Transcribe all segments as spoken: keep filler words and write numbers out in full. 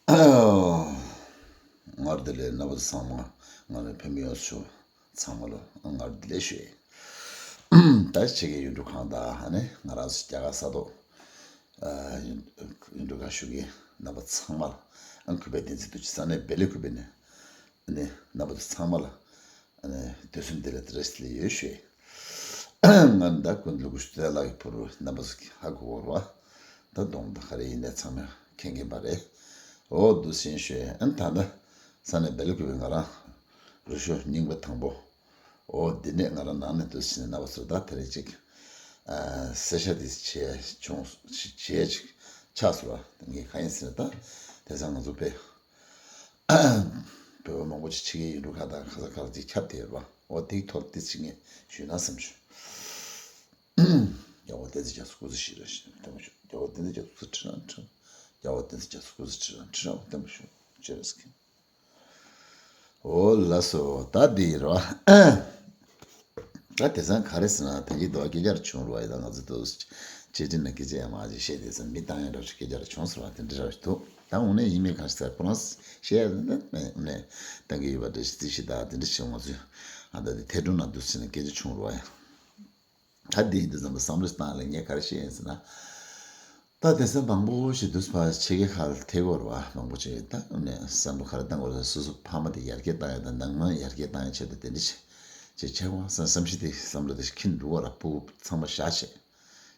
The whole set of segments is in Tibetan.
ངར་བདེ་ལེགས། རྣམ་པ་ཚང་མ་ང་ནས་ཕེབས་མི་ཡོད་ཚོ་ཚང་མ་ལ་ངར་བདེ་ལེགས་ཞུ། ད་ཕྱི་རྒྱལ་ཡུལ་གྲུ་གང་དང་ཨ་ནི་ང་རང་ཚོ་རྒྱ་གར་ས་ཐོག་ཡུལ་གྲུ་གང་བཞུགས་མཁན་རྣམ་པ་ཚང་མ་ལ་ཨང་གུས་པའི་བདེན་ཚིག་ཐུགས་རྗེ་ས་གནས་བེ་ལི་གུ་པེ་ནས་ཨ་ནི་རྣམ་པ་ཚོ་ཚང་མ་ལ་ཨ་ནི་དུས་གསུམ་བདེ་ལེགས་བཀྲ་ཤིས་བདེ་ལེགས་ཡོད་ཞུ། ང་ནི་ད་ཀུན་ལུ་གུ་ཤུ་ཏེ་ལག་གི་ཕུར་རྣམ་པ་ཚོ་ཧ་གོ་གོ་ར་བ། ད་གདོང་ད་ག་རེ་ཡིན་ནས་ཚང་མས་མཁྱེན་མཁྱེན་པ་རེད། འོ་འདུག་སེ་ཞུ་ཨན་ད་ད་ས་གནས་བེ་ལི་གུ་པེ་ང་རང་རུ་ཤོ་རྙིང་པ་དང་པོ། འོ་འདི་ནས་ང་རང་ནང་ནས་འདུག་སེ་ནས་རྣམ་པ་ཚོ་ད་དེ་རིང་ཅིག་གསལ་ཤ་དེ་བྱས་བྱུང་བྱས་ཅིག་ཆགས་སོང་བ། ངས་གང་ཡིན་ཟེར་ན་ད་དེང་སང་ང་ཚོ་དཔེ་བོད་པ་མང་པོ་ཅིག་ཕྱི་རྒྱལ་ཡུལ་གྲུ་ཁག་དང་ག་ས་ག་ལ་ཅིག་ཁྱབ་བསྡད་ཡོད་རེད་བ། འོ་དེའི་ཐོག་དེ་ཅིག་ངས་ཞུས་ན་བསམ་བྱུང་། རྒྱལ་བ་བསྟན་འཛིན་རྒྱ་མཚོ་སྐུ་ཚེ་ཞིག་ར་ཞིག་དེ་མ་ཞུ། རྒྱལ་བ་བསྟན་འཛིན་རྒྱ་མཚོ་སྐུ་ཚེ་ཁྲི་རང་ཁྲི། རྒྱལ་བ་བསྟན་འཛིན་རྒྱ་མཚོ་སྐུ་ཚེ་ཁྲི་རང་ཁྲི་ར་བ་དེ་མ་ཞུ་ཅེ་རེ་སྐད། འོ་ལགས་སོ། ད་འདི་ཡིན་རོ། ད་དེང་སང་ག་རེ་ཟེར་ན་ད་ཡིག་དོ་སྐད་ཆ་ར་བྱུང་རོ། ཡ་ད་ང་ཚོ་དུ་ཆེ་ཆེ་ན་སྐད་ཆ་ཡ་མ་ཅིག་བཤད་དེ་ས་མི་བཏང་ཡ་འདྲ་ཞིག་སྐད་ཆ་ར་བྱུང་སོང་བ་དེ་འདྲ་ར་ཞིག་འདུག་ད་འོ་ནས་ཡིན་མིན་གང་ཞིག་ས་ཁོ་རང་བཤད་ཡ་ནི་ནས་བཏང་གི་ཡོད་པ་འདྲ་ཞིག་རྩིས་ཞིག་ད་དེ་འདྲ་ཞིག་ང་ཚོས་ཨ་ད་དེ་ཐལ་སྒྲུང་ན་འདུག་ཟེར་ན་སྐད་ཆ་བྱུང་རོ་ཡ། ད་འདི་ཡིན་དུས་ཙམ་པ་བསམ་བློ་བཏང་ལ་ངས་ག་རེ་བཤད་ཡིན་ཟེར་ན། ད་དེང་སང་མང་པོ་ཞིག་འདུག་ཕ་ཕྱི་རྒྱལ་ཁག་ལ་ཐེ་གོ་ར་བ་མང་པོ་ཞིག་ད་ནས་བསམ་བློ་ག་རེ་བཏང་གོ་ར། སོ་སོ་ཕ་མ་དེ་ཡར་རྒྱས་བཏང་ཡ་དང་ནང་མི་ཡར་རྒྱས་བཏང་ཡ་ཆེད་དུ་དེ་འདྲ་བྱེད་བྱེད་བྱེད་དགོས་བསམ་བསམ་ཤེས་དེ་བསམ་བློ་དེ་ཁྱིན་འགྲོ་བ་ར། སྤུ་གུ་ཚང་མ་བཞག་བྱས་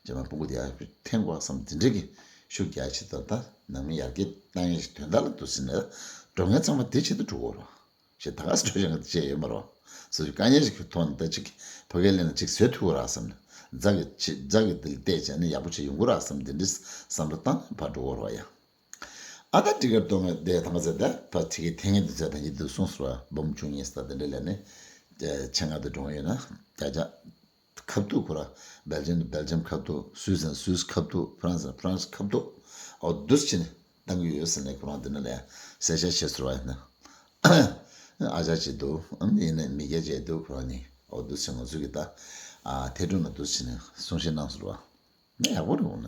རྗེས་མ་སྤུ་གུ་དེ་ཡར་འཐེན་དགོས་བསམ་དེ་འདྲ་གི་ཤུགས་རྒྱག་ཆེད་དུ་ད་ནང་མི་ཡར་རྒྱས་བཏང་ཡ་ཞིག་དོན་དག་ལ་འདུག་ཟེར་ནས་འགྲོ་མཁན་ཚང་མ་དེ་ཆེད་དུ་འགྲོ་གོ་ར། ཞེས་ད་ག་སེ་འགྲོ་བཞིན་ཅེས་ཡོད་མ་རོ། སོ་སོའི་དཀའ་ངལ་ཞིག་གི་ཐོག་ནས་ད་ཅིག་ཕ་གིར་སླེབས་ན་ཅིག་བཟོས་ཐུབ་ར་བསམ་ནས་རྫ་གི་ཅི་རྫ་གི་དེ་ལ་བལྟས་བྱས་ནས་ཡག་པོ་ཅིག་ཡོང་གི་ར་བསམ་དེ་འདྲའི་བསམ་བློ་བཏང་ནས་ཕར་འགྲོ་གོ་རོ་ཡ། ཨ་ད་ཏི་ཀར་གཏོང་ངེས་དེ་ཐང་ཚེ་ད་ཕར་ཅིག་གི་ཐེངས་ངེས་དུ་ཚེ་ད་ཡིད་དུ་སོང་སོ་བ་འབུམ་བཅུ་གཉིས་ད་དེ་འདྲ་ལས་ནས་ཆེད་མངགས་དུ་འགྲོ་ཡོད་ན་བརྒྱ་ཆ། ཁ་ཐུག་ཁོ་ར་སྦེལ་ཇམ་དུ་སྦེལ་ཇམ་ཁ་ཐུག་སུད་སི་སུད་སི་ཁ་ཐུག་ཧྥ་རན་སི་ཧྥ་རན་སི་ཁ་ཐུག་འོ་འདུག་སེ་བྱས་ནས་བཏང་གི་ཡོད་ཟེར་ནས་ཁོ་རང་འདི་ན་ལས་གསལ་བཤད་བྱས་ཟེར་བ་ཡིན་ན། ཨ་ཅག་ཅིག་འདུག་ཨ་ནི་ཡིན་ནས་མི་སྐད་ཅིག་འདུག་ཁོ་རང་ནི་འོ་འདུག་སེ་ང་ཚོ་གི་ད་ཨ་ཐལ་སྒྲུང་ན་འདུག་སེ་བྱས་ནས་གསུང་བཤད་གནང་ཟེར་བ། ནི་ཡག་པོ་རེད་འོ་ན།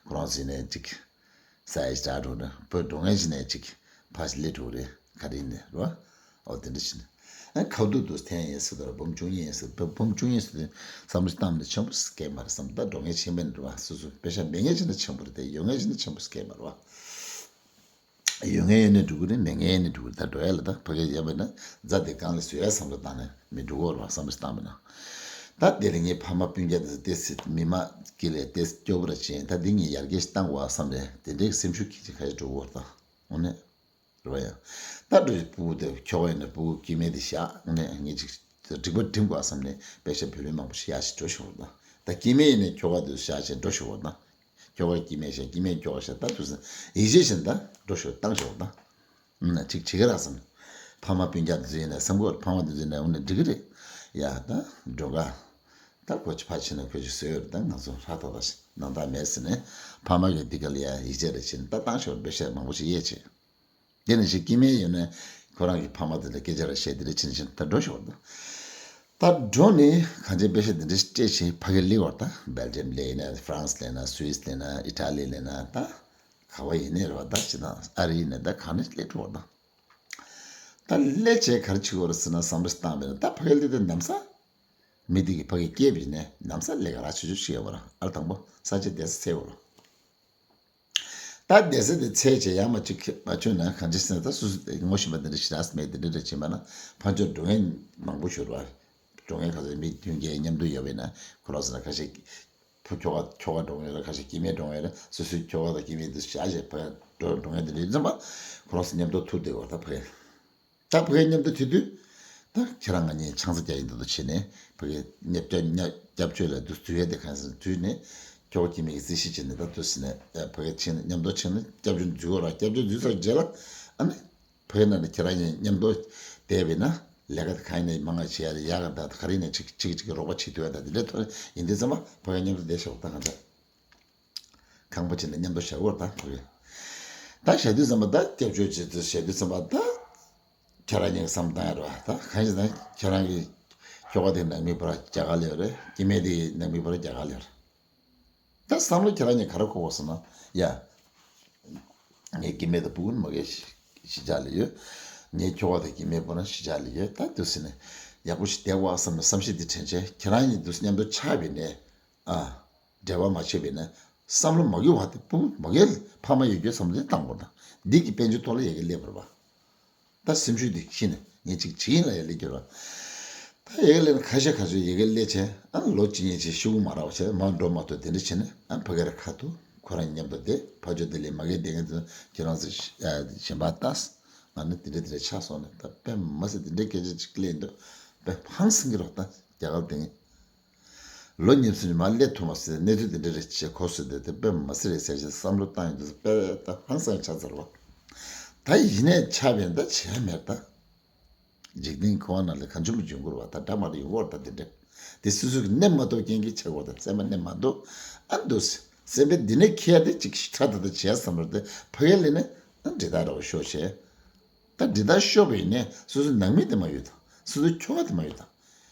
ཁོ་རང་ཟེར་ནས་ཅིག་ས་ཡ་ཞིག་འདྲ་འགྲོ་ན་བོད་འགྲོ་མཁན་ཞིག་ནས་ཅིག་ཕར་ཞིག་སླེབས་འགྲོ་རེད་ག་རེ་ཡིན་ནས་རོ། འོ་དེ་འདྲ་ཞིག་ནས་ཨ་ཁ་ཐུག་ཏུ་འཐེན་ཡིན་ཟེར་དུས་འབུམ་བཅུ་གཉིས་ཡིན་ཟེར་དུས་འབུམ་བཅུ་གཉིས་ཟེར་དུས་བསམ་བློ་བཏང་ནས་ཆེན་པོ་སྐད་མ་རེད་བསམ། ད་འགྲོ་མཁན་ཆེན་པོ་ཡིན་རེད་བ། སོ་སོ་པེ་ཤ་མེད་མཁན་ཞིག་ན་ཆེན་པོ་རེད་དེ་ཡོད་མཁན་ཞིག་ན་ཆེན་པོ་སྐད་མ་རེད་བ། ཡོད་མཁན་ཡོད་ནས་འགྲོ་གི་རེད། མེད་མཁན་ཡོད་ནས་འགྲོ་གི་རེད། ད་འགྲོ་ཡ་ལ་ད་ཕ་གི་ཡོད་པ་ཡིན་ན་རྫ་དེ་སྒང་ལ་བཟོ་ཡ་བསམ་བློ་བཏང་ནས་མི་འགྲོ་གོ་ར་བསམ་བློ་བཏང་བ་ན། ད་དེ་ལ་ངའི་ཕ་མ་སྤུན་ཀྱག་དེ་ཚོ་ཏོག་ཙམ་མི་མང་གི་ལས་ཏོག་ཙམ་སྐྱོ་པོ་ར་བྱས། ད་འདི་ངས་ཡར་རྒྱས་ཤིག་བཏང་དགོས་བསམ་རེད། དེ་འདྲའི་སེམས་ཤུགས་ཀྱི་ཅིག་ཁ་ཤས་འགྲོ་གོ་ར་ད་འོ་ནས་རེད་བ་ཡ། ད་འགྲོ་སྤུ་གུ་དེ་ཁྱོ་ག་ཡིན་ན་སྤུ་གུ་སྐྱེ་དམན་དེ་བཞག་ནས་ངས་ཅིག་འགྲིག་པ་འགྲིམ་དགོས་བསམ་ནས་པེ་ཤ་བོད་མི་མང་པོ་ཞིག་ཡར་ཞིག་འགྲོ་ཤོར་བ་དང་། ད་སྐྱེ་དམན་ཡིན་ནས་ཁྱོ་ག་དེ་བཞག་བྱས་འགྲོ་ཤོར་བ་དང་། ཁྱོ་ག་སྐྱེ་དམན་བཞག་སྐྱེ་དམན་ཁྱོ་ག་བཞག་ད་དུས་སང་ཡིད་ཆེས་བྱས་ནས་ད་འགྲོ་ཤོར་བཏང་ཤོར་བ་དང་། ཨ་ནི་ཅིག་བྱེད་ཀྱི་ར་བསམ། ཕ་མ་སྤུན་ཀྱག་དེ་ཚོ་ཡིན་ན་བསམ་གོ་ཕ་མ་དེ་ཚོ་ཡིན་ན་འོ་ན་འགྲིག་གི་རེད། ཡ་ད་འགྲོ་ག་ད་ཁོ་ཅིག་ཕར་ཕྱིན་ན་ཁོ་ཅིག་བཟོས་ཡོད་རེད། ད་ང་ཚོ་ཧྲ་ཐག་ཐག་ཞིག་ནང་ཐག་མེད་ཟེར་ནས་ཕ་མ་གིས་འདི་ག་ལ་ཡ་ཡིད་ཆེས་རེ་བྱས་ནས་ད་བཏང་ཤོར་བ་པེ་ཤ་མང་པོ་ཞིག་གཡར་བྱས། དེ་ནས་ཅིག་སྐྱེ་དམན་ཡོད་ནས་ཁོ་རང་གི་ཕ་མ་དེ་ལ་སྐད་ཆ་ར་བཤད་དེ་རེ་ཕྱིན་ཕྱིན་ད་འགྲོ་ཤོར་བ་དང་། ད་འགྲོ་ནས་གང་ཅི་པེ་ཤ་དེ་འདྲ་སྤྲད་བྱས་ཕ་གིར་སླེབས་པ་དང་། སྦེལ་ཇམ་སླེབས་ན་ཧྥ་རན་སི་སླེབས་ན་སུད་སི་སླེབས་ན་ཨི་ཊ་ལི་སླེབས་ན་ད་ག་བ་ཡིན་ནའི་རེད་བ། ད་ཅི་ན་ཨ་རི་ཡིན་ནའི་ད་གང་ནས་སླེབས་འགྲོ་བ་དང་། ད་སླེབས་བྱས་ག་རེ་བྱེད་དགོས་རེད་ཟེར་ན་བསམ་བློ་བཏང་བས་ན་ད་ཕ་གིར་སླེབས་དུས་ནམ་ས་མི་དེ་གི་ཕ་གིར་སྐྱེས་པ་ཡིན་ནའི་ནམ་ས་ལས་ཀ་ར་ཆུ་ཆུ་བྱེད་དགོས་ར། ཨ་དང་པོ་ས་ཆ་བསྡད་ས་འཚོལ་དགོས་ར། ད་བསྡད་ས་དེ་འཚོལ་བྱས་ཡར་མར་ཅིག་མ་བྱུང་ན་གང་ཅི་ཟེར་ན་ད་སོ་སོ་དེ་ངོ་ཤེས་པ་དེ་འདྲ་ཞེ་དྲག་མེད་དེ་འདྲ་འདྲ་བྱེད་མ་ན་ཕར་ཕྱོགས་འགྲོ་མཁན་མང་པོ་ཞིག་རེད་བ། འགྲོ་མཁན་ག་ཚོད་མི་མཐུན་རྐྱེན་མཉམ་དུ་ཡོད་པས་ན་ཁོ་རང་ཚོ་ན་ཁ་ཤས་ཕུ་ཁྱོ་ག་ཁྱོ་ག་འགྲོ་མཁན་ཡོད་རེད། ཁ་ཤས་སྐྱེ་དམན་འགྲོ་མཁན་ཡོད་རེད། སོ་སོའི་ཁྱོ་ག་དང་སྐྱེ་དམན་དེ་བཞག་བྱས་ཕར་འགྲོ་འགྲོ་མཁན་དེ་འདྲ་ཡོད་ཙམ་པ་ཁོ་རང་ཚོ་མཉམ་དུ་ཐུག་བསྡད་ཡོད་རེད། ད་ཕ་གིར་མཉམ་དུ་ཐུག་དུས་ད་ཁྱེད་རང་ང་གཉིས་ཆང་ས་རྒྱག་ཡིན་འདུག་ད་བྱས་ནས་ཕ་གིར་མཉམ་སྐྱབས་མཉམ་སྐྱབས་བཅོལ་ལ་འདུག་འཛུལ་ཡས་དེ་གང་ཟེར་འཛུལ་ནས་ཁྱོ་ག་སྐྱེ་དམན་གྱི་རྩིས་གཞི་བྱས་ནས་ད་འདུག་ཟེར་ནས་ཕ་གིར་ཕྱིན་ནས་མཉམ་དུ་ཕྱིན་ནས་སྐྱབས་བཅོལ་འཛུལ་དགོས་ར། སྐྱབས་བཅོལ་འཛུལ་ཚར་རྗེས་ལ་ཨ་ནི་ཕ་གིའི་ནང་ནས་ཁྱེད་རང་གཉིས་མཉམ་དུ་བསྡད་པས་ན་ལས་ཀ་དེ་གང་ཡིན་ནའི་མང་ང་བྱེད་ཡ་རེད། ཡག་ག་ད་ག་རེ་ཡིན་ནའི་གཅིག་གཅིག་གཅིག་གི་རོགས་པ་བྱེད་ཐུབ་ཡ་ད་དེ་འདྲའི་ཐོག་ཡིན་དུས་ཙམ་པ་ཕ་གིར་མཉམ་དུ་བསྡད་ཤོག་ད་གང་འདྲ། ཁང་པ་ཅིག་ནས་མཉམ་དུ་བཞག་དགོས་རེད་ད་ཕ་གི། ད་བཞག་དུས་ཙམ་པ་ད་སྐྱབས་བཅོལ་བྱེད་དུས་བཞག་དུས་ཙམ་པ་ད་ཁྱེད་རང་གཉིས་ཀྱི་བསམ་བཏང་ཡ་རེད་བ། ད་གང་ཡིན་ཟེར་ན་ཁྱེད་རང་གི་ཁྱོ་ག་དེ་ནང་མི་བར་རྒྱ་གར་ལ་ཡོད་རེད། སྐྱེ་དམན་དེ་ནང་མི་བར་རྒྱ་གར་ལ་ཡོད་རེད། ད་བསམ་བློ་ཁྱེད་རང་གཉིས་ག་རེ་འཁོར་དགོས་ཟེར་ན་ཡ། ངའི་སྐྱེ་དམན་དང་སྤུ་གུ་ནི་མ་གིའི་གཞིས་ཆགས་ལ་ཡོད། ངའི་ཁྱོ་ག་དང་སྐྱེ་དམན་པོ་ན་གཞིས་ཆགས་ལ་ཡོད། ད་འདུག་སེ་ནས་ཡག་པོ་ཞིག་བསྡད་དགོས་བསམ་ནས་བསམ་ཤེས་འདི་དྲན་བྱས། ཁྱེད་རང་གཉིས་འདུག་སེ་མཉམ་དུ་ཆགས་པའི་ནས། ཨ། འབྲེལ་བ་མ་བྱས་པས་ན། བསམ་བློ་མ་འགྱུར་བ་དེ་སྤུ་གུ་མ་གིའི་ཕ་མ་ཡོད་རྒྱུའི་བསམ་བློ་དེ་བཏང་དགོས་དང་། འདི་གི་དཔལ་འབྱོར་ཐོག་ལ་ཡ་གི་སླེབས་པ་རེད་པ། ད་སེམས་ཤུགས་འདི་ཤི་ནས་ངས་ཅིག་བྱེད་ཡིན་ལ་ཡ་ལས་ཀྱི་རོ། ད་ཡ་གི་ལས་ན་ཁ་ཤས་ཁ་ཤས་ཡ་གི་ལས་བྱས། ཨ་ལོ་གཅིག་གཉིས་བྱས་ཤི་བོ་མ་རག་བྱས་མ་འགྲོ་མ་ཐུབ་དེ་འདྲ་བྱས་ནས། ཨ་ཕ་གི་ར་ཁ་ཐུག་ཁོ་རང་མཉམ་དུ་བསྡད། ཕ་ཇོ་དེ་ལས་མ་གིའི་བསྡད་མཁན་དེ་ཁྱེད་རང་ཚོ་གཞན་པ་ལྟ། ང་ནི་དེ་འདྲ་དེ་འདྲ་ཆགས་སོང་ནས། ད་དཔེ་མ་སྲིད་དེ་འདྲའི་སྐད་ཆ་ཅིག་གླེང་འདུག་དཔེ་ཧང་སང་གི་རོ། ད་རྒྱ་གར་དེ་ངས། ལོ་གཉིས་གསུམ་མ་སླེབས་ཐུབ་མ་སོང་། གནས་ཚུལ་འདི་འདྲ་རེད་ཅེས་གོ་སོང་སྟེ། དེ་དཔེ་མ་སྲིད་རེད་ཟེར་བྱས་བསམ་བློ་བཏང་ཡོང་དུས་དཔེ་ད་ཧང་སང་ཆགས་ཚར་བ། ད་ཡིན་ནས་ཆགས་པས་ད་བྱས་མེད་ད། འཇིག་རྟེན་ཁོ་བ་ནང་ལ་གང་བྱུང་མ་བྱུང་དགོས་པ་ད་འདྲ་མ་འདྲ་ཡོང་བར་ད་དེ་འདྲ། དེ་སོ་སོ་གི་གནས་མ་ཐུབ་རྐྱེན་གྱིས་ཆགས་པ་ད་སེམས་པ་གནས་མ་འདུག་ཨ་འདུག་སེམས་པ་འདི་ནས་ཁྱེར་ཏེ་ཅིག་ཁྲ་ད་ད་བྱས་བསམ་བློ་དེ་ཕ་གི་ལས་ནས་ཨ་འདྲི་ད་རོགས་ཤོག་བྱས། ད་འདི་ལྟར་ཤོར་བ་ཡིན་ནའི་སོ་སོའི་ནང་མི་དེ་མ་ཡོད་དང་། སོ་སོའི་ཁྱོ་ག་དེ་མ་ཡོད་དང་།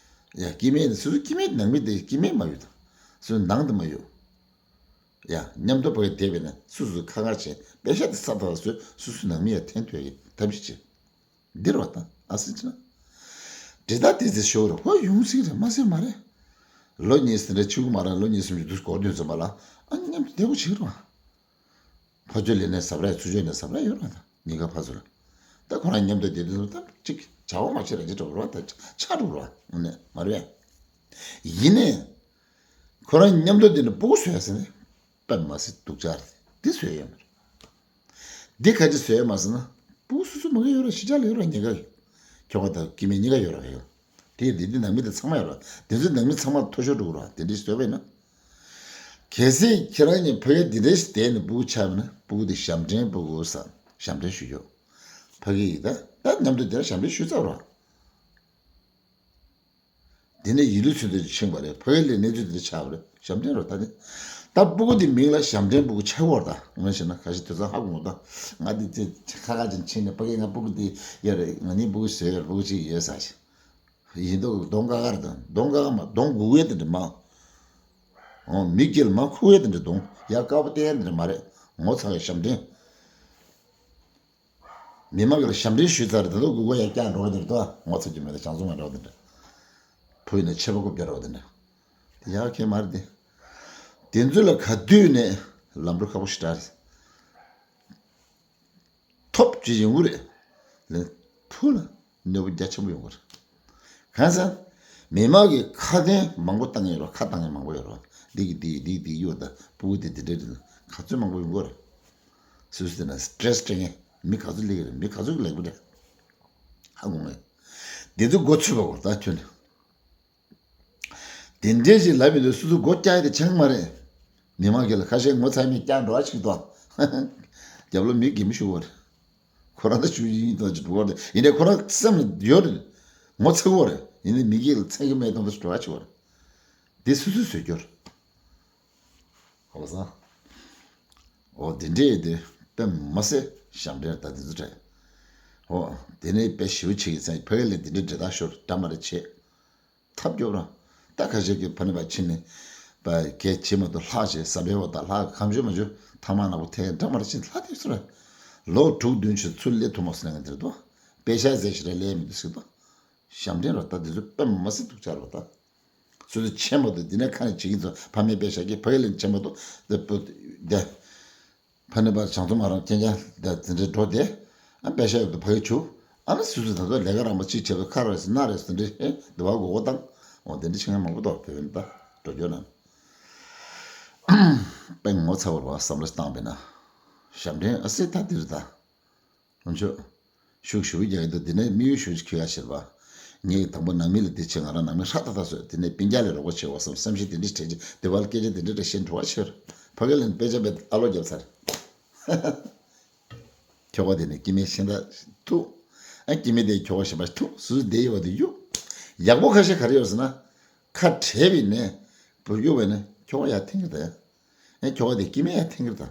ཡ་སྐྱེ་དམན་དེ་སོ་སོའི་སྐྱེ་དམན་ནང་མི་དེ་སྐྱེ་དམན་མ་ཡོད་དང་། སོ་སོའི་ནང་དེ་མ་ཡོད། ཡ་མཉམ་དུ་བག་ཡོད་བསྡད་པས་ན་སོ་སོའི་ཁ་ཁར་བྱས་པེ་ཤ་དེ་ས་ཐག་སོས་སོ་སོའི་ནང་མི་ཡ་འཐེན་ཐོས་ཀྱི་ཐབས་ཤེས་བྱེད། འདིར་བ་དང་ཨ་སི་ཅི་ན། འདྲེ་ད་དེ་ཚེ་ཤོར་རེ་ཧོ་ཡོང་སྲིད་རེད་མ་སྲིད་མ་རེད། ལོ་གཉིས་ཟིན་རེ་ཆིག་མ་ར་ལོ་གཉིས་སུམ་ཅུ་དུས་སྐོར་དུས་ཙམ་པ་ལ་ཨ་མཉམ་དུ་བསྡད་དགོས་ཆིག་རེད་བ། ཕ་ཆོས་ལས་ནས་ཟབ་ར་ཚུར་ཆོས་ནས་ཟབ་ར་ཡོད་ར་ད་ཉིན་ཁ་ཕ་ཚུར། ད་ཁོ་རང་མཉམ་དུ་བསྡད་དུས་ད་ཅིག་བྱ་བ་མ་བྱེད་ར་ཅི་འགྲོ་ར་ད་ཆ་འགྲོ་ར་ནས་མ་རེད། ཡིན་ནས་ཁོ་རང་མཉམ་དུ་བསྡད་ནས་སྤུ་གུ་བཟོས་ཟེར་ནས་དཔེ་མ་སྲིད་སྡུག་ཅག་རེད། འདི་བཟོས་ཡོད་མ་རེད། འདི་ག་ཅི་བཟོས་ཡོད་མ་ཟེར་ན་སྤུ་གུ་སོ་སོ་མ་གི་ཡོད་ར་གཞིས་ཆགས་ལ་ཡོད་ར་ཉེ་ག་ཡོད། ཁྱོ་ག་དང་སྐྱེ་དམན་གཉིས་ཀ་ཡོད་ར་ཡོད། དེ་ཡི་དེ་འདི་ནང་མི་དེ་ཚང་མ་ཡོད་ར། དེ་ཚོའི་ནང་མི་ཚང་མ་མཐོ་ཤོས་འགྲོ་གི་ར་དེ་འདྲའི་བཟོས་པ་ཡིན་ན། གལ་སྲིད་ཁྱེད་རང་གཉིས་ཕ་གི་འདི་འདྲའི་ཞིག་བསྡད་ནས་སྤུ་གུ་ཆགས་པ་ན་སྤུ་གུ་དེ་ཞབས་འདྲེན་སྤུ་གུ་ཟེར་ཞབས་འདྲེན་ཞུ་རྒྱུ། ཕ་གི་ཡིས་ད་ད་མཉམ་དུ་དེ་ལ་ཞབས་འདྲེན་ཞུས་ཚར་ར། དེ་ནས་ཡིད་ལུས་ཚུལ་དུ་ཕྱིན་པ་རེད། ཕ་གི་ལས་གནས་ཚུལ་དེ་འདྲ་ཆགས་པ་རེད། ཞབས་འདྲེན་རོ་ད་དེ། ད་སྤུ་གུ་དེ་མིང་ལ་ཞབས་འདྲེན་སྤུ་གུ་ཆགས་བར་ད་ངོ་ཤེས་ན་ཁ་ཤས་དུས་ཚོད་ཧ་གོ་ད། ང་དེ་ཚེ་ཁ་ཁ་ཅན་ཕྱིན་ནས་ཕ་གི་ང་སྤུ་གུ་དེ་ཡོད་རེད། ང་གཉིས་སྤུ་གུ་བཟོས་ཡོད་རེད། སྤུ་གུ་གཅིག་ཡོད་ས་ཞིག་ཡིན་མདོག་གདོང་དཀར་དཀར་དང་གདོང་དཀར་དཀར་མ་གདོང་སྒུག་ཡས་དེ་འདྲ་མ། འོ་མི་སྐྱིད་ལ་མ་ཁུག་ཡས་དེ་འདྲ་གདོང་ཡ་དཀར་པོ་བསྟན་ཡས་དེ་འདྲ་མ་རེད། ངོ་ཚ་བའི་ཞབས་འདྲེན། མི་མང་གི་ལ་ཞབས་འདྲེན་ཞུས་ཚར་རེད། ད་དུང་སྒུག་ག་ཡ་བསྐྱངས་འགྲོ་ག་དེ་རེད་དོ། ངོ་ཚ་རྒྱུ་མེད་ད་བྱང་སོང་མ་འགྲོ་ག་དེ་འདྲ། ཕུ་ཡིན་ན་ཆེ་པ་ཀོ་བརྒྱ་འགྲོ་ག་དེ་འདྲ། དེ་ཡག་གེ་མ་རེད་དེ། དེ་ཚོ་ལ་ག་དུས་ནས་ལམ་འགྲོ་ཁག་པོ་ཞིག་འདྲ་རེད། ཐོབ་ཅིག་ཡོང་གི་རེད། ལན་ཕུ་ལ་གནོད་པ་རྒྱ་ཆེན་པོ་ཡོང་གི་རེད། གང་ཟེར། མི་མང་གི་ཁ་དན་མང་པོ་བཏང་ཡོད་རོགས། ཁ་བཏང་ཡོད་མང་པོ་ཡོད་རོགས། འདི་གི་འདི་གི་འདི་གི་འདི་གི་ཡོད་ད་སྤུ་གུ་དེ་འདི་འདྲ་རེད། ག་ཚོད་མང་པོ་ཡོང་གི་རེད། སོ་སོ་དེ་ན་སི་ཊེ་རེ་སི་སྤྲད་མཁན་མི་ག་ཚོད་སླེབས་ཀྱི་རེད། མི་ག་ཚོད་ཀྱི་ལེགས་པོ་རེད། ཧ་གོ་ངེས། དེ་ཚོ་མགོ་ཚོས་པ་གོ་ད་ཁྱོད་ནི། དེ་འདྲས་ཞིག་ལབ་ཡོང་དུས་སོ་སོ་མགོ་བཀྱག་ཡ་དེ་ཆགས་མ་རེད། མི་མང་གི་ལ་ཁ་ཤས་ངོ་ཚ་མི་བཀྱག་འགྲོ་བ་ཞིག་ཏོ། རྒྱབ་ལོ་མི་དགེ་མི་ཞུ་བ་རེད། ཁོ་རང་ད་ཞུ་ཡིན་ཏོ་ཅིག་འགྲོ་བ་རེད། ཡིན་ནའི་ཁོ་རང་སེམས་ལ་ཡོད་རེད། ངོ་ཚ་གི་བ་རེད། ཡིན་ནའི་མི་དགེ་ལ་ཚ་གི་མེད་ཏོ་ད་ཞིག་འགྲོ་བ་ཞིག་བ་རེད། དེ་སོ་སོས་བཟོས་རྒྱུ་རེད། ཧོ་སང་། འོ་དེ་འདྲས་དེ་དཔེ་མ་སྲིད་ཞབས་འདྲེན་ད་དེ་ཚོ་རེད། འོ་དེ་ནས་དཔེ་ཞེ་པོ་བྱེད་ཀྱི་ཚན་ཕ་གི་ལ་དེ་འདྲས་འདྲེ་ད་ཤོར་འདྲ་མ་རེད་བྱེད། ཐབས་སྐྱོ་རང་། ད་ཁ་ཤས་ཀྱིས་ཕ་ནི་པ་ཕྱིན་ནས་པ་གལ་བྱེད་མ་ཐུབ་ལྷག་བྱས་ཟམ་པའི་འོག་ད་ལྷག་གམ་བྱུ་མ་བྱུ་ཐ་མག་ནག་པོ་ཐེན་འདྲ་མ་རེད་ཕྱིན་ལྷག་དེ་ཚོ་རེད། ལོ་དྲུག་བདུན་ཕྱིན་ཚུར་སླེབས་ཐུབ་མ་སོང་ནས་ང་འདིར་དོ། པེ་ཤ་ཟེར་ཞིག་རེ་སླེབས་མི་འདུག་ཟེར་དོ། ཞབས་འདྲེན་རོ་ད་འདི་ཚོ་དཔེ་མ་སྲིད་སྡུག་ཅག་རོ་ད། སོ་སོ་ཆེན་མོ་དང་འདི་ནས་ཁ་ནས་བྱེད་ཀྱི་ཚོ་ཕ་མའི་པེ་ཤ་གི་ཕ་གི་ལ་ཆེན་མོ་དང་དེ་པོ་དེ། ཕ་ནི་པ་བྱང་ཐུང་མ་རང་རྐྱང་རྐྱང་དེ་འདྲའི་འགྲོ་དེ། ཨ་པེ་ཤ་ཡོད་དུ་ཕ་གི་བྱུ། ཨ་ནི་སུ་སུ་ད་ཚོ་ལས་ཀ་རང་པ་ཅིག་བྱེད་པའི་ཁ་ར་སི་ན་རེ་སི་འདྲི་ཨེ་འདི་བ་གོ་གོ་དང་། འོ་དེ་འདྲི་ཆེ་ང་མང་པོ་འདུག་བོད་པའི་ནི་པ་འགྲོ་རྒྱུ་ན། དཔེ་ངོ་ཚ་བོར་བ་བསམ་བློ་བཏང་པས་ན། ཞབས་འདྲེན་ཨ་སེ་ད་འདིར་ད། ལྷུན་ཆོས། ཤུགས་ཞུ་བའི་རྒྱ་ཡི་འདུག་འདི་ནས་དམིགས་ཡུལ་ཞུ་ཅིག་ཁྱོད་ཡ་ཤེར་བ། ངས་དང་པོ་ནང་མི་ལ་འདི་བྱེད་ང་རང་ནང་མི་ཧྲ་ཏག་ཏག་བཟོས་དེ་ནས་སྤུན་ཀྱག་ལ་རོགས་པ་བྱེད་བ་བསམ་བསམ་ཤེས་དེ་འདྲི་དྲན་ཅིག་འདི་བ་ལ་སྐད་ཆ་དེ་འདྲི་དྲ་ཤེས་འགྲོ་བ་ཤེར། ཕ་གི་ལ་ནི་དཔེ་ཆ་བེད་ཨ་ལོ་རྒྱབ་ཚར། ཁྱོ་ག་དེ་ནས་སྐྱེ་དམན་ཤིང་རྟ་ཐུག་ཨ་སྐྱེ་དམན་དེ་ཁྱོ་ག་གཞན་པ་ཐུག་སུ་སུ་བསྡད་ཡོད་པ་དེ་གཡུག་ཡག་པོ་ཁ་ཤས་ག་རེ་ཡོད་ཟེར་ན། ཁ་བྲལ་བའི་ནས་བུ་གཡུག་བས་ནས་ཁྱོ་ག་ཡར་འཐེན་གི་ད་ཡ། ཨ་ཁྱོ་ག་དེ་སྐྱེ་དམན་ཡར་འཐེན་གི་ད།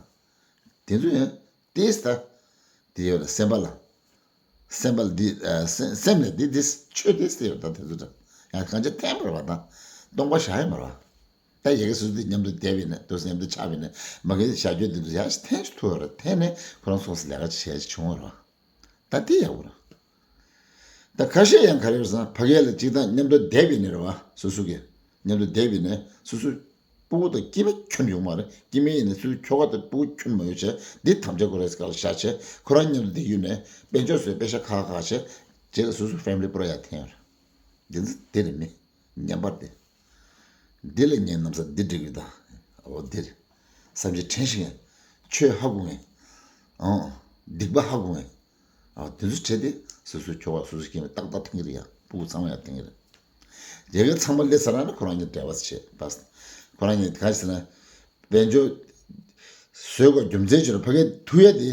དེ་ཚོ་ཡང་ཏེས་ད། དེ་ཡོད་ལ་སེམས་པ་ལ། སེམས་པ་ལ་འདི་ཨ་སེམས་སེམས་ལ་འདི་འདི་ཆོས་ཏེས་དེ་ཡོད་ད་དེ་ཚོ་ད། ཡང་གང་ཅི་ཐེན་པར་བ་དང་སྟོང་པ་བཞག་ཡོད་མ་རེད་བ། ད་ཡ་གི་སོ་སོ་དེ་མཉམ་དུ་བསྡད་པ་ཡིན་ན། དུས་མཉམ་དུ་ཆགས་པ་ཡིན་ན། མ་གི་བྱ་སྤྱོད་དེ་ཚོ་ཡག་ཞིག་འཐེན་ཐུབ་པ་རེད། འཐེན་ནས་ཁོ་རང་སོ་སོ་ལས་ཀ་ཅིག་བྱས་ཅིག་བྱུང་བ་རེད། ད་དེ་ཡག་པོ་རེད། ད་ཁ་ཤས་ཡང་ག་རེ་རེད་ཟེར་ན། ཕ་གི་ལ་གཅིག་དང་མཉམ་དུ་བསྡད་པ་ཡིན་ནའི་རེད་བ། སོ་སོ་གི་མཉམ་དུ་བསྡད་པ་ཡིན་ནའི་སོ་སོ་སྤུ་གུ་དང་སྐྱེ་དམན་ཁྱོན་ཡོང་མ་རེད། སྐྱེ་དམན་ཡིན་ནའི་སོ་སོའི་ཁྱོ་ག་དང་སྤུ་གུ་ཁྱོན་མ་ཡོང་བྱས། འདི་དམ་བཅའ་ཁོ་རང་གི་སྒང་ལ་བཞག་བྱས། ཁོ་རང་མཉམ་དུ་བསྡད་ཡོད་ནའི་དཔལ་འབྱོར་བཟོས། པེ་ཤ་ཁག་ཁག་བྱས། རྗེས་ལ་སོ་སོའི་ཕེ་མི་ལི་པུ་ར་ཡར་འཐེན་ཡོད་རེད། འདི་ཚོ་དེ་རེད་མི། ཉམས་པ་དེ། འདི་ལ་ངས་ནམ་ས་འདི་འགྲིག་གི་རེད་ད། འོ་འདིར། བསམ་གཞིག་དྲན་ཤེས་མཁན། ཆོས་ཧ་གོ་མཁན། ཨང་། སྡིག་པ་ཧ་གོ་མཁན། ཨ། དེ་ཚོ་བྱས་ཏེ་སོ་སོའི་ཁྱོ་ག་སོ་སོ་སྐྱེ་དམན་ཏག་ཏག་འཐེན་གྱི་རེད་ཡ། སྤུ་གུ་ཚང་མ་ཡར་འཐེན་གྱི་རེད། རྒྱལ་ཁབ་ཚང་མ་སླེབས་ཚར་ན་ནི་ཁོ་རང་གཉིས་འབྲེལ་བ་བྱེད་པ། ཁོ་རང་གཉིས་ག་རེ་ཟེར་ན། དཔལ་འབྱོར་བཟོས་དགོས་རྒྱུ་མཚན་ཅིག་ལ་ཕ་གིར་ཐུག་ཡ་དེ།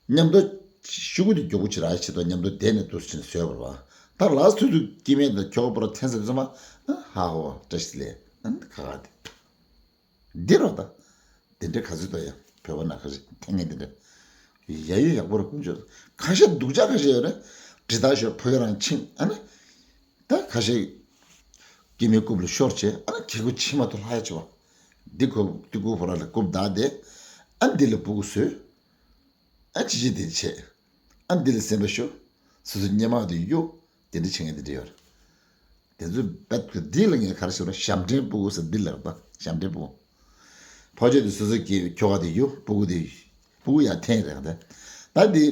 མཉམ་དུ་ཤོག་གུ་དེ་མགྱོགས་པོ་ཅིག་རག་ཡ་ཆེད་དུ་མཉམ་དུ་བསྡད་ནས་འདུག་སེ་བྱས་ནས་བཟོས་པ་རེད་བ། ད་ལགས་སོ་དུས་སྐྱེ་དམན་དང་ཁྱོ་ག་པོ་ར་འཐེན་ཟེར་དུས་ཙམ་པ། ཧ་ཧོ། བཀྲ་ཤིས་བདེ་ལེགས། ཨ་ནི་ཁ་ཁ་དེ། འདི་རོ་ད། དེ་འདྲའི་ག་ཚོད་ད་ཡ། བོད་པ་ན་ཁ་ཤས་འཐེན་མཁན་དེ་འདྲ། ཡ་ཡོད། ཡག་པོ་རེད། དཀོན་མཆོག་ཁ་ཤས་སྡུག་ཅག་ཁ་ཤས་ཡོད་རེད། འདྲི་རྟགས་ཤོར། ཕ་གི་རང་ཕྱིན། ཨ་ནི། ད་ཁ་ཤས་སྐྱེ་དམན་རྐུབ་ལ་ཤོར་བྱས། ཨ་ནི་ཁེ་ཁུ་ཕྱི་མ་ཐོ་ལྷག་ཡ་བྱེད་པ། འདི་ཁོ་འདི་ཁོ་ཕོ་ར་ལ་རྐུབ་བདག་དེ། ཨ་འདི་ལ་སྤུ་གུ་བཟོས། ཨ་ཅི་ཅི་དེ་བྱས། ཨ་འདི་ལ་སེམས་པ་ཤོར། སོ་སོ་སྔོན་མ་དེ་གཡུག་དེ་འདྲ་བྱེད་མཁན་དེ་འདྲ་ཡོད་རེད། དེ་ཚོ་རྦད་དེ། འདི་ལ་ངས་ག་རེ་ཞུ་ར། ཞབས་འདྲེན་སྤུ་གུ་ཟེར་འདི་ལ་རེད་ད། ཞབས་འདྲེན་སྤུ་གུ། ཕོ་ཆོས་དེ་སོ་སོ་གི་ཁྱོ་ག་དེ་གཡུག་སྤུ་གུ་དེ། སྤུ་གུ་ཡར་འཐེན་རེད་ད། ད་འདི་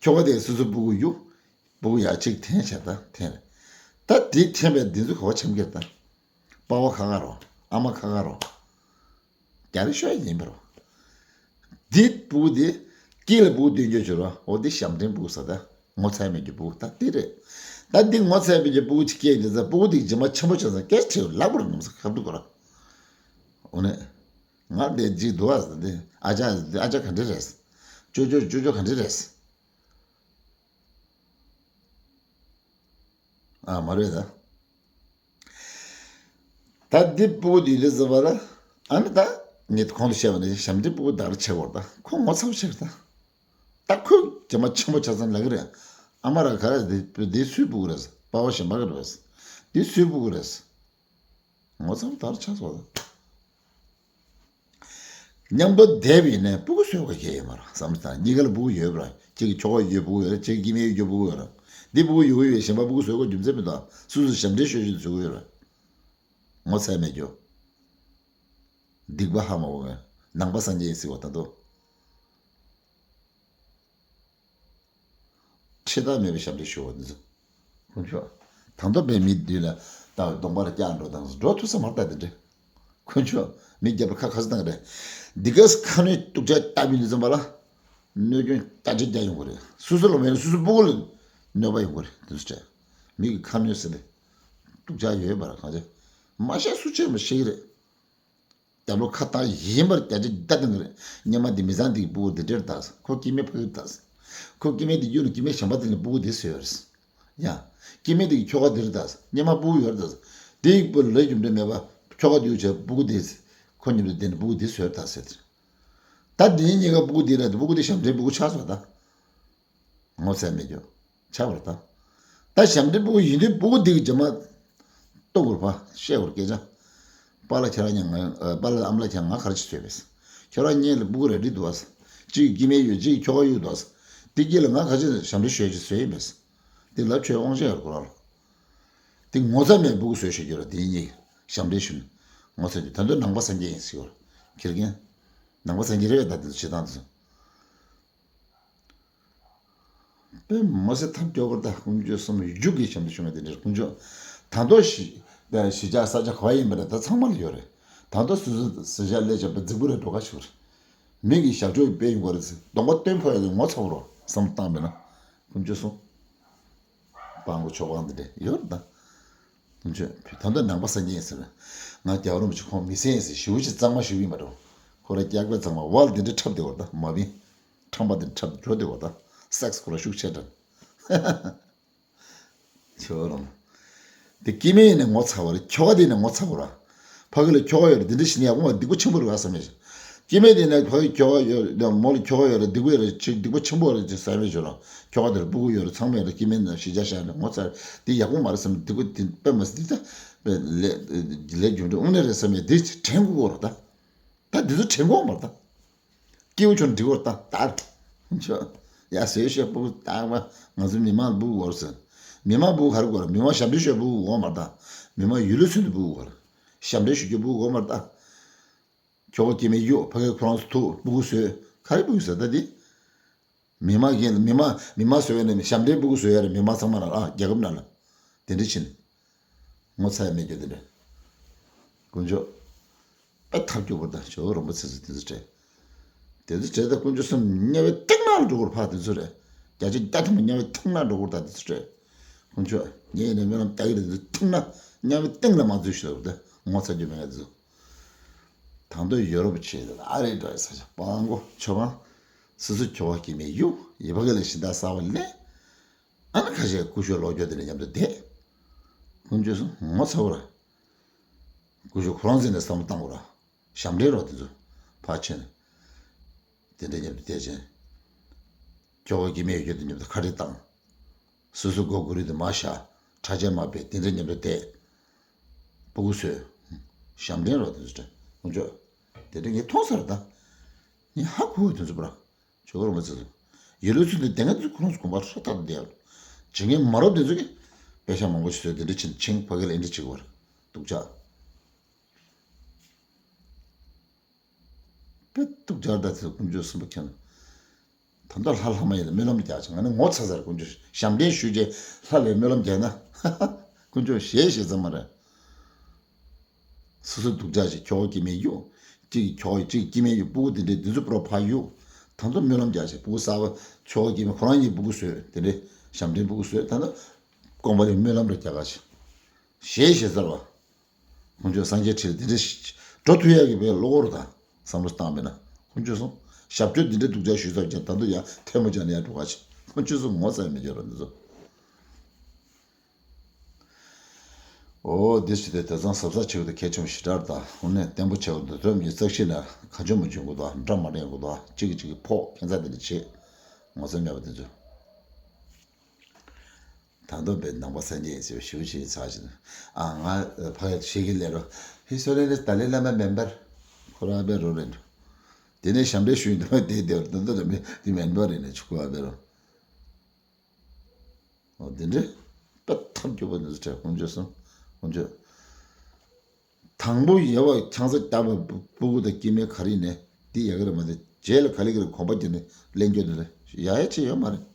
ཁྱོ་ག་དེ་སོ་སོ་སྤུ་གུ་གཡུག་སྤུ་གུ་ཡར་གཅིག་འཐེན་བྱས། ད་འཐེན་རེད། ད་དེ་འཐེན་པས་འདི་ཚོ་ག་བ་འཆམ་གྱི་རེད་ད། པ་ཕ་ཁ་ཁ་རོ། ཨ་མ་ཁ་ཁ་རོ། རྒྱ་རི་ཤོད་ཡིན་པ་རོ། འདི་སྤུ་གུ་འདི་དཀྱིལ་ལ་སྤུ་གུ་སྟོན་རྒྱུ་བྱོས་རོ། འོ་འདི་ཞབས་འདྲེན་སྤུ་གུ་ཟེར་ད། ངོ་ཚ་མེད་རྒྱུ་སྤུ་གུ་ད་འདི་རེད། ད་འདི་ངོ་ཚ་མེད་རྒྱུ་སྤུ་གུ་ཅིག་སྐྱེས་དུས་ཙམ། སྤུ་གུ་འདི་རྗེས་མ་ཆེན་པོ་ཆགས་ཙང་སྐད་ཆ་དྲིས་ལག་པར་ནམ་ས་ཁ་བསྡུ་དགོས་ར། འོ་ནས། ང་འདི་ཅིག་འདུག་ཨ་ཟེར། འདི་ཨ་ཅག་འདི་ཨ་ཅག་ག་འདྲ་རེད། ཅོ་ཅོ་ཅོ་ཅོ་ག་འདྲ་རེད། ཨ་མ་རེད་ད། ད་འདི་སྤུ་གུ་འདི་ལས་ཟེར་བ་ལ། ཨ་ནི་ད་ངས་གོང་དུ་བཤད་པ་ནི་ཞབས་འདྲེན་སྤུ་གུ་བདག་རེ་ཆགས་དགོས་རེད་ད། ཁོ་ངོ་ཚ་བོ་ཆགས་རེད་ད། ད་ཁོས་རྗེས་མ་ཆེན་པོ་ཆགས་ཙང་ལབ་ཀྱི་རེད། ཨ་མ་ར་ག་རེ། འདི་འདི་སུའི་སྤུ་གུ་རེད། པ་ཕ་གཞན་པ་གི་རེད། འདི་སུའི་སྤུ་གུ་རེད། ངོ་ཚ་བོ་བདག་རེ་ཆགས་སོང་ད། མཉམ་དུ་བསྡད་པ་ཡིན་ནའི་སྤུ་གུ་བཟོ་དགོས་ཀྱི་ཡོད་མ་རེད། བསམ་བློ་བཏང་། གཉིས་ཀ་ལ་སྤུ་གུ་ཡོད་པ་རེད། གཅིག་གི་ཁྱོ་ག་ཡོད་སྤུ་གུ་ཡོད་རེད། གཅིག་གི་སྐྱེ་དམན་ཡོད་སྤུ་གུ་ཡོད་རེད། འདི་སྤུ་གུ་ཡོད་ཡོད། གཞན་པ་སྤུ་གུ་བཟོ་དགོས་རྒྱུ་མཚན་མི་འདུག་སོ་སོ་ཞབས་འདྲེན་ཤོད་ཤོད་བཟོ་གི་ཡོད་རེད། ངོ་ཚ་མེད་རྒྱུ། སྡིག་པ་ཧ་མ་གོ་མཁན། ནང་པ་སངས་རྒྱས་ཡིན་ཟེར་བ་ད་དུང་། འཁྲི་ཐག་མེད་པའི་ཞབས་འདྲེན་ཞུ་བ་འདི་ཚོ། དཀོན་མཆོག་ད་མདོ་སྦས་མི་འདུས་ལ་ལྟ་བའི་གདོང་པར་བཀྱག་འགྲོ་དང་། འགྲོ་ཐུབ་ས་མ་རེད་ད་དེ་འདྲ། དཀོན་མཆོག་མི་རྒྱབ་པ་ཁ་ཁ་ས་བཏང་གི་རེད། འདི་ག་ས་ཁ་སྣོན་སྟུག་ཅག་བཏབ་ཡོང་དུས་ཙམ་པ་ལ། གནོད་སྐྱོན་རྒྱ་ཆེ་རྒྱ་ཡོང་གི་རེད། སོ་སོ་ལ་མེད་ན་སོ་སོ་སྤུ་གུ་ལ་གནོད་པ་ཡོང་གི་རེད། དེ་ཚོ་བྱས། མི་གི་ཁ་སྣོན་ཟེར་ནས་སྟུག་ཅག་ཡོད་པ་རེད། གང་བྱས་མ་ཤེས་སུ་བྱས་མ་ཤེས་ཀྱི་རེད། རྒྱབ་ལོགས་ཁ་བཏགས་ཡིན་པར་རྒྱ་ཆེ་རྒྱ་བཏང་གི་རེད། སྔོན་མ་འདི་མི་ཚང་འདི་གི་སྤུ་གུ་འདི་འདྲར་བཏགས། ཁོ་སྐྱེ་དམན་ཕ་གིར་བཏགས། ཁོ་སྐྱེ་དམན་འདི་གཡུགས་ནས་སྐྱེ་དམན་གཞན་པ་འདི་ལ་སྤུ་གུ་འདི་བཟོས་ཡོད་རེད། ཡ། སྐྱེ་དམན་འདི་གི་ཁྱོ་ག་འདིར་བཏགས། སྔོན་མ་སྤུ་གུ་ཡོད་རེད་བཏགས། འདི་ཡི་སྤུ་ལ་རྒྱུ་འབྲས་མེད་པ། ཁྱོ་ག་འདི་ཡོད་བྱས་སྤུ་གུ་འདི། ཁོ་མཉམ་དུ་བསྡད་ནས་སྤུ་གུ་འདི་བཟོས་བཏགས་ཟེར། ད་འདི་གཉིས་ཀ་སྤུ་གུ་འདི་རེད། སྤུ་གུ་འདི་ཞབས་འདྲེན་སྤུ་གུ་ཆགས་སོང་ད། ངོ་ཚ་མེད་རྒྱུ། ཆགས་པ་རེད་ད། ད་ཞབས་འདྲེན་སྤུ་གུ་ཡིན་དུས་སྤུ་གུ་འདི་གི་རྗེས་མ་ལྟོ་གུར་ཕ་བཤད་གུར་སྐད་ཆ། པཱ་ལགས་ཁྱེད་རང་གཉིས་ང་། ཨ། པཱ་ལགས་ཨ་མ་ལགས་ཁྱེད་རང་ང་ག་རེ་ཅིག་བཟོས་པས། ཁྱོད་རང་གཉིས་ལ་སྤུ་གུ་རེ་རེ་འདུག་ཨ། གཅིག་སྐྱེ་དམན་ཡོད། གཅིག་ཁྱོ་ག་ཡོད་འདུག་ཨ། དེ་གཉིས་ལ་ང་ག་ཅིག་ཞབས་འདྲེན་ཞུ་ཡ་ཅིག་བཟོས་ཡིན་པས། དེ་ལབ་ཆོས་དབང་ཆེན་ཡོད་རེད་ཁོ་རང་ལ། དེ་ངོ་ཚ་མེད་སྤུ་གུ་བཟོས་ཞུ་རྒྱུ་རེད། དེ་གཉིས་ཞབས་འདྲེན་ཞུ་ནས་ངོ་ཚ་རྒྱུ། ད་དུང་ནང་པ་སངས་རྒྱས་ཡིན་ཟེར་གྱི་ཡོད་རེད། ཁྱེད་རང་ནང་པ་སངས་རྒྱས་རེད་པས། ད་དེ་ཚོ་བྱེད་སྟངས་དེ་ཚོ། དཔེ་མི་སྲིད་ཐབས་སྐྱོ་པོ་རེད་ད། དཀོན་མཆོག་གསུམ་རྒྱུད་ཀྱི་ཞབས་འདྲེན་ཞུ་མཁན་དེ་འདྲ། དཀོན་མཆོག་ད་དུང་གཞིས་གཞིས་ཆགས་ས་ཆ་ག་བ་ཡིན་པ་རེད། ད་ཚང་མ་ལ་ཡོད་རེད། ད་དུང་སོ་སོའི་གཞིས་ཆགས་སླེབས་བྱས་པ་རྫིག་པོ་རེད། འགྲོ་ཁ་ཞིག་རེད། མི་གི་ཞབས་ཕྱོགས་སྤེལ་ཡོང་གི་རེད་ཟེར་གདོང་པ་སྟོན་ཕོད་ཡ་དེ་ངོ་ཚ་བོ་རེད། བསམ་བློ་བཏང་བས་ན། དཀོན་མཆོག་གསུམ། སྤྲང་པོ་ཕྱོགས་སྤང་དེ་འདྲ་ཡོད་རེད་ད། དཀོན་མཆོག་ད་ལྟ་ནང་པ་སངས་རྒྱས་ཡིན་ཟེར་བས། ང་རྒྱལ་བ་རིན་པོ་ཆེ་ཁོང་མི་ཟེར་ཡིན་ཟེར་ཞེ་པོ་ཅིག་གཙང་མ་ཞུ་གི་ཡིན་པ་འགྲོ། ཁོ་རང་སྐྱག་པའི་གཙང་མ་བ་ལ་དེ་འདྲ་འཁྲབ་བསྡད་པ་རེད་ད། མ་བིན། ཁྲམ་པ་དེ་འཁྲབ་འགྲོ་བསྡད་པ་རེད་ད། སེག་སི་ཁོ་རང་ཤུགས་ཆེ་དྲན། ཁྱོད་རང་། དེ་སྐྱེ་དམན་ཡིན་ནའི་ངོ་ཚ་བ་རེད། ཁྱོ་ག་དེ་ཡིན་ནའི་ངོ་ཚ་བ་རེད། ཕ་གི་ལ་ཁྱོ་ག་ཡོད་རེད། དེ་འདྲ་བྱས་ན་ཡག་པོ་མ་རེད། སྡིག་པ་ཆེན་པོ་རེད་བསམ་ཡ་ཞིག་སྐྱེ་དམན་དེ་ཡིན་ནའི་ཕ་གི་ཁྱོ་ག་ཡོད་རེད། མོ་ལ་ཁྱོ་ག་ཡོད་རེད། སྡིག་པ་ཡོད་རེད། ཅིག་སྡིག་པ་ཆེན་པོ་རེད་ཅེས་བསམ་ཡ་ཞིག་རེད། ཁྱོ་ག་དེ་ལ་སྤུ་གུ་ཡོད་རེད། ཚང་མ་ཡོད་རེད། སྐྱེ་དམན་ན་གཞིས་ཆགས་ཤར་ནས་ངོ་ཚ་རེད། དེ་ཡག་པོ་མ་རེད་བསམ། སྡིག་པ་དེ་དཔེ་མ་སྲིད་དེ་ད། པའི་ལས་ལས་རྒྱུ་འབྲས་དངོས་གནས་རེད་བསམ་ཡས་དེ་དྲན་དགོས་རེད་ད། ད་འདི་ཚོ་དྲན་དགོས་མ་རེད་ད། སྐྱེ་བོ་ཆུང་འབྲི་བར་ལྟ་ལྟར། ཆོ། ཡ་ཟོས་ཤོག་སྤུ་གུ་ལྟ་བ། ང་ཚོ་མི་མང་སྤུ་གུ་འོར་ཟེར། མི་མང་སྤུ་གུ་ག་རེ་དགོས་ར། མི་མང་ཞབས་འདྲེན་ཞུ་སྤུ་གུ་འོར་མ་ལྟ། མི་མང་ཡུལ་ལུགས་ཚུལ་དུ་སྤུ་གུ་འོར། ཞབས་འདྲེན་ཞུ་རྒྱུ་སྤུ་གུ་འོར་མ་ལྟ། ཁྱོ་ག་སྐྱེ་མེད་གཡུག་ཕ་གི་ཁོ་རང་ཚོ་ཐུག་སྤུ་གུ་ཟོས། ག་རེ་སྤུ་གུ་ཟོས་ད་འདི། མི་མང་གིས་མི་མང་མི་མང་ཟོས་ཡ་ནི་ཞབས་འདྲེན་སྤུ་གུ་ཟོས་ཡ་རེད། མི་མང་ཚང་མ་ལ་ཨ་རྒྱལ་ཁབ་ནང་ལ། དེ་འདྲ་ཕྱིན། ངོ་ཚ་ཡ་མེད་རྒྱུ་དེ་འདྲ། དཀོན་མཆོག་དཔེ་ཐབས་སྐྱོ་པོ་དང་ཇོ་བོ་རིན་པོ་ཆེ་ཚོ་དེ་ཚོ་བྲལ། དེ་ཚོ་བྲལ་ད་དཀོན་མཆོག་གསུམ་དམྱལ་བའི་གཏིང་ནང་ལ་འགྲོ་དགོས་ཕ་དེ་ཚོ་རེད། བརྒྱ་ཆ་བརྒྱ་ཐམ་པ་དམྱལ་བའི་གཏིང་ནང་འགྲོ་དགོས་ད་དེ་ཚོ་བྲལ། དཀོན་མཆོག་ངས་ནས་སྨོན་ལམ་བཏབ་ཀྱི་རེད། དེ་ཚོ་གཏིང་ན་དམྱལ་བའི་གཏིང་ལ་མ་འཛུལ་ཞིག་ལ་རེད། ངོ་ཚ་རྒྱུ་མེད་ང་དེ་ཚོ། དང་དོ་ཡོ་རོབ་བྱས་ཏེ་ཨ་རི་འདྲ་ས་ཆ་སྤང་མགོ་ཆོ་གང་། སོ་སོ་ཁྱོ་ག་སྐྱེ་མེད་གཡུག་ཡི་བ་ག་ལ་ཞིང་བདག་གསར་པ་ལེན། ཨ་ན་ཁ་ཤས་སྐུ་ཞབས་ལོ་རྒྱུས་དེ་ནས་མཉམ་དུ་བསྡད། དཀོན་མཆོག་གསུམ་ངོ་ཚ་བོ་ར། སྐུ་ཞབས་ཁོ་རང་ཚོ་ནས་བསམ་བློ་བཏང་དགོས་ར། ཞབས་འདྲེན་རོགས་དེ་ཚོ་ཕར་ཕྱིན། དེ་འདྲ་མཉམ་དུ་བསྡད་ཅིང་། ཁྱོ་ག་སྐྱེ་མེད་ཡོད་རྒྱུ་དེ་མཉམ་དུ་ཁ་བྲལ་བཏང་། སོ་སོ་མགོ་སྒུར་རི་དུ་མ་བཞག་གྲྭ་ཆས་མ་སྤེལ་དེ་འདྲ་མཉམ་དུ་བསྡད། སྤུ་གུ་ཚོས། ཞབས་འདྲེན་རོགས་དེ་ཚོ་དྲན་དཀོན་མཆོག་དེ་འདྲ་ངས་མཐོང་ས་རེད་ད། ངས་ཧ་གོ་དེ་ཚོ་པར། ཇོ་བོ་རིན་པོ་ཆེ་ཚོ། ཡུལ་ལུགས་ཚུལ་དུ་བསྡད་མཁན་ཚོ་ཁོ་རང་ཚོ་དགོངས་པ་ཧྲ་ཐག་ཏུ་བསྡད་ཡོད། བྱེད་མཁན་མ་རབས་དེ་ཚོ་གིས་དཔེ་ཆ་མང་པོ་ཞིག་བཟོས་དེ་འདྲ་ཕྱིན་ཕྱིན་ཕ་གི་ལ་ཨེ་འདྲ་བྱེད་དགོས་རེད། སྡུག་ཅག་དཔེ་སྡུག་ཅག་ད་དེ་ཚོ་དཀོན་མཆོག་གསུམ་པོ་མཁྱེན། ད་ལྟ་ལྷ་ལྷ་མ་ཡིན་ལ་སྨོན་ལམ་རྒྱག་ཅིང་ང་ནི་ངོ་ཚ་ཚར། དཀོན་མཆོག་ཞབས་འདྲེན་ཞུས་རྗེས་ལྷ་ལ་སྨོན་ལམ་རྒྱག་ན། དཀོན་མཆོག་ཞེད་ཞེད་ཙམ་མ་རེད། སོ་སོ་སྡུག་ཅག་ཅིག་ཁྱོ་ག་སྐྱེ་མེད་གཡུག་གཅིག་གིས་ཁྱོ་ག་གཅིག་སྐྱེ་མེད་གཡུག་སྤུ་གུ་དེ་འདྲའི་དེ་ཚོ་པུ་ར་ཕ་གཡུག་ད་ཚོ་སྨོན་ལམ་རྒྱག་ཅིག་སྤུ་གུ་གསར་པ་ཁྱོ་ག་སྐྱེ་མེད་ཁོ་རང་གཉིས་སྤུ་གུ་བཟོས་དེ་འདྲའི་ཞབས་འདྲེན་སྤུ་གུ་བཟོས་ད་ཚོ་དགོངས་པ་རེ་སྨོན་ལམ་རེ་རྒྱག་ག་ཅིག་ཞེད་ཞེད་ཚར་བ། དཀོན་མཆོག་སངས་རྒྱས་ཁྲི་ལ་དེ་འདྲ་ཞིག་འགྲོ་ཐུབ་ཡག་གི་བའི་བློ་ཁོག་རེ་དང་བསམ་བློ་བཏང་མེད་ན་དཀོན་མཆོག་གསུམ་ཞབས་ཕྱི་འདི་འདྲ་སྡུག་ཅག་ཞུས་ཚར་ཀྱང་ད་དུང་ཡང་ཐལ་མོ་སྦྱར་ནས་ཡར་འགྲོ་ག་ཅིག་དཀོན་མཆོག་གསུམ་ངོ་ཚ་ཡང་མི་འགྱུར་རོ་འདི་ཚོ། འོ་འདི་ཞིག་དེ་དེ་ཙང་ཟབ་ཟབ་ཆེ་བ་དང་གལ་ཆེན་པོ་ཞེ་དྲག་དང་དངོས་གནས་བརྟན་པོ་ཆེ་བ་འདུག་དོན་གྱི་རྩ་ཤེ་ལ་ཁ་ཆུ་མ་བྱུང་གི་འདུག་འདྲ་མ་འདྲེན་གི་འདུག་གཅིག་གིས་གཅིག་གི་ཕོག་ཁྱད་མཚར་དེ་འདྲ་བྱེད་ངོ་ཚ་མེད་པ་དེ་ཚོ། ད་དུང་པའི་ནང་པ་སངས་རྒྱས་ཡིན་ཟེར་བའི་ཞུ་ཞིག་ཚར་ཞིང་ཨ་ང་ཕ་ཤེས་ཀྱི་ལས་རོ་ཧི་སོ་རེ་ནི་ཏཱ་ལའི་བླ་མ་མེན་པར་ཁོ་རང་པའི་རོ་རེད་འགྲོ། དེ་ནས་ཞབས་འདྲེན་ཞུས་འདུག་དེ་དེ་རོ་དོན་དུ་རེ་མི་དེ་མེན་པར་རེད་ནས་ཆུ་ཁོ་བ་པའི་རོ། འོ་དེ་འདྲ་དཔེ་ཐབས་སྐྱོ་པོ་འདི་ཚོ་དྲན་དཀོན་མཆོག་གསུམ་དཀོན་མཆོག་དང་པོ་ཡལ་བ་ཆང་ས་བརྒྱབ་པ་སྤུ་གུ་དང་སྐྱེ་དམན་ག་རེ་ཡིན་ནའི་འདི་ཡག་གི་རེད་མ་རེད། རྗེས་ལ་ག་ལེ་ག་ལེ་གོམ་པ་བརྒྱབ་ནས་གླེང་རྒྱུ་འདི་རེད་ཡ་ཡ་ཅི་ཡོད་མ་རེད།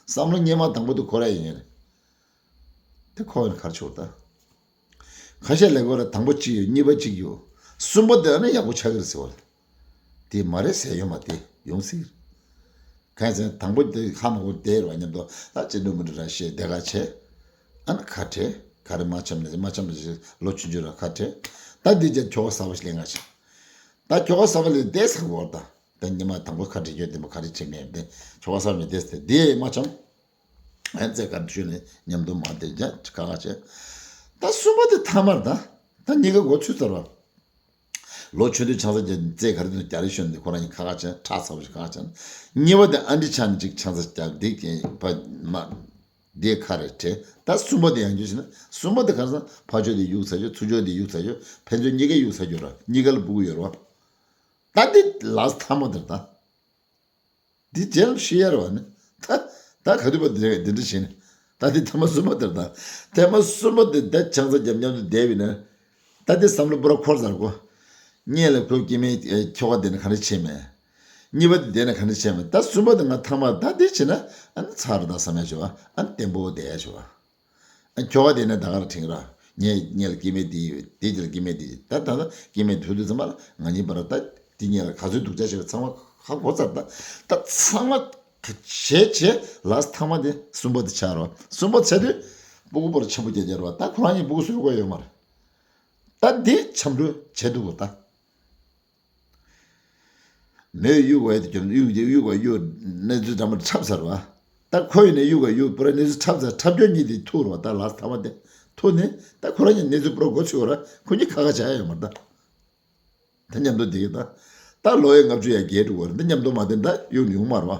བསམ་བློ་སྙེ་མ་དང་པོ་དེ་ཁོ་ར་ཡིན་ངེས་རེད། དེ་ཁོ་ཡིན་གར་ཆོག་ད། ཁ་ཤས་ལས་ཁོ་ར་དང་པོ་གཅིག་ཡོད་གཉིས་པ་གཅིག་ཡོད། གསུམ་པ་དེ་ཨ་ནི་ཡག་པོ་ཆགས་ཀྱི་རེད་ཟེར་བ་རེད། དེ་མ་རེད་ཟེར་ཡོད་མ་དེ་ཡོང་སྲིད། གང་ཡིན་ཟེར་ན་དང་པོ་དེ་ཧ་མ་གོ་བསྡད་རོགས་མཉམ་དུ་ད་ཅི་འདྲ་མི་འདྲ་ར་བཤད་བསྡད་ག་བྱས། ཨ་ན་ཁ་བྲལ་ག་རེ་མ་འཆམ་ནས་མ་འཆམ་ནས་ལོ་ཆུང་ཆུང་ར་ཁ་བྲལ། ད་འདི་རྒྱ་ཁྱོ་ག་གསར་པ་ཞིག་ལེན་ག་བྱས། ད་ཁྱོ་ག་གསར་པ་ལེན་བསྡད་ས་གོ་ད། ད་ཉི་མ་དང་པོ་ཁ་བྲལ་ཡོད་དེ་མ་ཁ་བྲལ་བྱེད་མེད་དེ་ཁྱོ་ག་གསར་པ་ལེན་བསྡད་ས་དེ་མ་འཆམ། ཨ་ནི་རྩེ་གར་བཞུད་ནས་མཉམ་དུ་མ་བསྡད་རྒྱ་ཁ་ཁ་བྱས། ད་གསུམ་པ་དེ་ཐ་མར་ད། ད་གཉིས་ཀ་མགོ་ཚོས་ཚར་བ། ལོ་ཆུང་དུས་ཆང་ས་རྒྱག་རྩེ་ག་རེ་དུ་རྒྱ་རེ་ཤོན་འདི་ཁོ་རང་གཉིས་ཁ་ཁ་བྱས་ཁྲག་ཚ་བོ་ཞིག་ཁ་ཁ་བྱས། གཉིས་པ་དེ་ཨ་འདྲི་ཆ་ནས་ཅིག་ཆང་ས་རྒྱག་འདི་ཕ་མ་འདི་ཁ་རེ་བྲལ། ད་གསུམ་པ་དེ་ཡང་རྒྱུ་ཞིག་ན་གསུམ་པ་དེ་ག་རེ་ཟེར་ན་ཕ་ཆོས་དེ་གཡུག་ཚར་ཆོག་ཚུར་ཆོས་དེ་གཡུག་ཚར་ཆོག་ཕན་ཚུན་གཉིས་ཀ་གཡུག་ཚར་ཆོག་ར་གཉིས་ཀ་ལ་སྤུ་གུ་ཡོད་ར་བ། ད་འདི་ལ་ཐ་མ་དེར་ད། འདི་རྗེས་ལ་ཤི་ཡ་རེད་བ་ནི། ད་ད་ག་དུས་པ་འདི་འདི་འདྲ་བྱས་ནས་ད་འདི་ཐེངས་མ་གསུམ་པ་དེར་ད། ཐེངས་མ་གསུམ་པ་དེ་ད་ཆང་ས་རྒྱབ་མཉམ་དུ་བསྡད་པ་ཡིན་ན། ད་འདི་བསམ་བློ་པུ་ར་འཁོར་ཚར་གོ། གཉིས་ལ་ཁོ་སྐྱེ་དམན་ཁྱོ་ག་དེ་ནས་ག་འདྲ་བྱས་མེད། གཉིས་པ་དེ་དེ་ནས་ག་འདྲ་བྱས་མེད་ད་གསུམ་པ་དེ་ང་ཐ་མ་ད་འདི་བྱས་ན་ཨ་ནི་ཚར་རེད་ད་བསམ་ཡ་བྱེད་བ་ཨ་ནི་བརྟན་པོ་བསྡད་ཡ་བྱེད་བ། ཁྱོ་ག་དེ་ནས་ད་ག་ར་དྲན་ར། ངས་ངས་ལ་སྐྱེ་དམན་དེ་ཡོད་དེ་དེ་ལ་སྐྱེ་དམན་དེ་ཡོད་ད་ད་ད་སྐྱེ་དམན་དེ་ཐུག་དུས་ཙམ་པ་ལ་ང་གཉིས་བར་ད་དེ་གཉིས་ལ་ག་ཚོད་སྡུག་ཅག་བྱས་པ་ཚང་མ་ཧ་གོ་ཚར་ད་ད་ཚང་མ་བྱས་བྱས་ལ་ཐ་མ་དེ་གསུམ་པ་དེ་ཆགས་རོ་གསུམ་པ་ཆགས་དུས་སྤུ་གུ་བར་ཆེན་པོ་རྒྱག་རྒྱག་རོ་ད་ཁོ་རང་གཉིས་སྤུ་གུ་བཟོ་དགོས་ཡོད་མ་རེད། ད་འདི་འཆམ་འགྲོ་བྱས་འདུག་གོ་ད། མོས་གཡུག་བས་དེ་གྱོན་གཡུག་དེ་གཡུག་བ་གཡུག་གནས་ཚུལ་འདྲ་མ་འཁྲབ་ཚར་བ། ད་ཁོ་ཡིས་ནས་གཡུག་བ་གཡུག་པུ་ར་གནས་ཚུལ་འཁྲབ་ཚར་འཁྲབ་སྐྱོ་གཉིས་དེ་ཐུག་རོ་ད་ལ་ཐ་མ་དེ་ཐུག་ནས་ད་ཁོ་རང་གཉིས་གནས་ཚུལ་པུ་ར་མགོ་ཚོས་ར་ཁོ་གཉིས་ཁ་ཁ་བྱ་ཡ་ཡོད་མ་རེད་ད། ད་མཉམ་དུ་བསྡད་ཀྱི་ད། ད་ལོ་ཡི་ལྔ་བཅུ་ཡ་བརྒལ་འགྲོ་བ་རེད་ད་མཉམ་དུ་མ་བསྡད་ད་གཡུག་ནས་ཡོང་མ་རེད་བ།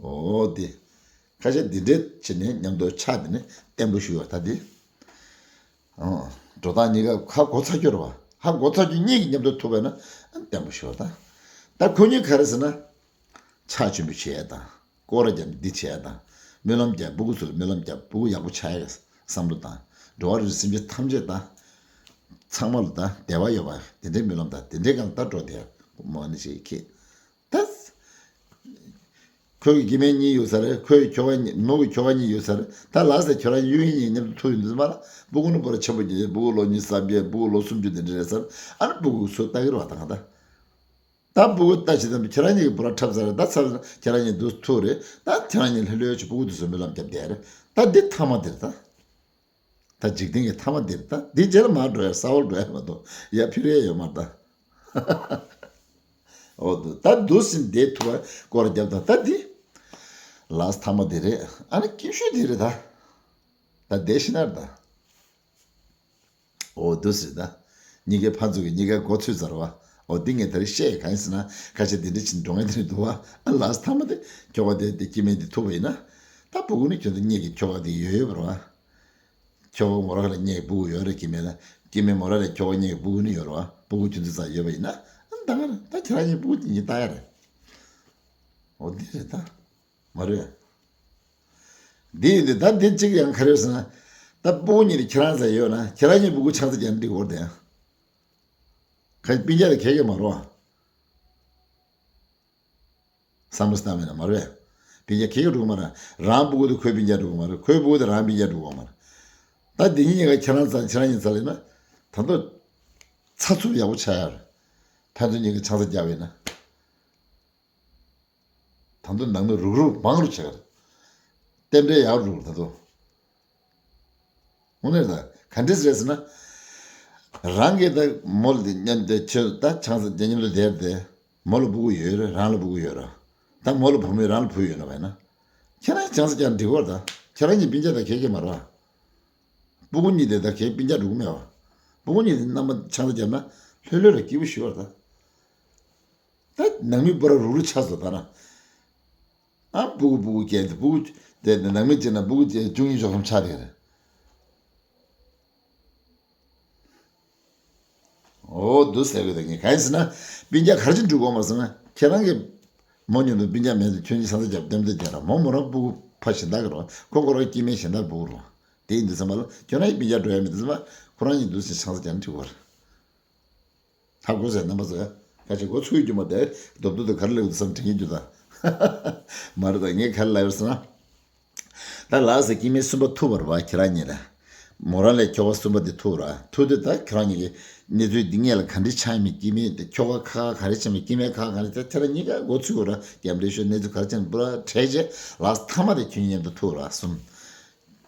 འོ་དེ། ཁ་ཤས་འདི་འདྲས་བྱས་ནས་མཉམ་དུ་ཆགས་དེ་ནས་བརྟན་པོ་ཞུ་བ་ད་དེ། ཨང་། འགྲོ་སྟངས་གཉིས་ཀ་ཧ་གོ་ཚར་རྒྱུ་རེད་བ། ཧ་གོ་ཚར་རྒྱུ་གཉིས་ཀྱི་མཉམ་དུ་ཐུག་པ་ན་བརྟན་པོ་ཞིག་རེད་ད། ད་ཁོ་གཉིས་ག་རེ་ཟེར་ན། ཕྱག་མཆོད་འབུལ་བྱེད་ཡ་དང་། སྐོར་ར་རྒྱབ་འདི་བྱེད་ཡ་དང་། སྨོན་ལམ་རྒྱབ། སྤུ་གུ་ཚོ་ལ་སྨོན་ལམ་རྒྱབ། སྤུ་གུ་ཡག་པོ་ཆགས་ཡ་བསམ་བློ་དང་། འགྲོ་བ་རིགས་སེམས་ཅན་ཐམས་ཅད་དང་། ཚང་མ་ལ་ད་བདེ་བ་ཡོད་པ་དེ་འདྲའི་སྨོན་ལམ་དང་དེ་འདྲའི་སྒང་ད་འགྲོ་བསྡད་ཡ་མོ་ནི་ཞིག་ཁེ། ད། ཁོའི་སྐྱེ་དམན་གཉིས་ཡོད་ས་རེད། ཁོའི་ཁྱོ་ག་གཉིས། མོ་གི་ཁྱོ་ག་གཉིས་ཡོད་ས་རེད། ད་ལ་སེ་ཁྱོད་རང་གཡུ་ཡི་གཉིས་མཉམ་དུ་ཐུག་ཡོང་དུས་མ་ལ་སྤུ་གུ་ནི་པོ་ར་ཆེན་པོ་གྱི་སྤུ་གུ་ལོ་ཉི་ཤུ་རྩ་བརྒྱད། སྤུ་གུ་ལོ་སུམ་ཅུ་དེ་འདྲ་རེད་ས་རེད། ཨ་ནི་སྤུ་གུ་ཚོ་ལྟ་གི་རེད་བ། ད་གང་ལྟར། ད་སྤུ་གུ་ལྟ་བྱེད་དམ་པའི་ཁྱེད་རང་གཉིས་ཀྱི་བུ་ར་འཁྲབ་ས་རེད། ད་ཚར་ཁྱེད་རང་གཉིས་འདུག་ཐུག་རེད། ད་ཁྱེད་རང་གཉིས་ལྷོད་ལྷོད་བྱེད། སྤུ་གུ་དེ་ཚོ་སྨོན་ལམ་རྒྱབ་བསྡད་རེད། ད་འདི་མཐའ་མ་འདིར་ད། ད་འཇིག་རྟེན་གྱི་མཐའ་མ་འདིར་ད། འདི་རྗེས་ལ་མར་འགྲོ་ཡ་ས་འོག་འགྲོ་ཡ་མ་གཏོགས་ཡར་འཕུར་ཡ་ཡོད་མ་རེད་ད། འོ་འདུག་ད་འདུག་སེ་བསྡད་ཐུབ་པ་སྐོར་རྒྱབ་དང་ད་འདི། ལ་སེ་མཐའ་མ་འདི་རེད། ཨ་ནི་སྐྱིད་ཤོས་འདི་རེད་ད། ད་བསྡད་ཤི་ན་རེད་ད། འོ་འདུག་སེ་ད། གཉིས་ཀའི་ཕར་ཚུར་གྱི་གཉིས་ཀའི་མགོ་ཚོས་ཚར་བ། འོ་འདི་ངས་ད་རེས་བཤད་གང་ཡིན་ཟེར་ན། ཁ་ཤས་འདི་འདྲ་ཕྱིན་འགྲོ་མཁན་དེ་རེད་འདུག་བ། ཨ་ལ་སེ་མཐའ་མ་དེ་ཁྱོ་ག་དེ་དེ་སྐྱེ་དམན་དེ་ཐུག་པ་ཡིན་ན། ད་སྤུ་གུ་ནི་ཁྱོད་ཚོ་གཉིས་ཀྱི་ཁྱོ་ག་དེ་ཡོད་ཡོད་པ་རེད་བ། ཁྱོ་ག་མོ་རང་ལ་གཉིས་ཀྱི་སྤུ་གུ་ཡོད་རེད། སྐྱེ་དམན་ལ། སྐྱེ་དམན་མོ་རང་ལ་ཁྱོ་ག་གཉིས་ཀྱི་སྤུ་གུ་ནི་ཡོད་རེད་བ། སྤུ་གུ་ཁྱོད་ཚོ་ཚ་ཡོད་པ་ཡིན་ན། ཨ་ད་ག་རེད། ད་ཁྱེད་རང་གཉིས་སྤུ་གུ་གཉིས་ལྟ་ཡ་རེད། འོ་འདི་རེད་ད། མ་རེད། འདི་ཡིན་དུས་ད་འདི་གཅིག་ཡང་ག་རེ་ཟེར་ན། ད་སྤུ་གུ་གཉིས་དེ་ཁྱེད་རང་ཚ་ཡོད་ན་ཁྱེད་རང་གཉིས་སྤུ་གུ་ཆང་ས་རྒྱག་ན་འགྲིག་གི་རེད་དེ། ཁ་སྤུན་ཀྱག་དེ་གས་གས་མ་རེད་བ། བསམ་བློ་བཏང་མེད་ན་མ་རེད། སྤུན་ཀྱག་གས་གས་འགྲོ་གི་མ་རེད། རང་སྤུ་གུ་དེ་ཁོའི་སྤུན་ཀྱག་འགྲོ་གི་མ་རེད། ཁོའི་སྤུ་གུ་དེ་རང་སྤུན་ཀྱག་འགྲོ་གི་མ་རེད། ད་འདི་གཉིས་གཉིས་ཀ་ཁྱེད་རང་ཚ་ཁྱེད་རང་གཉིས་ཚ་ལ་ཡིན་ན། ད་དུང་ཚ་ཚུར་ཡག་པོ་ཆགས་ཡ་རེད། ཕན་ཚུན་གཉིས་ཀ་ཆང་ས་རྒྱག་པ་ཡིན་ན། ད་དུང་ནང་མི་རུག་རུག་མང་རུ་ཆགས་རེད། རྟེན་འབྲེལ་ཡག་རུ་ད་དུང་། དངོས་གནས་ད་ག་འདྲས་རེད་ཟེར་ན། རང་གིས་ད་མོ་ལ་མཉམ་དུ་ཆོས་ད་ཆང་ས་རྒྱག་མཉམ་དུ་བསྡད་དེ། མོ་ལ་སྤུ་གུ་ཡོད་རེད། རང་ལ་སྤུ་གུ་ཡོད་རེད། ད་མོ་ལ་བུ་མོ་ཡོད། རང་ལ་བུ་ཡོད་ན་བས་ན། ཁྱེད་རང་ཆང་ས་རྒྱག་འགྲིག་གོ་ད། ཁྱེད་རང་གཉིས་སྤུན་ཀྱག་ད་གས་གས་མ་རེད་བ། སྤུ་གུ་གཉིས་དེ་ད་གས་སྤུན་ཀྱག་འགྲོ་གི་མེད་བ། སྤུ་གུ་གཉིས་དེ་རྣམ་པ་ཆང་ས་རྒྱབ་ན་ལྷོད་ལྷོད་ར་སྐྱིད་པོ་ཞིག་ཡོད་རེད་ད། ད་ནང་མི་པོ་ར་རུག་རུག་ཆགས་སོང་ད་ན། ཨ་སྤུ་གུ་སྤུ་གུ་སྐྱེས་ཏེ་སྤུ་གུ་དེ་ནང་མི་སྐྱེས་ན་སྤུ་གུ་སྐྱེས་བཅུ་གཉིས་བཅུ་གསུམ་ཆགས་རེད། འོ་འདུག་ཟེར་གི་ད་ངས་གང་ཡིན་ཟེར་ན། སྤུན་ཀྱག་ག་རེ་བྱས་འགྲིག་གོ་མ་ཟེར་ན། ཁྱེད་རང་གི་མོ་མཉམ་དུ་སྤུན་ཀྱག་མེད་དུ་ཁྱོད་གཉིས་ཆང་ས་རྒྱབ་ལྟེམ་ལྟེ་རྒྱག་ར། མོ་མོ་རང་སྤུ་གུ་ཕ་གཞན་དག་གི་རོ། ཁོ་ཁོ་རང་སྐྱེ་དམན་གཞན་དག་སྤུ་གུ་རོ། དེ་ཡིན་དུས་ཙམ་པ་ལ་ཁྱོད་རང་གི་སྤུན་ཀྱག་འགྲོ་ཡ་མེད་དུས་ཙམ་པ་ཁོ་རང་གཉིས་འདུག་ཟེར་ཆང་ས་རྒྱག་ན་འགྲིག་གོ་ར། ཧ་གོ་ཟེར་རྣམ་པ་ཚོ། ཁ་ཅིག་མགོ་ཚོས་རྒྱུ་མ་དེ་རྡོབ་རྡོབ་དེ་ག་རེ་ལབ་འདུག་བསམ་དྲན་གྱི་འདུག་ད། མ་རེད་ད། ངས་ག་རེ་ལབ་ཡོད་ཟེར་ན། ད་ལ་སེ་སྐྱེ་དམན་གསུམ་པ་ཐུག་པ་རེད་བ་ཁྱེད་རང་གཉིས་ལ། མོ་རང་ལས་ཁྱོ་ག་གསུམ་པ་དེ་ཐུག་ར། ཐུག་དུས་ད་ཁྱེད་རང་གཉིས་ཀྱི་གནས་ཚུལ་འདི་སྔོན་ལ་ག་འདྲ་ཆགས་མེད། སྐྱེ་དམན་དེ་ཁྱོ་ག་ཁག་ཁག་ག་རེ་ཆགས་མེད། སྐྱེ་དམན་ཁག་ཁག་ག་རེ་ད་ཁྱེད་རང་གཉིས་ཀ་མགོ་ཚོས་གོ་ར། རྒྱབ་འདྲེ་ཤོར། གནས་ཚུལ་ག་རེ་ཆགས་མེད་པུ་ར་བྲལ་རྗེས་ལ་སེ་མཐའ་མ་དེ་ཁྱོད་གཉིས་མཉམ་དུ་ཐུག་ར་གསུམ།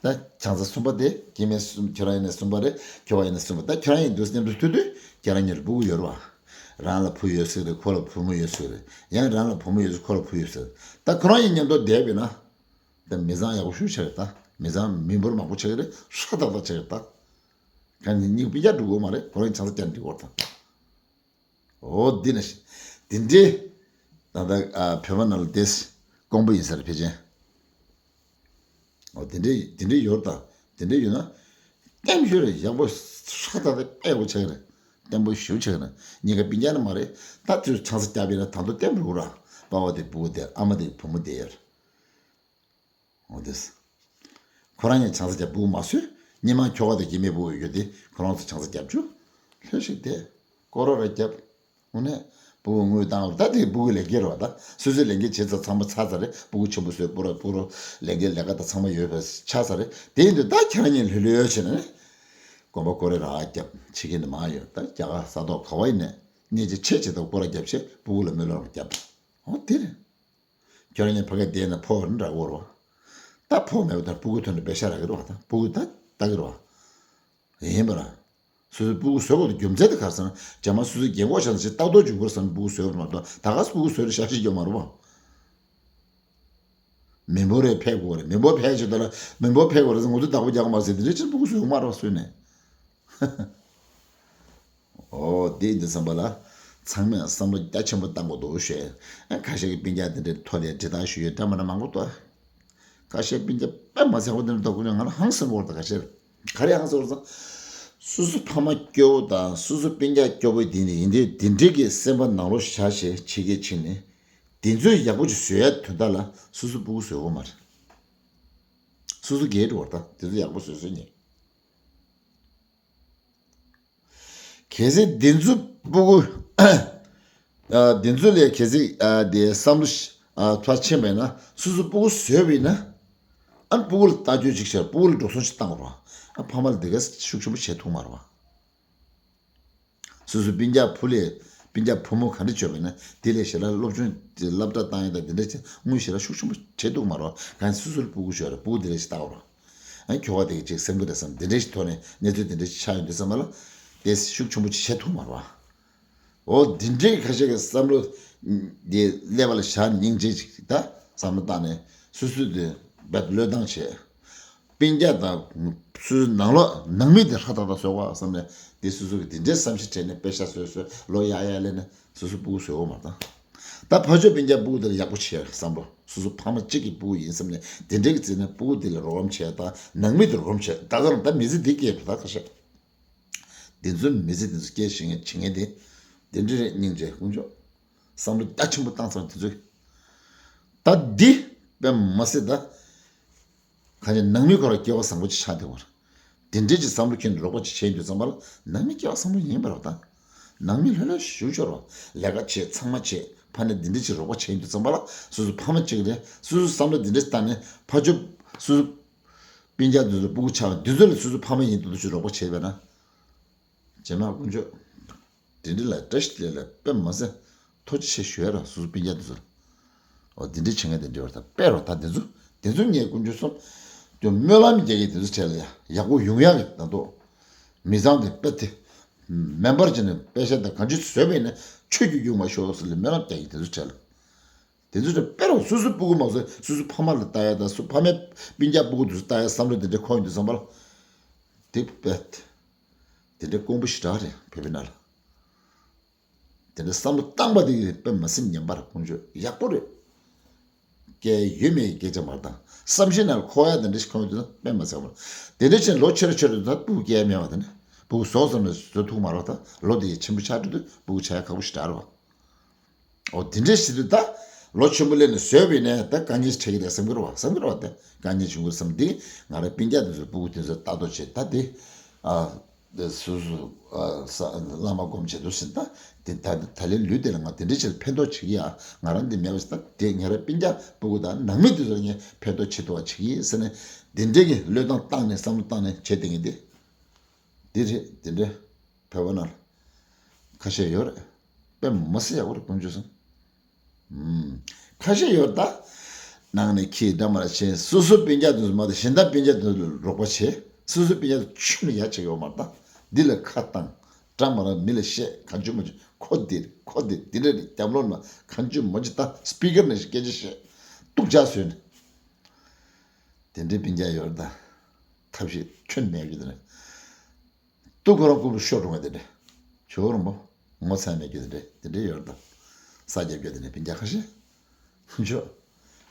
ད་ཆང་ས་གསུམ་པ་དེ་སྐྱེ་དམན་གསུམ། ཁྱོད་རང་ཡིན་ན་གསུམ་པ་རེད། ཁྱོ་ག་ཡིན་ན་གསུམ་པ། ད་ཁྱོད་རང་གཉིས་འདུག་མཉམ་དུ་ཐུག་དུས་ཁྱེད་རང་གཉིས་ལ་སྤུ་གུ་ཡོད་རེད་བ། རང་ལ་བུ་ཡོད་ས་རེད། ཁོ་ལ་བུ་མོ་ཡོད་ས་རེད། ཡང་རང་ལ་བུ་མོ་ཡོད་ས་ཁོ་ལ་བུ་ཡོད་ས་རེད། ད་ཁོ་རང་གཉིས་མཉམ་དུ་བསྡད་པ་ཡིན་ན། ད་མི་ཚང་ཡག་པོ་ཞེ་པོ་ཆགས་ཀྱི་རེད་ད། མི་ཚང་མི་འབོར་མང་པོ་ཆགས་ཀྱི་རེད། ཧྲ་ཏག་ཏག་ཆགས་ཀྱི་རེད་ད། གང་ཡིན་གཉིས་སྤུན་ཀྱག་འགྲོ་གི་མ་རེད། ཁོ་རང་གཉིས་ཆང་ས་རྒྱག་ན་འགྲིག་གི་རེད་ད། འོ་འདི་ན་ཞིག་འདི་འདྲའི། ད་ལྟ་ཨ་བོད་པ་ནང་ལ་དེ་དཀོན་པོ་ཡིན་ས་རེད་ཕལ་ཆེར། འོ་དེ་འདྲའི་དེ་འདྲའི་ཡོད་ད། དེ་འདྲའི་ཡོད་ན། བརྟན་ཤོས་རེད། ཡག་པོ་ཧྲ་ཏག་ཏག་དཔེ་ཡག་པོ་ཆགས་ཀྱི་རེད། བརྟན་པོ་ཞེ་པོ་ཆགས་ཀྱི་རེད། གཉིས་ཀ་སྤུན་ཀྱག་ནི་མ་རེད། ད་ཚུར་ཆང་ས་བརྒྱབ་པ་ཡིན་ན་ད་དུང་བརྟན་པོ་རེད་ར། པ་ཕ་དེ་སྤུ་གུ་དེ། ཨ་མ་དེ་བུ་མོ་དེ་ཡར། འོ་དེ། ཁོ་རང་གཉིས་ཆང་ས་བརྒྱབ་སྤུ་གུ་མ་གསོས། སྔོན་མ་ཁྱོ་ག་དང་སྐྱེ་དམན་སྤུ་གུ་ཡོད་དེ་ཁོ་རང་ཚོ་ཆང་ས་བརྒྱབ་བཅུག་ལྷོད་ཤིག་དེ། སྐོར་ར་ར་བརྒྱབ། དངོས་གནས་སྤུ་གུ་དངུལ་བཏང་བ་རེད། ད་དེ་སྤུ་གུའི་ལས་འགན་རེད་བ། ད་སོ་སོའི་ལས་འགན་བྱས་ཚར། ཚང་མ་ཚར་ཚར་རེད། སྤུ་གུ་ཆེན་པོ་བཟོས། སྤུ་ར་སྤུ་ར་ལས་འགན་ལས་ཀ་ད་ཚང་མ་ཡོད་པ་ཆགས་ཚར་རེད། དེ་ཡིན་དུས་ད་ཁྱེད་རང་གཉིས་ལྷོད་ལྷོད་བྱས་ནས་ནི། དགོན་པ་སྐོར་ར་ར་བརྒྱབ། ཕྱི་རྒྱལ་ནས་མར་ཡོང་། ད་རྒྱ་གར་ས་ཐོག་ག་བ་ཡིན་ནས་གནས་ཆེ་ཆེ་ཆེ་ཐོག་སྐོར་ར་བརྒྱབ་བྱས་སྤུ་གུ་ལ་སྨོན་ལམ་ར་བརྒྱབ། འོ་དེ་རེད། ཁྱོད་རང་གཉིས་ཕ་གིར་བསྡད་ན་ཕོ་བ་འདྲ་བོ་རེད་བ། ད་ཕོ་མེད་པ་དང་སྤུ་གུ་ཐོན་ནས་པེ་ཤ་རག་གི་རེད་བ། ད་སྤུ་གུ་ད་ལྟ་གི་རེད་བ། ཡིན་པ་ར། སོ་སོའི་སྤུ་གུ་བཟོ་དགོས་དུས་རྒྱུ་མཚན་དེ་ག་རེ་ཟེར་ན། རྗེས་མ་སོ་སོའི་རྒན་གོག་ཆགས་ན་ཅིག་ལྟ་རྟོག་བྱེད་དགོས་བསམ་ནས་སྤུ་གུ་བཟོས་པ་མ་གཏོགས། ད་ག་སེ་སྤུ་གུ་བཟོས་ནས་ཤ་ཤི་རྒྱུ་མ་རེད་བ། མི་འབོར་རེ་འཕེལ་དགོས་རེད། མི་འབོར་འཕེལ་བྱེད་དོ་ལ་མི་འབོར་འཕེལ་དགོས་རེད་ཟེར། ངོ་ཚོས་བདག་པོ་རྒྱག་གི་མ་རེད་ཟེར། དེ་འདྲའི་ཕྱིར་སྤུ་གུ་བཟོས་ཡོད་མ་རེད་བ། སོས་ནས། འོ་དེ་འདི་བསམ་པ་ལ། ཚང་མས་བསམ་བློ་རྒྱ་ཆེན་པོ་བཏང་དགོས་འདུག་ཞེས། ཁ་ཤས་ཀྱིས་སྤུན་ཀྱག་དེ་འདྲའི་ཐོག་ལ་འབྲི་སྟངས་ཞུ་ཡས་འདྲ་མི་འདྲ་མང་པོ་འདུག་ཁ་ཤས་སྤུན་ཀྱག་དཔེ་མ་ཚད་པོ་དེ་འདྲ་འདུག་ཁོ་ཚོས་ང་ལ་ཧང་སངས་པོ་འདུག་ཁ་ཤས། ག་རེ་ཧང་སངས་པོ་རེད་ཟེར། སོ་སོ་ཕ་མ་སྐྱོ་བོ་དང་སོ་སོ་སྤུན་ཀྱག་སྐྱོ་བོའི་དེ་ནི་ཡིན་དུས་དེ་འདྲའི་གི་སེམས་པ་ནང་ལོགས་བཞག་བྱས་ཕྱི་རྒྱལ་ཕྱིན་ནས་དེ་ཚོས་ཡག་པོ་ཅིག་བཟོ་ཡ་དོན་དག་ལ་སོ་སོ་སྤུ་གུ་བཟོ་གི་མ་རེད། སོ་སོ་སྒེར་འགྲོ་བར་ད་དེ་ཚོ་ཡག་པོ་བཟོས་བཟོས་ཉེ། གལ་སྲིད་འདི་ཚོ་སྤུ་གུ་ཨ་འདི་ཚོ་ལས་གལ་སྲིད་ཨ་དེ་བསམ་བློ་ཨ་ཚ་ཆེན་པས་ན་སོ་སོ་སྤུ་གུ་བཟོས་པས་ན་ཨ་སྤུ་གུ་ལ་ལྟ་སྐྱོང་ཅིག་བྱས་སྤུ་གུ་ལ་འགྲོ་སོང་ཅིག་བཏང་རོགས། ཨ་ཕ་མ་ལ་དེ་ག་ཤུགས་ཆེན་པོ་བྱས་ཐུབ་མ་རེད་བ། སོ་སོའི་སྤུན་ཀྱག་བུ་ལས་སྤུན་ཀྱག་བུ་མོ་ག་འདྲ་བྱོས་པ་ཡིན་ན་དེ་ལས་ཞེ་དྲག་སློབ་སྦྱོང་དེ་སློབ་གྲྭ་བཏང་ཡ་དང་དེ་འདྲ་བྱས་དངུལ་ཞེ་དྲག་ཤུགས་ཆེན་པོ་བྱེད་ཐུབ་མ་རེད། གང་ཡིན་སོ་སོའི་སྤུ་གུ་ཤོར་རེད། སྤུ་གུ་དེ་འདྲ་ཞིག་ལྟ་བ་རེད། ཨ་ཁྱོ་ག་དེ་གི་ཅིག་སེམས་ཁུར་རེད་བསམ་དེ་འདྲ་ཞིག་ཐོག་ནས་གནས་ཚུལ་དེ་འདྲ་ཞིག་ཆགས་ཡོང་དུས་ཙམ་པ་ལ་དེ་ཤུགས་ཆེན་པོ་ཅིག་བྱེད་ཐུབ་མ་རེད་བ། འོ་འདི་འདྲའི་ཁ་ཤས་ཀྱི་བསམ་བློ་འདི་ཀླད་པ་ལ་བཞག་སྙིང་རྗེ་ཅིག་ད་བསམ་བློ་བཏང་ནས་སོ་སོའི་དེ་རྦད་བློས་བཏང་བྱས། སྤུན་ཀྱག་དང་སོ་སོའི་ནང་ལོགས་ནང་མི་དེ་ཧྲ་ཐག་ཐག་བཟོ་དགོས་བསམ་ནས་དེ་སོ་སོ་གི་དེ་འདྲའི་བསམ་གཞིག་བྱས་ནས་པེ་ཤ་བཟོས་བཟོས་ལོ་ཡག་ཡག་ལེན་ནས་སོ་སོ་སྤུ་གུ་བཟོས་འོ་མ་དང་། ད་ཕ་ཆོས་སྤུན་ཀྱག་སྤུ་གུ་དེ་ལ་ཡག་པོ་བྱས་བསམ་བློ་སོ་སོ་ཕ་མ་གཅིག་གི་སྤུ་གུ་ཡིན་བསམ་ནས་དེ་འདྲའི་གི་རྩིས་ནས་སྤུ་གུ་དེ་ལ་རོགས་རམ་བྱས་དང་ནང་མི་དེ་རོགས་རམ་བྱས་ད་ག་རང་ད་མི་ཚེ་འདི་སྐྱེལ་དགོས་ད་ཁ་ཤས། དེ་ཚོའི་མི་ཚེ་དེ་ཚོ་སྐྱེལ་བྱེད་མཁན་བྱེད་མཁན་དེ་དེ་འདྲ་རེད། སྙིང་རྗེ་དཀོན་མཆོག་བསམ་བློ་རྒྱ་ཆེན་པོ་བཏང་ཚར་དེ་ཚོས། ད་འདི་དཔེ་མ་སྲིད་ད་གང་ཅི་ནང་མི་ཁོ་ར་སྐལ་བ་བཟང་པོ་ཅིག་ཆགས་བསྡད་པ་རེད། དེ་འདྲའི་ཅིག་བསམ་བློ་ཁྱོན་ནས་རོགས་པ་ཅིག་བྱས་ཡོང་དུས་ཙམ་པ་ལ་ནང་མི་སྐལ་བ་བཟང་པོ་ཡིན་པ་རེད་ད། ནང་མི་ལྷོད་ལྷོད་ཞུ་ཆོག་རོགས་ལས་ཀ་བྱེད་ཚང་མ་བྱེད་ཕ་ནས་འདི་འདྲ་ཅིག་རོགས་པ་བྱས་ཡོང་དུས་ཙམ་པ་ལ་སོ་སོ་ཕ་མ་གཅིག་རེད། སོ་སོ་བསམ་བློ་འདི་འདྲ་ཅིག་བཏང་ནས་ཕ་ཆོས་སོ་སོ་སྤུན་ཀྱག་འདི་ཚོ་སྤུ་གུ་ཆགས་འདི་ཚོ་ལ་སོ་སོ་ཕ་མ་ཡིན་མདོག་མདོག་ཅིག་རོགས་པ་བྱས་པས་ན། རྗེས་མ་དཀོན་མཆོག་དེ་འདྲ་ལ་བཀྲ་ཤིས་བདེ་ལེགས་དཔེ་མ་སྲིད་ཐུགས་རྗེ་ཆེ་ཞུ་ཡ་རང་སོ་སོ་སྤུན་ཀྱག་འདི་ཚོ་ལ། འོ་དེ་འདྲ་བྱེད་མཁན་དེ་འདྲ་བར་ད་དཔེ་རོ་ད་དེ་ཚོ་དེ་ཚོ་ངས་དཀོན་མཆོག་གསུམ་དུ་སྨོན་ལམ་རྒྱག་གི་དེ་ཚོ་གྲས་ལ་ཡ་ཡག་པོ་ཡོང་ཡག་གི་ད་དོ་མི་ཚང་དེ་དཔེ་དེ་མེ་འབར་བྱས་ནས་དཔེ་ཤ་དང་གང་ཅི་བཟོས་པས་ནས་ཆོས་ཀྱི་རྒྱུ་མ་ཤོར་ཟེར་ལ་སྨོན་ལམ་རྒྱག་གི་དེ་ཚོ་གྲས་ལ། དེ་ཚོ་དཔེ་རང་སོ་སོའི་སྤུ་གུ་མ་བཟོས་སོ་སོའི་ཕ་མ་ལ་ལྟ་ཡ་དང་སོ་ཕ་མའི་སྤུན་ཀྱག་སྤུ་གུ་དེ་ཚོ་ལྟ་ཡ་བསམ་བློ་དེ་འདྲ་འཁོར་ཡོང་དུས་ཙམ་པ་ལ། དེ་དཔེ་དེ་འདྲ་དཀོན་པོ་ཞེ་དྲག་རེད་བོད་པའི་ནང་ལ། དེ་འདྲ་བསམ་བློ་བཏང་པ་དེ་དཔེ་མ་སྲིད་ངན་པ་རེད་དཀོན་མཆོག་ཡག་པོ་རེད། སྐྱེ་ཡོད་མེད་སྐད་ཆ་མ་རེད་ད། བསམ་བཞིན་ནང་ལ་འཁོར་ཡ་དེ་འདྲ་ཞིག་འཁོར་ཡོང་དུས་ཙམ་དཔེ་མ་སྲིད་པ་རེད། དེ་འདྲ་བྱས་ལོ་ཆེ་རུ་ཆེ་རུ་ད་སྤུ་གུ་སྐྱེ་ཡ་མེད་པ་དེ་ནི་སྤུ་གུ་བཟོ་བསམ་ནས་བཟོ་ཐུབ་མ་རེད་ད། ལོ་དེ་ཡི་ཆེན་པོ་ཆགས་འགྲོ་དུས་སྤུ་གུ་ཆགས་ཡ་ཁག་པོ་ཞེ་དྲག་རེད་བ། འོ་དེ་འདྲའི་ཞིག་ཏུ་ད་ལོ་ཆེན་པོ་སླེབས་ནས་བཟོས་པ་ཡིན་ནའི་ད་དཀའ་ངལ་ཞིག་འཕྲད་ཀྱི་རེད་བསམ་གྱི་རེད་བ། བསམ་གྱི་རེད་བ། དེ་དཀའ་ངལ་བྱུང་གི་རེད་བསམ་འདི་ང་རང་སྤུན་ཀྱག་དེ་ཚོ་སྤུ་གུ་དེ་ཚོ་ལྟ་རྟོག་བྱེད་ད་དེ་ཨ་དེ་སུ་སུ་ཨ་ས་བླ་མ་སྒོམ་བྱེད་དུ་ཟིན་ད་དེ་ད་ད་ལན་ལུས་དེ་ལ་ང་དེ་འདྲའི་ཆེད་ཕན་ཐོགས་བྱེད་ཀྱི་ཡ་ང་རང་འདི་མེད་པ་ཞིག་ད་དེ་ང་རང་སྤུན་ཀྱག་སྤུ་གུ་དང་ནང་མི་དེ་ཚོ་ལ་ངས་ཕན་ཐོགས་བྱེད་ཐུབ་པ་བྱེད་ཀྱི་ཡིན་ཟེར་ནས་དེ་འདྲའི་གི་བློས་བཏང་བཏང་ནས་བསམ་བློ་བཏང་ནས་བྱེད་བསྡད་མཁན་དེ་དེ་རེད། དེ་འདྲའི་བོད་པ་ནང་ལ་ཁ་ཤས་ཡོད་རེད། དཔེ་མ་སྲིད་ཡག་པོ་རེད་དཀོན་མཆོག་གསུམ། ཨུམ། ཁ་ཤས་ཡོད་ད། ནང་ནས་ཁྱི་འདྲ་མ་ར་ཆེ་སོ་སོ་སྤུན་ཀྱག་དེ་ཚོ་མ་གཏོགས་གཞན་དག་སྤུན་ཀྱག་དེ་ཚོ་ལ་རོགས་པ་བྱེད། སོ་སོ་སྤུན་ཀྱག་དེ་ཆུང་ནས་ཡ་བྱེད་ཡོད་མ་རེད་ད། འདི་ལ་ཁ་བཏང་། འདྲ་མ་ར་མི་ལ་བཤད་གང་བྱུང་མ་བྱུང་ཁོ་འདི་རེད་ཁོ་འདི་འདི་འདྲ་རེད་རྒྱབ་ལོགས་ན་གང་བྱུང་མ་བྱུང་ད་སྤི་ཀར་ནས་སྐད་ཆ་བཤད། སྡུག་ཅག་བཟོས་ནས། དེ་འདྲའི་སྤུན་ཀྱག་ཡོད་རེད་ད། ཐབས་ཤེས་ཁྱོན་མེད་རྒྱུ་དེ་རེད། ཏུ་ཁོ་རང་ཀུ་རུ་ཤོར་རུང་བ་དེ་འདྲ། ཇོ་བོ་རིན་པོ། ངོ་ཚ་མེད་རྒྱུ་དེ་འདྲ་དེ་འདྲ་ཡོད་རེད་ད། ས་རྒྱབ་རྒྱུ་དེ་འདྲ་སྤུན་ཀྱག་ཁ་ཤས། ཇོ།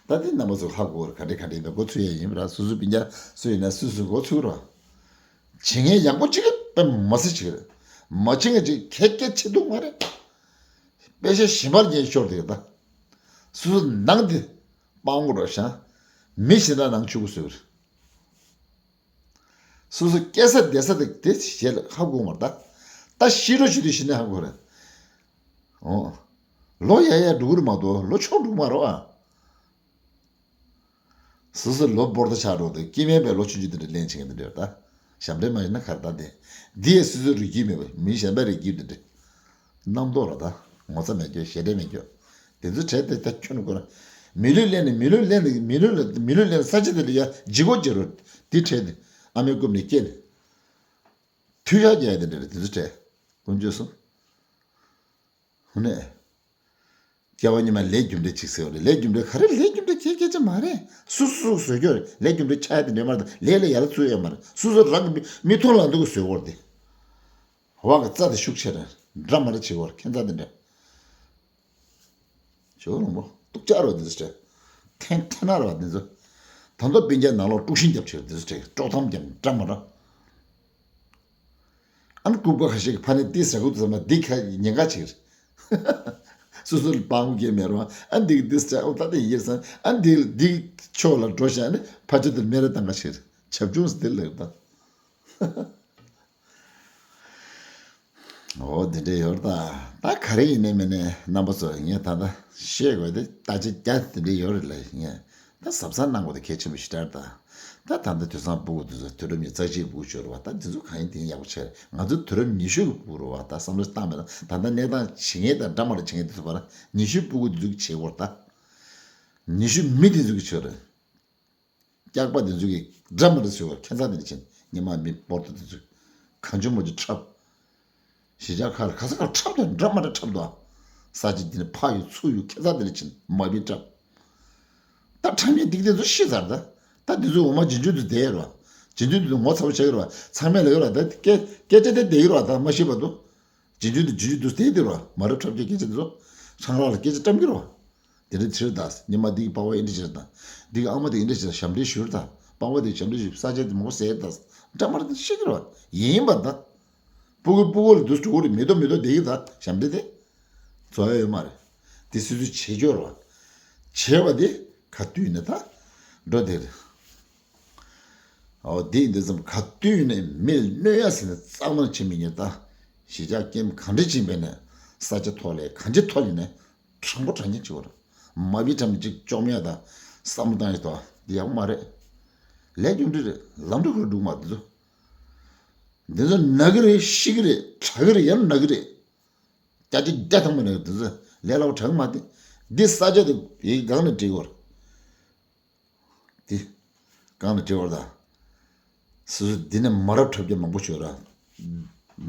ད་དེ་རྣམ་པ་ཚོ་ཧ་གོ་ར་ག་འདྲ་ག་འདྲ་ཡིན་པ་མགོ་ཚོས་ཡ་ཡིན་པ་ར་སོ་སོ་སྤུན་ཀྱག་སུ་ཡིན་ན་སུ་སུ་མགོ་ཚོས་ར། བྱེད་མཁན་ཡག་པོ་གཅིག་གི་དཔེ་མ་སྲིད་གཅིག་རེད། མ་བྱེད་མཁན་གཅིག་ཁྱད་ཁྱད་ཆེ་འདུག་མ་རེད། དཔེ་ཆ་ཞིམ་པར་རྒྱན་ཤོར་དེ་ད། སོ་སོ་ནང་དེ་སྤང་དགོས་ར་ཤ། མི་གཞན་དག་ནང་ཆུ་བོ་བཟོས་རེད། སོ་སོ་སྐྱེ་ས་བསྡད་ས་དེ་དེ་ཞལ་ཧ་གོ་མ་རེད་ད། ད་ཤི་རོ་ཤི་དུས་ཤི་ནས་ཧ་གོ་རེད། འོ། ལོ་ཡ་ཡ་འགྲོ་གི་རེད་མ་གཏོགས་ལོ་ཆུང་འགྲོ་གི་མ་རེད་ཨ། སོ་སོ་ལོ་སྤོར་ད་ཆགས་འགྲོ་དུས་སྐྱེ་དམན་པའི་ལོ་ཆུང་ཆུང་དེ་འདྲ་ལེན་བྱེད་མཁན་དེ་འདྲ་ཡོད་ད། ཞབས་འདྲེན་མ་ཡིན་ན་གར་ད་དེ། འདི་ཡས་སོ་སོའི་རིགས་རྒྱུད་མེད་པ་མི་གཞན་པའི་རིགས་རྒྱུད་དེ་འདྲ། རྣམ་རྟོག་ར་ད། ངོ་ཚ་མེད་རྒྱུ་ཞེ་འདྲེ་མེད་རྒྱུ། དེ་ཚོ་བྲལ་ཏེ་ད་ཁྱོད་ནི་ཁོ་ར། མི་ལུས་ལེན་ནས་མི་ལུས་ལེན་ནས་མི་ལུས་ལ་མི་ལུས་ལེན་ས་ཆ་དེ་ལ་ཡ་ལྗིད་ཁོག་ཅེ་རོ། དེ་བྲལ་ཏེ་ཨ་མའི་རྐུབ་ནས་སྐྱེས་ནས། མཐུ་ཡ་རྒྱག་ཡ་དེ་འདྲ་རེད་དེ་ཚོ་བྲལ། དཀོན་མཆོག་གསུམ། ཧུ་ནས། སྐྱེ་བ་སྔོན་མ་ལས་རྒྱུ་འབྲས་གཅིག་ཟེར་བ་རེད། ལས་རྒྱུ་འབྲས་ག་རེ་ལས་རྒྱུ་འབྲས་ཁྱད་ཁྱད་ཆ་མ་རེད། སུ་སུ་སུ་བཟོས་རྒྱུ་རེད། ལས་རྒྱུ་འབྲས་ཆགས་ཡ་དེ་འདྲ་མ་རེད། ལས་ལ་ཡར་བཙུགས་ཡ་མ་རེད། སུ་སུ་རང་གི་མི་མཐོང་ལ་འདུག་གི་བཟོས་བོར་དེ། བག་གི་རྩ་དེ་ཤུགས་ཆེ་རེད། འདྲ་མ་རེད་བྱེད་བོར་ཁྱད་མཚར་དེ་འདྲ། ཇོ་བོ་རིན་པོ་སྡུག་ཅག་རེད་འདི་ཚོ་སྤྲད། ཐན་ཐན་ན་རེད་འདི་ཚོ། ད་མདོ་སྤུན་ཀྱག་ནང་ལོགས་དཀྲུག་ཤིང་རྒྱབ་ཆེ་རེད་འདི་ཚོ་སྤྲད་དཀྲོག་གཏམ་རྒྱབ་འདྲ་མ་འདྲ། ཨ་ནི་ལྐུགས་པ་ཁ་ཤས་ཀྱིས་ཕ་ནས་ཏིས་བྱ་ཁུ་དུ་ཟ་མ་འདི་ཁ་ཉེན་ཁ་ཆེ་གི་རེད། སོ་སོ་ལ་སྤང་གི་མེད་རུང་ཨ་འདི་གི་ཏིས་བྱ་ཨོ་ད་དེ་ཡིན་ས་ཨ་འདི་འདི་ཕྱོགས་ལ་འགྲོ་བཞག་ནས་ཕ་ཆོས་དེར་མེ་རེ་བཏང་ག་ཆེ་རེད། བྱབ་ཆུང་ཟེར་ལེ་ད། འོ་དེ་འདྲ་ཡོད་རེད་ད། ད་ག་རེ་ཡིན་ནའི་མིན་ནའི་རྣམ་པ་ཚོ་ངས་ད་ལྟ་བཤད་དགོས་དེ་ད་ཅི་རྒྱ་དེ་འདྲ་ཡོད་རེད་ལ་ངས་ད་གཟབ་གཟབ་གནང་དགོས་དེ་གལ་ཆེན་པོ་ཞིག་རེད་ད། ད་ད་ལྟ་དུས་སང་སྤུ་གུ་དེ་ཚོ་དུས་རབས་ཉི་ཤུ་རྩ་གཅིག་སྤུ་གུ་ཆོད་རེད་བ། ད་དེ་ཚོ་གང་ཡིན་དེ་ཡིན་ཡག་པོ་བྱས་རེད། ང་ཚོ་དུས་རབས་ཉི་ཤུ་གི་སྤུ་གུ་རེད་བ། ད་བསམ་བློ་བཏང་མེད་ན་ད་ལྟ་གནས་སྟངས་བྱེད་མཁན་དང་འདྲ་མ་འདྲ་བྱེད་མཁན་དེ་ཚོ་བར་ཉི་ཤུ་སྤུ་གུ་དེ་ཚོ་གི་བྱེད་དགོས་རེད་ད། ཉི་ཤུ་མི་དེ་ཚོ་གི་ཆོད་རེད། སྐྱག་པ་དེ་ཚོ་གིས་འདྲ་མི་འདྲ་ཟེར་བར་ཁྱད་མཚར་དེ་འདྲ་ཕྱིན། ཉི་མ་མི་སྤོར་ཏོ་དེ་ཚོས་གང་བྱུང་མ་བྱུང་འཁྲབ། གཞིས་ཆགས་ཁག་ལ་ག་ས་གར་འཁྲབ་དང་འདྲ་མ་འདྲ་འཁྲབ་འདུག་ས་ཆ་འདི་ནས་ཕ་ཡུལ་ཚུར་ཡུལ་ཁྱད་མཚར་དེ་འདྲ་ཕྱིན་མ་བིན་འཁྲབ། ད་འཁྲབ་མཁན་འདི་ག་དེ་ཚོ་ཤི་ཚར་ད། ད་འདི་ཚོ་འོ་མ་རྗེས་འཇུག་ཏུ་བསྡད་ཡོད་རེད་བ། རྗེས་འཇུག་ཏུ་ངོ་ཚ་པོ་བྱེད་ཀྱི་རེད་བ། ཚང་མས་ལབ་ཀྱི་རེད་བ། ད་སྐད་སྐད་ཆ་དེ་བསྡད་ཀྱི་རེད་བ། ད་མ་ཤི་བར་དུ། རྗེས་འཇུག་ཏུ་རྗེས་འཇུག་ཏུ་བསྡད་ཀྱི་རེད་བ། མ་རབས་འཁྲབ་ཀྱི་སྐད་ཆ་དེ་ཚོ་ཧྲང་རག་ལ་སྐད་ཆ་བཀྲམ་གྱི་རེད་བ། དེ་འདྲ་བྱེད་ད། ཉི་མ་འདི་གི་པ་ཕ་ཨེ་འདྲ་བྱེད་ད། འདི་གི་ཨ་མ་དེ་ཨེ་འདྲ་བྱེད་ད། ཞབས་འདྲེན་ཞུ་ད། པ་ཕ་དེ་ཞབས་འདྲེན་ཞུ་ས་ཆ་དེ་མོ་ཟེར་ད། འདྲ་མ་རེད་ཤེས་ཀྱི་རེད་བ། ཡིན་པ་ད། སྤུ་གུ་སྤུ་གུ་ལ་དུས་འགྲོ་གི་རེད། མི་ཐོག་མི་ཐོག་བསྡད་ཀྱི་ད་ཞབས་འདྲེན་དེ། བཟོ་ཡ་ཡོད་མ་རེད། དེ་སོ་སོས་བྱེད་ཆོག་རེད་བ། བྱས་པ་དེ་ག་དུས་ནས་ད་འགྲོ་དེ་རེད། འོ་དེ་ཡིན་དུས་ཙམ་ག་དུས་ནས་མི་ལ་གནོད་ཡ་ཟེར་ནས་གཙང་མ་བྱེད་མི་ཉན་ད། གཞིས་ཆགས་སྐྱེམས་གང་འདྲ་བྱིན་པས་ནས་ས་ཆ་ཐོག་ལས་གང་ཅི་ཐོག་ལས་ནས་དྲང་པོ་དྲང་ཉན་བྱེད་དགོས་རེད། མ་བི་དྲང་ནས་ཅིག་བཅོམ་ཡ་ད་བསམ་བློ་བཏང་ཡ་ད་འདི་ཡག་པོ་མ་རེད། ལས་རྒྱུ་འབྲས་རེད། ལམ་འགྲོ་ཁོ་འགྲུག་མ་འདི་ཚོ། འདི་ཚོ་ན་གི་རེད། ཤི་གི་རེད། དྲག་གི་རེད། ཡང་ན་གི་རེད། བརྒྱ་ཆ་བརྒྱ་ཐམ་པ་ན་གི་འདི་ཚོ་ལས་སླ་པོ་དྲག་གི་མ་རེད། འདི་ས་ཆ་དེ་ཡི་གང་ནས་འགྲིག་གོ། དེ་གང་ནས་འགྲིག་བར་དང་། སོ་སོ་འདི་ནས་མ་རབས་འཁྲབ་རྒྱུ་མང་པོ་ཤོད་ར།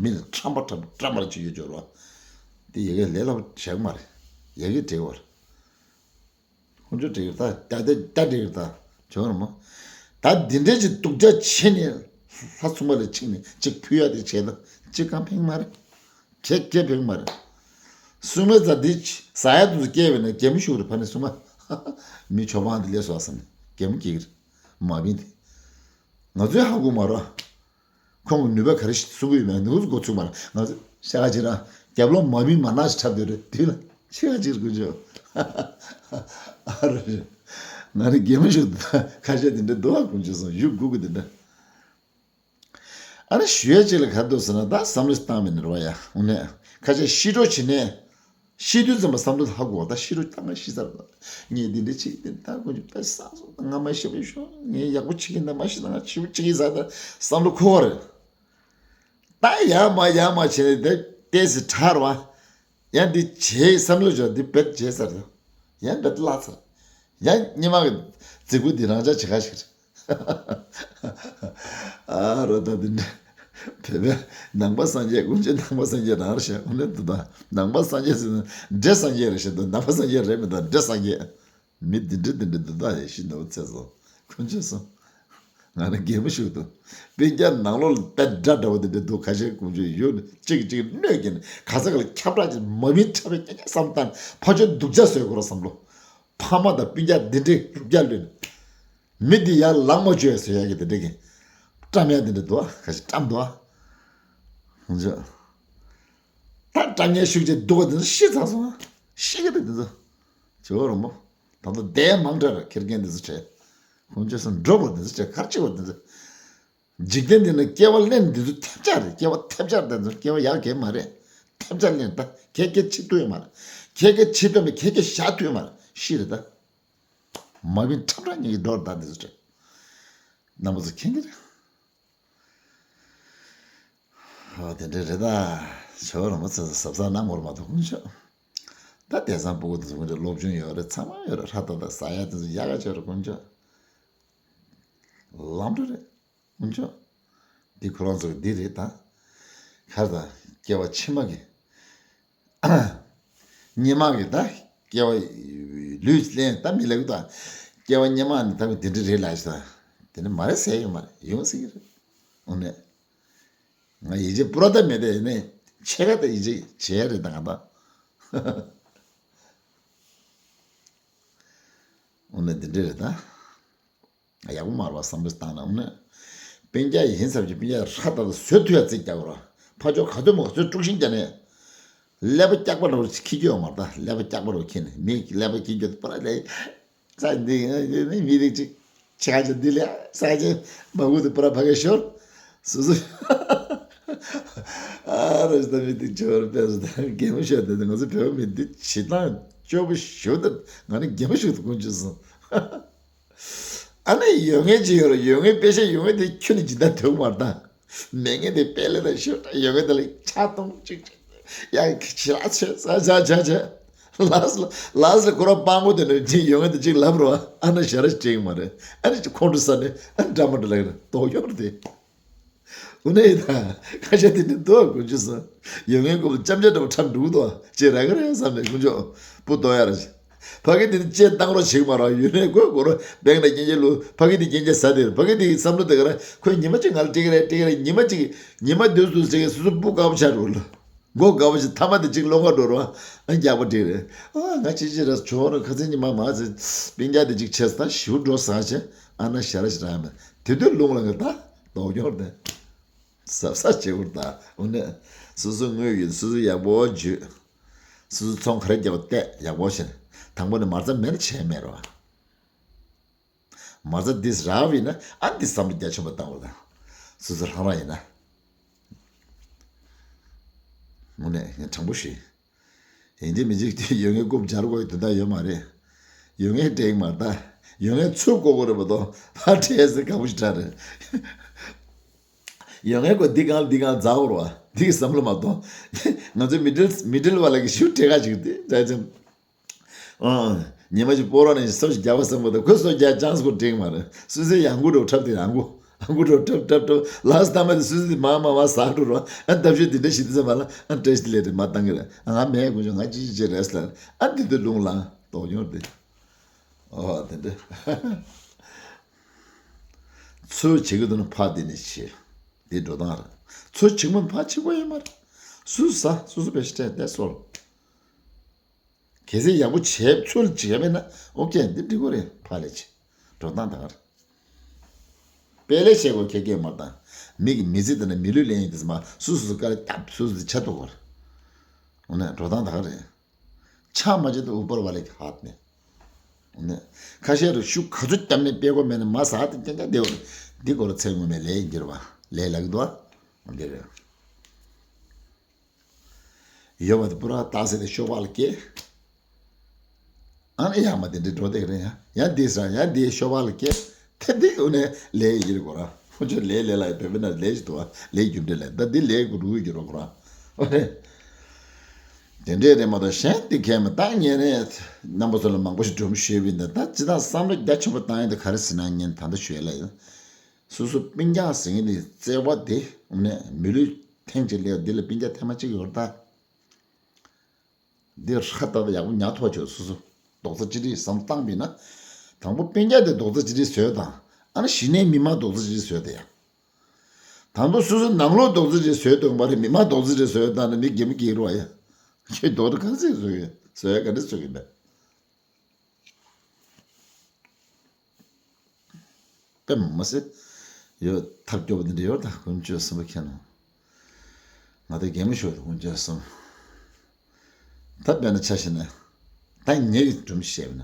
མི་ལ་ཁྲམ་པ་འཁྲབ་འཁྲབ་མ་ར་བྱེད་ཡོད་འབྱོར་བ། དེ་ཡ་གི་ལས་སླ་པོ་བྱེད་མ་རེད། ཡ་གི་འགྲིག་བར། ཁོང་ཚོ་འགྲིག་ད་ད་ད་ད་འགྲིག་ད་བྱོན་ར་མོ། ད་འདི་འདྲའི་ཅིག་སྡུག་ཅག་བྱེད་ནས་ལྷ་སྲུང་མ་ལ་ཕྱིན་ནས་ཅིག་ཕུལ་ཡ་དེ་བྱས་ད་ཅིག་གང་ཕན་མ་རེད། ཁྱེད་ཁྱེད་ཕེབས་མ་རེད། སྲུང་མའི་རྩ་འདི་ཟ་ཡ་དུ་སྐྱེས་པས་ན་གད་མོ་ཤོར་རེད། ཕ་ནི་སྲུང་མ། མི་ཆོ་འཕང་འདི་ལས་སོ་བསམ་ནས་གད་མོ་སྐྱེ་གི་རེད། མ་བིན་ཏེ། ང་ཚོའི་ཧ་གོ་མ་རོ། ཁོང་གི་ནུས་པ་ག་རེ་ཞིག་གསུང་གི་ཡོད་མེད་ནུ་གུ་གོ་ཚུགས་མ་ར། ང་ཚོ་ཤ་ཁ་ཅིག་རང་རྒྱབ་ལོག་མ་བིན་མ་ནག་ཞིག་འཁྲབ་སྡོད་རེད་དེ་ལ་ཤ་ཁ་ཅིག་རེད་ཀུན་ཆོ། ཨ་རོ་རེད། ང་རེ་གད་མོ་ཤོར་འདུག་ཁ་ཤས་དེ་འདྲ་འདུག་ཨ་ཀུན་ཆོ་སོང་ཡུག་གུ་གུ་དེ་འདྲ། ཨ་ནི་ཞུ་ཡ་ཅིག་ལ་ག་འདུག་ཟེར་ན་ད་བསམ་བློ་བཏང་མེད་ནི་རེད་བ་ཡ། འོ་ནས་ཁ་ཤས་ཤི་འགྲོ་བྱེད་ནས་ཤི་དུས་ཙམ་པ་བསམ་བློ་ཧ་གོ་བ། ད་ཤི་འགྲོ་ད་ང་ཤི་ཚར་བ། ངས་འདི་འདྲ་བྱེད་ཀྱི་འདི་ད་ཁོ་ཚོ་ད་བསམ་སོང་ད་ང་མ་ཤི་བའི་ཤོག་ངས་ཡག་པོ་བྱེད་ཀྱི་འདི་མ་ཤི་ད་ང་ཤི་བོ་བྱེད་ཀྱི་ཟ་ད་བསམ་བློ་འཁོར་བ་རེད། ད་ཡ་མ་ཡ་མ་བྱེད་ནས་དེ་ཏོག་ཙམ་ཁྲ་བ། ཡང་འདི་བྱེད་བསམ་བློ་བྱོས་འདི་བེད་བྱེད་ཚར་ད། ཡང་བེད་བརླག་ཚར། ཡང་སྙེ་མ་གི་རྫིག་པོ་འདི་རང་ཅག་བྱེད་ཁ་ཞིག་རེད། ཨ་རོ་ད་འདི་འདྲ། བོད་པའི་ནང་པ་སངས་རྒྱས་ཀུན་གྱི་ནང་པ་སངས་རྒྱས་རང་རེད་ཤག་འོ་ན་འདི་ད་ནང་པ་སངས་རྒྱས་ཟེར་ན་འདྲེ་སངས་རྒྱས་རེད་ཤག་ད་ནང་པ་སངས་རྒྱས་རེད་མི་ད་འདྲེ་སངས་རྒྱས། མི་འདི་འདྲ་འདི་འདྲ་འདི་ད་ཡེ་ཤི་ནོར་ཚེ་སོང་ཁོང་ཆོས་སོང་། ང་ནི་གད་མོ་ཤོར་འདུག་སྤུན་ཀྱག་ནང་ལོགས་ལ་དཔེ་འདྲ་འདྲ་བོ་འདི་འདྲ་འདུག་ཁ་ཤས་ཀུན་ཆོས་ཡོད་ནི་གཅིག་གཅིག་གནོད་ཀྱིན་ག་ས་ག་ལ་ཁྱབ་བསྒྲགས་ཀྱིན་མ་མིན་འཁྲབ་པའི་སྐད་ཆ་བསམ་སྟངས་ཕ་ཆོས་སྡུག་ཅག་བཟོས་དགོས་ར་བསམ་བློ། ཕ་མ་དང་སྤུན་ཀྱག་འདི་འདྲའི་རུབ་རྒྱག་ལོན། མི་འདི་ཡར་ལངས་མ་བཅུག་ཡ་ཟེར་ཡ་གི་འདི་འདྲ་གི། བཀྲམ་ཡ་འདི་འདྲ་འདུག་ཨ། ཁ་ཤས་བཀྲམ་འདུག་ཨ། ཧུང་ཅོ། ད་བཀྲམ་ཡ་ཤུགས་ཆེ་འདུག་ག་འདི་ཚོ་ཤི་ཚར་སོང་ཨ། ཤི་གི་རེད་འདི་ཚོ། ཇོ་བོ་རིན་པོ། ད་ལྟ་བསྡད་མང་དྲགས་རེད་ཁེར་རྐྱང་འདི་ཚོ་བྲེལ། ཁོང་ཆོས་སུ་འགྲོ་བ་འདི་ཚོ་བྲེལ་གར་ཆེ་བ་འདི་ཚོ། འཇིག་རྟེན་འདི་ན་སྐྱེ་བ་ལེན་འདི་ཚོ་ཐེབས་ཆག་རེད། སྐྱེ་བ་ཐེབས་ཆག་འདི་ཚོ་སྐྱེ་བ་ཡག་གེ་མ་རེད། ཐེབས་ཆག་ལེན་ད་ཁྱེད་ཀྱི་ཆེ་ཐུབ་ཡོད་མ་རེད། ཁྱེད་ཀྱི་ཆེ་ཐུབ་མེད་ཁྱེད་ཀྱི་བཞག་ཐུབ་ཡོད་མ་རེད་ཤི་རེད་ད། མ་བིན་ཁྲབ་ཁྲབ་ཉིད་ཀྱི་འགྲོ་རེད་ད་འདི་ཚོ་བྲེལ། རྣམ་པ་ཚོ་མཁྱེན་གྱི་རེད། ཨོ་དེ་འདྲ་རེད་ད། ཇོ་བོ་རིན་པོ་ཆེ་ཚོ་གཟབ་གཟབ་གནང་དགོས་རེད་མ་གཏོགས་དཀོན་མཆོག་ད་དེང་སང་སྤུ་གུ་དེ་ཚོ་དཀོན་མཆོག་སློབ་སྦྱོང་ཡོད་རེད། ཚང་མ་ཡོད་རེད། ཧྲ་ཏག་ཏག་ཟ་ཡ་དེ་ཚོ་ཡག་ག་ཅིག་ཡོད་རེད། དཀོན་མཆོག་ལམ་འགྲོ་རེད། དཀོན་མཆོག་འདི་ཁོ་རང་ཚོ་གི་འདི་རེད་ད། ག་རེ་ད་སྐྱེ་བ་ཕྱི་མ་གི། སྔོན་མ་གི་ད་སྐྱེ་བ་ལུས་ལེན་ད་མི་ལེགས་ད། སྐྱེ་བ་སྔོན་མ་ནི་ད་འདི་འདྲ་རེད་ལབ་ཤག་དེ་ནི་མ་རེད་ཟེར་ཡོད་མ་རེད། ཡོང་སྲིད་ཀྱི་རེད། འོ་ནས། ང་ཡིད་ཆེས་པུ་ར་ད་མེད་དེ་ནས་ཕྱེད་ཀ་ད་ཡིད་ཆེས་བྱས་རེད་ད་ང་ད། འོ་ན་འདི་འདྲ་རེད་ད། ཡག་པོ་མ་རེད་བ་བསམ་བློ་བཏང་ན་འོ་ན། སྤུན་ཀྱག་ཡིན་ཙམ་གྱི་སྤུན་ཀྱག་ཧྲ་ད་ད་བཟོད་ཐུབ་ཡ་རྩིས་རྒྱག་དགོས་ར། ཕ་ཕྱོགས་ག་ཚོད་མོ་ག་ཚོད་དཀྲུག་ཤིང་རྒྱག་ནས། ཀླད་པ་སྐྱག་པ་རུ་འཁྱེར་གྱི་ཡོད་མ་རེད་ད། ཀླད་པ་སྐྱག་པ་རུ་འཁྱེར་ནས་མི་ཀླད་པ་འཁྱེར་རྒྱུ་དེ་པར་ལས། ས་འདི་མི་རིགས་ཅིག་ཆེ་ཁ་ཆེ་འདི་ལས་ས་ཆེ་མ་གུ་དེ་པར་ཕ་གི་ཤོར། སུ་སུ། ཨ་རོ་ད་མི་དེ་ཆོར་པས་སུ་ད་གད་མོ་ཤོར་དེ་ང་ཚོ་བོད་མི་འདི་བྱེད་སྟངས་སྐྱོ་པོ་ཞུ་ད། ང་ནི་གད་མོ་ཤོར་དུ་ཀུན་སྤྱོད་སོང་། ཨ་ནི་ཡོད་ངེས་ཅི་ཡོད་རེད། ཡོད་ངེས་དཔེ་ཤ་ཡོད་ངེས་དེ་ཁྱོད་ནི་ཇི་ལྟར་ཐོན་མར་ད། མེད་ངེས་དེ་དཔེ་ལས་ད་ཤོད་ད། ཡོད་ངེས་དེ་ལ་ཆ་གཏོང་གཅིག་ཡ་ཁྱི་ལ་ཆོད་ས་ཆ་ཆ་ཆ། ལགས་ལགས་ལ་ཁོ་ར་སྤང་པོ་དེ་ནི་ཅི་ཡོད་ངེས་དེ་གཅིག་ལབ་རོ། ཨ་ན་ཞར་ཅིག་མ་རེད། ཨ་ནི་ཅི་ཁོང་ཁྲོ་ཟ་ནས་ཨ་ནི་འདྲ་མ་འདྲ་ལ་ཡོད་ན་དོགས་ཡོད་རེད་དེ། འུ་ནས་ཡིན་ད། ཁ་ཤས་དེ་ནི་དོ་དགོས་རྒྱུ་སོང་། ཡོད་ངེས་ཀོ་ལ་ཅམ་ཅ་འདྲ་པོ་ཁྲབ་འདུག་དོ་ཅེས་ར་ག་རེ་བསམ་ནས་དཀོན་མཆོག་པུ་དོ་ཡ་ར་ཅི། ཕ་གི་དེ་ནི་ཅེས་བཏང་རོགས་བྱེད་མ་རོགས་ཡོད་ནས་གོས་གོ་རོ་བེང་ལ་སྐྱེན་ཅེ་ལུ་ཕ་གི་དེ་སྐྱེན་ཅེ་ཟ་དེ་ར་ཕ་གི་དེ་བསམ་བློ་དེ་ག་ར་ཁོས་ཉི་མ་གཅིག་ང་ལ་སྤྲད་ཀྱི་རེད་སྤྲད་ཀྱི་རེད། ཉི་མ་གཅིག་ཉི་མ་དུས་སུ་སྤྲད་ཀྱི་སུ་སུ་པུ་དཀར་པོ་ཆགས་འགྲོ་ལ། མགོ་དཀར་པོ་ཞིག་ཐ་མ་དེ་གཅིག་སློང་ག་འགྲོ་རོགས་ཨ་རྒྱག་པ་འགྲིག་རེད། ཨ་ང་ཅི་ཅི་རེད་ཆོག་རོགས་ཁ་སང་ཉི་མ་མ་ཚེ་སྤུན་ཀྱག་དེ་གཅིག་ཆེ་ས་ཞིའུ་འགྲོ་ས་ཆེ་ཨ་ན་ཞ་ར་ཞ་ར་མེད་དེ་དུས་ལུང་ལ་ངས་ད་དོགས་ཡོང་རེད། གཟབ་གཟབ་བྱེད་དགོས་ད། འོ་ནས་སོ་སོ་དངུལ་ཡོད་སོ་སོ་ཡག་པོ་བརྗོད། སོ་སོ་ཚོང་ག་རེ་རྒྱག་པ་བལྟས་ཡག་པོ་བྱས་ནས་དང་པོ་ནས་མ་རྩ་མེད་ན་བྱས་མེད་རོ། མ་རྩ་འདིས་རག་པ་ཡིན་ན་ཨ་འདི་བསམ་བློ་རྒྱ་ཆེན་པོ་བཏང་དགོས་ད། སོ་སོ་རང་རང་ཡིན་ན། དངོས་གནས་ངས་དྲང་པོ་ཞུ། ཡིན་གཅིག་མིན་གཅིག་དེ་ཡོད་ངེས་རྐུབ་སྦྱར་དགོས་དོན་དག་ཡོད་མ་རེད། ཡོད་ངེས་འགྲིག་མ་རེད་ད། ཡོད་ངེས་ཚུར་བཀོག་དགོས་རེད་མ་གཏོགས་ཕར་བྲེལ་ཟེར་དགའ་པོ་ཞིག་དྲག་རེད། ཡོད་ངེས་ཁོ་འདི་གང་འདི་གང་འཛག་དགོས་རེད་བ། འདི་གི་བསམ་བློ་མ་གཏོང་། ང་ཚོའི་མི་ཌལ་མི་ཌལ་བ་ལ་གི་ཞུ་བྲེལ་ཁ་ཞིག་དེ་འདྲ་ཅན། ཨང་། ཉི་མ་ཞིག་སྤོ་རོགས་ནས་སོ་ཞིག་རྒྱག་པ་བསམ་པ་དང་ཁོས་སོ་རྒྱག་ཅང་སྐོར་འགྲིག་མ་རེད། སུ་སི་ཡང་མགོ་འགྲོ་འཁྲབ་དེ་ཡང་མགོ་མགོ་འགྲོ་འཁྲབ་འཁྲབ་འཁྲབ་ལགས་སུ་ཐ་མ་དེ་སུ་སི་དེ་མ་མ་མ་ཟག་འགྲོ་རོགས་ཨ་འདབ་ཤོད་དེ་འདྲ་ཞིག་དེ་ཚ་མ་ལ་ཨ་བཀྲ་ཤིས་ལས་དེ་མ་བཏང་གི་རེད། ཨ་ང་མེད་དགོས་ཆོག་ང་ཅི་ཅི་བྱེད་རེད་ཟེར་ལ་ཨ་དེ་དུས་ལུང་ལ་དོགས་ཡོང་དེ། ཨོ་དེ་འདྲ། ཚུར་བྱེད་ཀྱི་འདུག་ན་ཕ་དེ་ནས་བྱེད། དེ་འགྲོ་སྟངས་རེད། ཚུར་བྱེད་མིན་ཕ་བྱེད་དགོས་ཡོད་མ་རེད། སུ་ཟ་སུ་སུ་བེ་ཤི་ཏྲེ་དེ་སོལ། གལ་སྲིད་ཡག་པོ་བྱས་ཚུལ་བྱས་པས་ན་ཨོ་ཀེ་འདི་འགྲིག་གོ་རེད་ཕ་ལས་ཆེ། འགྲོ་སྟངས་དག་རེད། དཔེ་ལས་བྱེད་དགོས་ཁེ་ཁེ་མ་བཏང་། མི་གི་མི་ཚེ་དེ་ན་མི་ལུས་ལེན་ཡིན་དེ་མ་སུ་སུ་སུ་ཀ་རེ་བཏབ་སུ་སུ་ཆ་ཐུག་གོ་རེད། འོ་ན་འགྲོ་སྟངས་དག་རེད། ཆ་མ་བྱེད་དུ་ཨུ་པར་བ་ལས་ཀྱི་ཧ་ནས། འོ་ན་ཁ་ཤས་རུ་ཤུ་ག་ཚོད་བཏབ་ནས་དཔེ་གོ་མེད་ན་མ་ཟ་དེ་ཀྱང་ཀྱང་བདེ་བ་འདི་གོ་རེ་ཚེ་ངོ་མའི་ལས་ཡིན་གྱི་རེད་བ་ལས་ལ་གི་འདུག་བ། འདི་རེད། ཡོད་པ་དེ་པུ་ར་རྟགས་གསལ་དེ་ཤོ་བག་ལ་སྐྱེས། ཨ་ནི་ཡང་མ་དེ་འདྲའི་འགྲོ་བསྡད་ཀྱི་རེད་ཡ། ཡང་འདི་ཟ་ཡང་འདི་ཤོ་བག་ལ་སྐྱེས། དེ་འདི་འོ་ནས་ལས་ཡི་རེད་གོ་ར། ཁོ་ཚོས་ལས་ལས་ལ་ཡི་བོད་པའི་ནང་ལས་ཞིག་འདུག་བ་ལས་རྒྱུ་འབྲས་ལས་ད་འདི་ལས་དགུ་རུ་ཡི་རོ་གོ་ར། འོ་ནས། དེ་འདྲས་རེད་མ་གཏོགས་གཞན་འདི་གས་མ་ད་ངས་ནས་རྣམ་པ་ཚོ་ལ་མང་པོ་ཞིག་སྒྲོམ་ཞུས་པ་ཡིན་ད་ད་ཅི་ད་བསམ་བློ་རྒྱ་ཆེན་པོ་བཏང་ཡིན་ད་ག་རེ་ཟེར་ན་ངས་ད་ལྟ་ཞུ་ཡ་ལ་ཡིན། སོ་སོ་སྤུན་ཀྱག་ཟེར་མཁན་དེ་བརྩེ་བ་དེ་ནས་མི་ལུས་ཐེངས་གཅིག་སླེབས་འདི་ལ་སྤུན་ཀྱག་ཐེངས་མ་གཅིག་ཡོད་རེད་ད། འདི་ཧྲ་ཏག་ཏག་ཡག་པོ་ཉར་ཐུབ་པ་བྱོས་སོ་སོ། རྡོག་རྩ་གཅིག་སྒྲིལ་བསམ་བཏང་པས་ན། དང་པོ་སྤུན་ཀྱག་དེ་རྡོག་རྩ་གཅིག་སྒྲིལ་བཟོས་དང་ཨ་ནི་གཞི་ནས་མི་མང་རྡོག་རྩ་གཅིག་སྒྲིལ་བཟོས་ཏེ་ཡ། དང་པོ་སོ་སོ་ནང་ལོགས་རྡོག་རྩ་གཅིག་སྒྲིལ་བཟོས་དོན་པ་རེད་མི་མང་རྡོག་རྩ་གཅིག་སྒྲིལ་བཟོས་དང་ནི་མི་རྒན་མོ་སྐྱེས་རུ་བ་ཡ། ཁྱོད་རྡོག་རྩ་ག་ཚོད་བཟོས་ཡོད་བཟོས་ཡ་ག་འདྲ་བཟོས་ཡོད་མེད། དཔེ་མ་སྲིད། ཡོད་ཐབས་སྐྱོ་པོ་འདི་འདྲ་ཡོད་ད་ཀུན་སྤྱོད་གསུམ་པོ་ཁྱེད་ནང་། ང་ད་རྒན་མོ་ཞོག་ད་ཀུན་སྤྱོད་གསུམ། ད་དཔེར་ན་ཆ་བཞག་ན། ད་ངེད་ཀྱི་སྒྲུང་བཤད་པ་ན།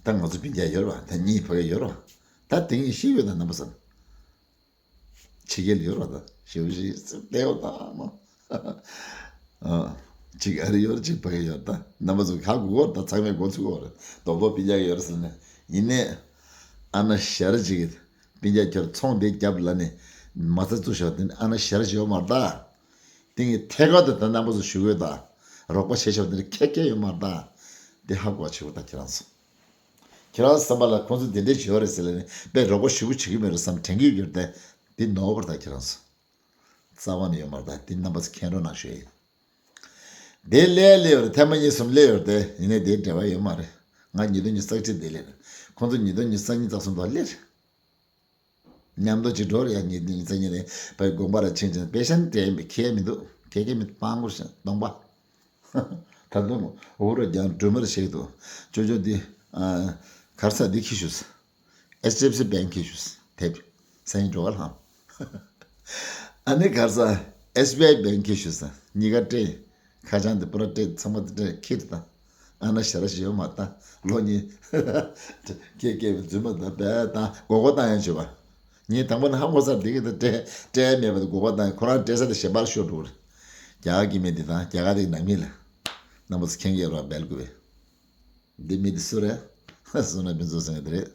ད་ང་ཚོ་སྤུན་ཀྱག་ཡོད་རེད་བ་ད་གཉིས་ཕ་གི་ཡོད་རེད་བ། ད་དེ་ངས་ཤེས་ཡོད་ད་རྣམ་པ་ཚོ། ཕྱི་རྒྱལ་ཡོད་རེད་བ་ད་ཞེ་པོ་ཞིག་བསྡད་ཡོད་ད་མ། ཨ། གཅིག་ཨ་རི་ཡོད་རེད་གཅིག་ཕ་གི་ཡོད་ད་རྣམ་པ་ཚོ་ག་གོ་གོ་རེད་ད་ཚང་མས་གོ་ཚུལ་གོ་རེད་རྡོག་རྡོག་སྤུན་ཀྱག་ཡོད་རེད་ཟེར་ནས་ཡིན་ནས། ཨ་ན་ཞ་ར་ཅིག་གིས་སྤུན་ཀྱག་ཁྱོད་ཚོང་དེ་རྒྱབ་ལ་ནས་མ་རྩ་བཙུགས་ཤོག་དེ་ནི་ཨ་ན་ཞ་ར་ཅིག་ཡོད་མ་རེད་ད། དེ་ངས་ཐད་ཀར་དུ་ད་རྣམ་པ་ཚོ་ཞུ་གི་ཡོད་ད། རོགས་པ་བྱེད་ཤོག་དེ་ནི་ཁྱད་ཁྱད་ཡོད་མ་རེད་ད། དེ་ཧ་གོ་བ་བྱེད་དགོས་ད་ཁྱེད་རང་ཚོ། ཁྱེད་རང་བསམ་པ་ལ་ཁོང་ཚོ་དེ་འདྲས་བྱེད་ཡོད་རེད་ཟེར་ལ་ནི་དཔེ་རོགས་པ་ཞུ་གི་བྱེད་གི་མེད་རེད་བསམ་དྲན་གི་ཡོད་རེད་དེ། འདི་ནོར་བ་རེད་ད་ཁྱེད་རང་ཚོ། རྩ་བ་ནས་ཡོད་མ་རེད་ད་འདི་རྣམ་པ་ཚོ་མཁྱེན་རོགས་གནང་ཞུ་ཡ་ཡིན། དེ་སླེབས་སླེབས་ཡོད་རེད་ཐེངས་མ་གཉིས་གསུམ་སླེབས་ཡོད་རེད་དེ་ཡིན་ནའི་དེའི་འབྲེལ་བ་ཡོད་མ་རེད། ང་ཉིས་སྟོང་ཉི་ཤུ་རྩ་གཅིག་དེ་སླེབས་རེད། ཁོང་ཚོ་ཉིས་སྟོང་ཉི་ཤུ་རྩ་གཉིས་རྩ་གསུམ་དུ་སླེབས་རེད། མཉམ་དུ་ཅིག་འགྲོ་རེད་ཡ་ཉིས་སྟོང་ཉི་ཤུ་རྩ་གཉིས་ནས་བའི་དགོངས་པ་ར་ཕྱིན་ཅིང་དཔེ་ཤ་ནི་དྲན་པའི་ཁྱད་མི་འདུག་ཁྱད་ཁྱད་མི་སྤང་དགོས་ཤིང་སྟོང་པ། ད་དུང་འུ་རུ་རྒྱང་སྒྲོལ་མར་ཞིག་ཏུ་ཅོ་ཅོ་འདི་གར་ས་འདི་ཁྱི་ཞུས། ཨེཆ་ཌི་ཨེཕ་སི་བེང་ཁྱི་ཞུས་དེབ་སེང་འགྲོ་བ་ལྷང་། ཨ་ནི་གར་ས་ ཨེས་བི་ཨའི་བེང་ཁྱེར་ཤོག་ཟེར། གཉིས་ཀ་སྤྲད། ཁ་བྱང་དེ་པུ་ར་སྤྲད། ཚང་མ་དེ་སྤྲད། ཁྱེར་དང་། ཨ་ན་ཞ་ར་ཞིག་ཡོད་མ་ད། ལོ་གཉིས་སྐྱེས་སྐྱེས་པའི་རྫུན་མ་ད་བས་ད་མགོ་སྐོར་བཏང་ཡང་བྱོས་པ། ངས་དང་པོ་ནས་ཧ་གོ་སར་དེ་གི་ད་སྤྲད་སྤྲད་མེད་པ་དེ་མགོ་སྐོར་བཏང་ཡང་ཁོ་རང་སྤྲད་ས་དེ་གཞན་པར་ཤོར་འགྲོ་གི་རེད། རྒྱ་གར་གྱི་མི་དེ་དང་རྒྱ་གར་དེ་གི་ནང་མི་ལ། རྣམ་པ་ཚོ་མཁྱེན་གྱི་ཡོད་ར་སྦེལ་ཀོབ་པའི། འདི་མི་འདི་སུ་རེད། སུ་ན་མི་ཚོ་ཟེར་གི་འདི་རེད།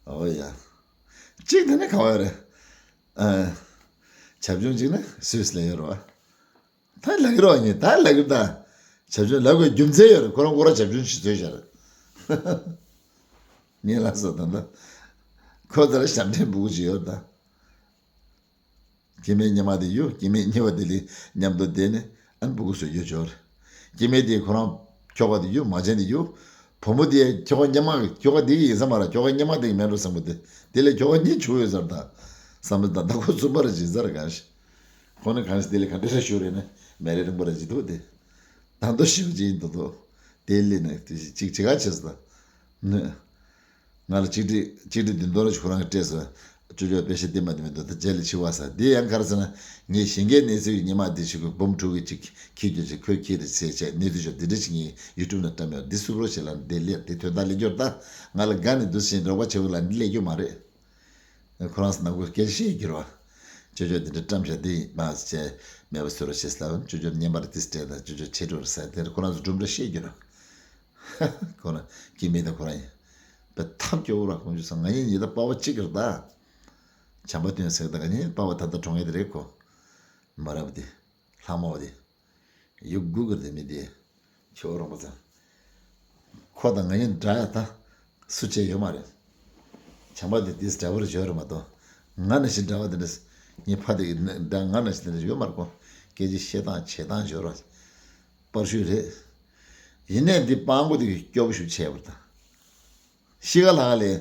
ཨོ་ཡ། གཅིག་དེ་ནི་ག་བ་རེད། ཨ། བྱབ་ཆུང་གཅིག་ནི་སུད་སི་ལ་ཡོད་རེད་བ། ད་ལབ་ཀྱི་རེད་བ་ངས། ད་ལབ་ཀྱི་རེད་ད། བྱབ་ཆུང་ལབ་དགོས་རྒྱུ་མཚན་ཡོད་རེད། ཁོ་རང་ཁོ་རང་བྱབ་ཆུང་ཞིག་བཟོས་བཞག་རེད། ངས་ལབ་སོང་ད་ལྟ། ཁོ་ཚོ་ལ་ཞབས་འདྲེན་སྤུ་གུ་ཅིག་ཡོད་རེད་ད། སྐྱེ་དམན་སྔོན་མ་དེ་ཡོད། སྐྱེ་དམན་གཉིས་པ་དེ་ལས་མཉམ་དུ་བསྡད་ནས་ཨ་ནི་སྤུ་གུ་བཟོས་རྒྱུ་འབྱོར། སྐྱེ་དམན་དེ་ཁོ་རང་ཁྱོ་ག་དེ་ཡོད། མ་བྱན་དེ་ཡོད། བུ་མོ་དེ་ཁྱོ་ག་སྔོན་མ་ཁྱོ་ག་དེ་ཡིན་ས་མ་རེད། ཁྱོ་ག་སྔོན་མ་དེ་གི་མེད་འགྲོ་བསམ་གི་འདུག་དེ་ལས་ཁྱོ་ག་གཉིས་བྱུང་ཡོད་ས་རེད་ད། བསམ་བློ་ད་ད་ཁོ་གསུམ་པ་རེད་ཟེར་ས་རེད་གང་ཞིག་ཁོ་ནི་གང་ཞིག་དེ་ལས་ག་འདྲ་རེ་ཞུ་རེད་ནི་མེ་རི་རིང་པོ་རེ་ཅིག་འདུག་དེ། ད་མདོ་ཞིབ་ཅིག་ཡིན་འདུག་འདུག་དེ་ལས་ནི་དེ་ཅིག་ཅིག་ག་བྱས་སོང་ད། ང་ལ་གཅིག་ཁྲི་གཅིག་ཁྲི་བདུན་སྟོང་རེ་ཞིག་ཁོ་རང་གིས་སྤྲད་སོང་། ཅོ་ཅོ་པེ་ཤ་དེ་མ་དེ་མི་འདུག་ད་རྗེས་ལ་འཆི་བ་ས་དེ་ཡང་ག་རེ་ཟེར་ན། ངས་གཞན་གྱི་གནས་ཚུལ་ཉི་མ་དེ་ཞིག་གི་འབུམ་དྲུག་གི་གཅིག་ཁྱེར་རྒྱུ་ཅིག་ཁོས་ཁྱེར་རེ་ཟེར་བྱས་གནས་ཚུལ་ཅོ་དེ་འདྲ་ཞིག་ངས་ཡུ་ཊུབ་ནང་བཀྲམ་ཡོད། འདི་སུབ་རོགས་བྱེད་ལ་འདི་ལས་དེ་དོན་དག་ལས་སྐྱོར་ད། ང་ལ་དགའ་ནས་འདུག་ཟེར་རོགས་པ་བྱེད་དགོས་ལ་འདི་ལས་སྐྱོར་མ་རེད། ཁོ་རང་ཚོ་ནང་ཁུལ་སྐད་ཆ་བཤད་ཀྱི་རེད་བ། ཅོ་ཅོ་དེ་འདྲ་བཀྲམ་བཞག་དེ་མ་བྱས་མེད་པ་བཟོ་རོགས་བྱེད་ཟེར་ལབ། ཅོ་ཅོ་སྔོན་མ་རེ་དེ་སྤྲད་ད་ཅོ་ཅོ་བྱེད་འགྲོ་རེད་ཟེར་དེ་ཁོ་རང་ཚོ་གྲུབ་འབྲས་བཤད་ཀྱི་རེད། ཁོ་རང་སྐྱེ་དམན་དང་ཁོ་རང་ཡིན་པས་ཐབས་སྐྱོ་བོ་ར་ཁོང་ཚོ་ང་ཡིན་ཉེ་ད་པ་བ་གཅིག་རེད་ད། བྱམས་པ་སྟོན་ཟེར་ད་ང་ཡིན་པ་བ་ད་ལྟ་གྲོངས་ཡས་དེ་རེད་ཁོ། མ་རབས་དེ། ལྷག་མ་བ་དེ། ཡུག་གུ་གུར་དེ་མི་དེ། ཁྱོད་རོང་པ་ཚང་། ཁོ་དང་ང་གཉིས་འདྲ་ཡ་ད། སུ་བྱས་ཡོད་མ་རེད། བྱམས་པ་དེ་དེས་འདྲ་བར་བརྗོད་རེད་མ་གཏོགས། ང་ནང་བཞིན་འདྲ་བ་དེ་འདྲ། ངའི་ཕ་དེ་འདྲ་ང་ནང་བཞིན་དེ་འདྲ་ཡོད་མ་རེད་ཁོ། སྐད་ཆ་བཤད་སྟངས་བྱེད་སྟངས་འབྱོར་བ། པར་ཤུལ་རེད། ཡིན་ནའི་འདི་སྤང་པོ་དེ་སྐྱོ་པོ་ཞིག་བྱས་པ་རེད་ད། ཤི་ག་ལ་ག་ལས།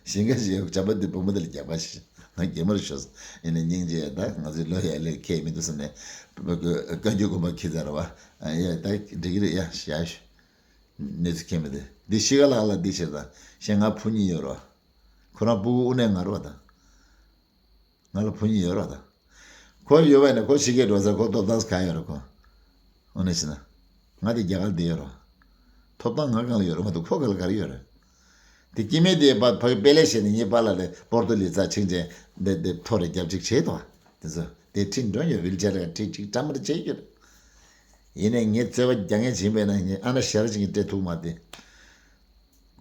ཞིང་ཁ་ཞིག་བྱམས་པ་འདི་བུ་མོ་དེ་ལ་རྒྱག་པ་ཞིག་ང་རྒན་མོར་ཤོར་སོང་། ཡིན་ནའི་སྙིང་རྗེ་ད་ང་ཚོའི་ལོ་ཡར་ལས་ཁེལ་མི་འདུག་ཟེར་ནས། བཀའ་བརྒྱུད་དགོན་པ་ཁྱི་ཚར་བ། ཡ་ད་འགྲིག་གི་རེད་ཡ་ཞག་ཞུ། གནས་ཚུལ་ཁེལ་མི་འདུག་འདི་ཤི་ག་ལ་ག་ལ་འདི་ཕྱིར་ད་ཞེས་ང་ཕོ་གཉིས་ཡོད་རོ། ཁོ་རང་ཕྲུ་གུ་དབུ་ནས་ང་རོ་ད། ང་ལ་ཕོ་གཉིས་ཡོད་རོགས་ད། ཁོ་ཡོད་པ་ཡིན་ན་ཁོ་ཕྱི་རྒྱལ་འགྲོ་ས་ཁོ་ཐོབ་ཐང་གང་ཡོད་རེད་ཁོ། འོ་ན་ཕྱིན་ན། ང་དེ་རྒྱ་གར་བསྡད་ཡོད་རོགས། ཐོབ་ཐང་ང་གང་ལ་ཡོད་རེད་མ་གཏོགས་ཁོ་ག་ལ་ག་རེ་ཡོད་རེད། དེ་སྐྱེ་དམན་དེ་ཕ་ཕ་གི་དཔེ་ལེགས་བཤད་ནས་ངའི་པཱ་ལགས་ལ་པོར་ཏོ་ལི་ཙ་ཆིང་ཅན་འདི་འདི་ཐོ་རེ་རྒྱབ་ཅིག་བྱེད་དོ། དེ་ཚོ་དེ་ཁྲིད་འགྲོ་ཡོད་ཝིལ་ཅེར་ལ་ཁྲིད་ཅིག་བཀྲམ་རེ་བྱེད་ཡོད། ཡིན་ནའི་ངས་རྩོད་པ་རྒྱག་མཁན་བྱིན་པས་ན་ངས་ཨ་ན་ཞར་ཅིག་གི་སྤྲད་ཐུབ་མ་དེ།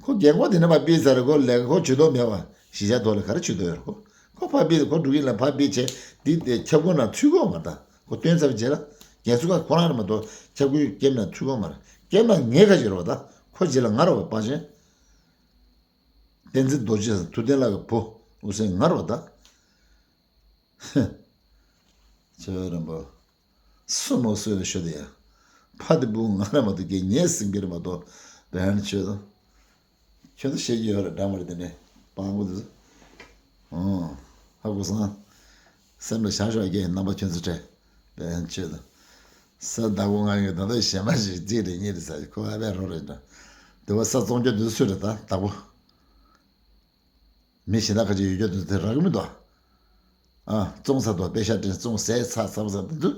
ཁོ་རྒན་གོག་དེ་ནས་ཕར་ཕུད་ཚར་རེད། ཁོ་ལས་ཁོ་ཇུས་གཏོགས་མེད་པ་གཞིས་ཆགས་ཐོག་ལ་ག་རེ་ཇུས་གཏོགས་ཡོད་རེད་ཁོ། ཁོ་ཕར་ཕུད་ཁོ་འགྲོ་གི་ལ་ཕར་ཕུད་བྱས་འདི་དེ་ཁྱབ་ཁོངས་ནང་ཚུད་ཁོ་མ་རེད་ད། ཁོ་སྟོན་ཚར་བའི་རྗེས་ལ་རྒན་ཚུགས་ཁ་ཁོ་རང་རེད་མ་གཏོགས་ཁྱབ་ཁོངས་ཀེམ་ནང་ཚུད་ཁོ་མ་རེད། ཀེམ་ནང་ངའི་ཁ་ཅིག་རེད་བ་ད། ཁོ་རྗེས་ལ་ང་རེད་བ་པ་ཆེན། བསྟན་འཛིན་རྡོ་རྗེ་དང་ཐུབ་བསྟན་ལགས་ཀྱི་བུ་འུ་སེང་ང་རེད་བ་ད། ཆེ་བའི་རིན་པོ། སུ་མོ་སུ་ཡོད་ཤོད་དེ་ཡ། ཕ་དེ་བུ་ང་ར་མ་གཏོགས་ཀྱི་ངའི་སེང་གེ་རེད་མ་གཏོགས་བན་ཆོས་དང་། ཁྱོད་ཚོ་ཤེས་ཀྱི་ཡོད་རེད་འདྲ་མ་རེད་དེ་ནས་སྤང་པོ་དེ་ཚོ། ཨོ། ཧ་གོ་སོང་། སེམས་ལ་བཞག་ཤོག་རྒན་རྣམ་པ་ཁྱོད་ཚོ་དྲན། བན་ཆོས་དང་། ས་བདག་པོ་ང་ཡོད་ད་ལྟ་གཞན་མ་ཞིག་རྩིས་རེད་གཉིས་རེད་ཟེར་ཁོ་ཨ་བས་རོ་རེད་འདྲ། དེ་བ་ས་བཙོང་རྒྱུ་དེ་ཚོ་སུ་རེད་ད་བདག་པོ། མི་གཞན་དག་ཁ་ཅིག་ཡོད་རྒྱུ་དེ་ཚོ་དེ་རག་གི་མི་འདུག་ཨ། བཙོང་ས་དང་པེ་ཤ་དྲན་བཙོང་ཟས་ཚ་ཚ་བ་ཚ་དེ་ཚོ་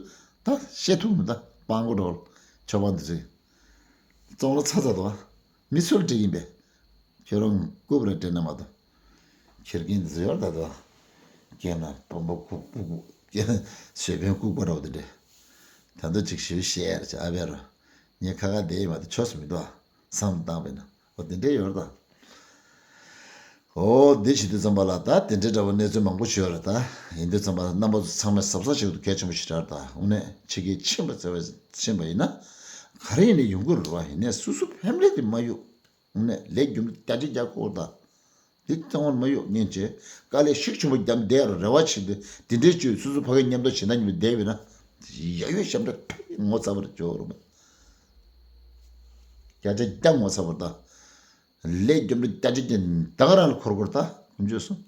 ད་བཤད་ཐུབ་མི་འདུག་སྤང་གོ་འགྲོ། ཆོ་པ་འདི་ཚོས་བཙོང་ལ་ཚ་ཚ་དང་མི་ཚུར་འགྲིག་ཡིན་པས། ཁྱོད་རང་རྐུབ་ར་དྲན་ན་མ་གཏོགས། ཁྱེར་མཁན་འདི་ཚོ་ཡོད་ད་དོ། སྐྱེས་ན་བོང་པོ་ཁུག་ཁུག་ཁུག་སོས་ཕན་ཁུག་པ་འདྲ་བོ་དེ་འདྲས། ད་དུང་ཅིག་ཞུ་བཤད་ར་ཅིག་ཨ་བས་ར། ངས་ཁ་ཁ་བསྡད་ཡོད་མ་གཏོགས་ཆོས་སུ་མི་འདུག་ཨ། བསམ་བཏང་བས་ན། འོ་དེ་འདྲས་ཡོད་རེད་ད། འོ་དེ་བྱེད་དུས་ཙམ་པ་ལ་ད་དེ་འདྲས་འདྲ་བོ་གནས་ཚུལ་མང་པོ་ཞིག་ཡོད་རེད་ད། ཡིན་དུས་ཙམ་པ་ལ་རྣམ་པ་ཚོ་ཚང་མས་གཟབ་གཟབ་བྱེད་དགོས་གལ་ཆེན་པོ་ཞིག་རེད་ད། དངོས་གནས་ཕྱི་རྒྱལ་ཕྱིན་པ་བརྩེ་བས་ཕྱིན་པ་ཡིན་ན། ག་རེ་ཡིན་ནའི་ཡོང་གི་རེད་བ། ཡིན་ནའི་སོ་སོ་ཕེམ་ལི་དེ་མ་གཡུག་དངོས་གནས་ལས་རྒྱུ་འབྲས་བརྒྱ་ཆ་བརྒྱ་ཁོ་ད། འདི་གཙང་བོར་མ་གཡུག་སྙིང་རྗེ། དཀའ་ལས་ཤུགས་ཆེན་པོ་བརྒྱབ་བསྡད་རུང་རེ་བ་བྱེད་དུས་དེ་འདྲའི་བཅོས་སོ་སོ་ཕ་གི་མཉམ་དུ་བྱེད་ན་མཉམ་དུ་བསྡད་པས་ན། ཡ་ཡོད་ཞབས་འདྲ་ཕ་གི་ངོ་ཚ་བར་འཇོག་རུང་བ། བརྒྱ་ཆ་བརྒྱ་ངོ་ཚ་བར་ད། ལས་རྒྱུ་འབྲས་བརྒྱ་ཆ་བརྒྱ་ད་ག་རང་ལ་འཁོར་འཁོར་ད་དཀོན་མཆོག་གསུམ།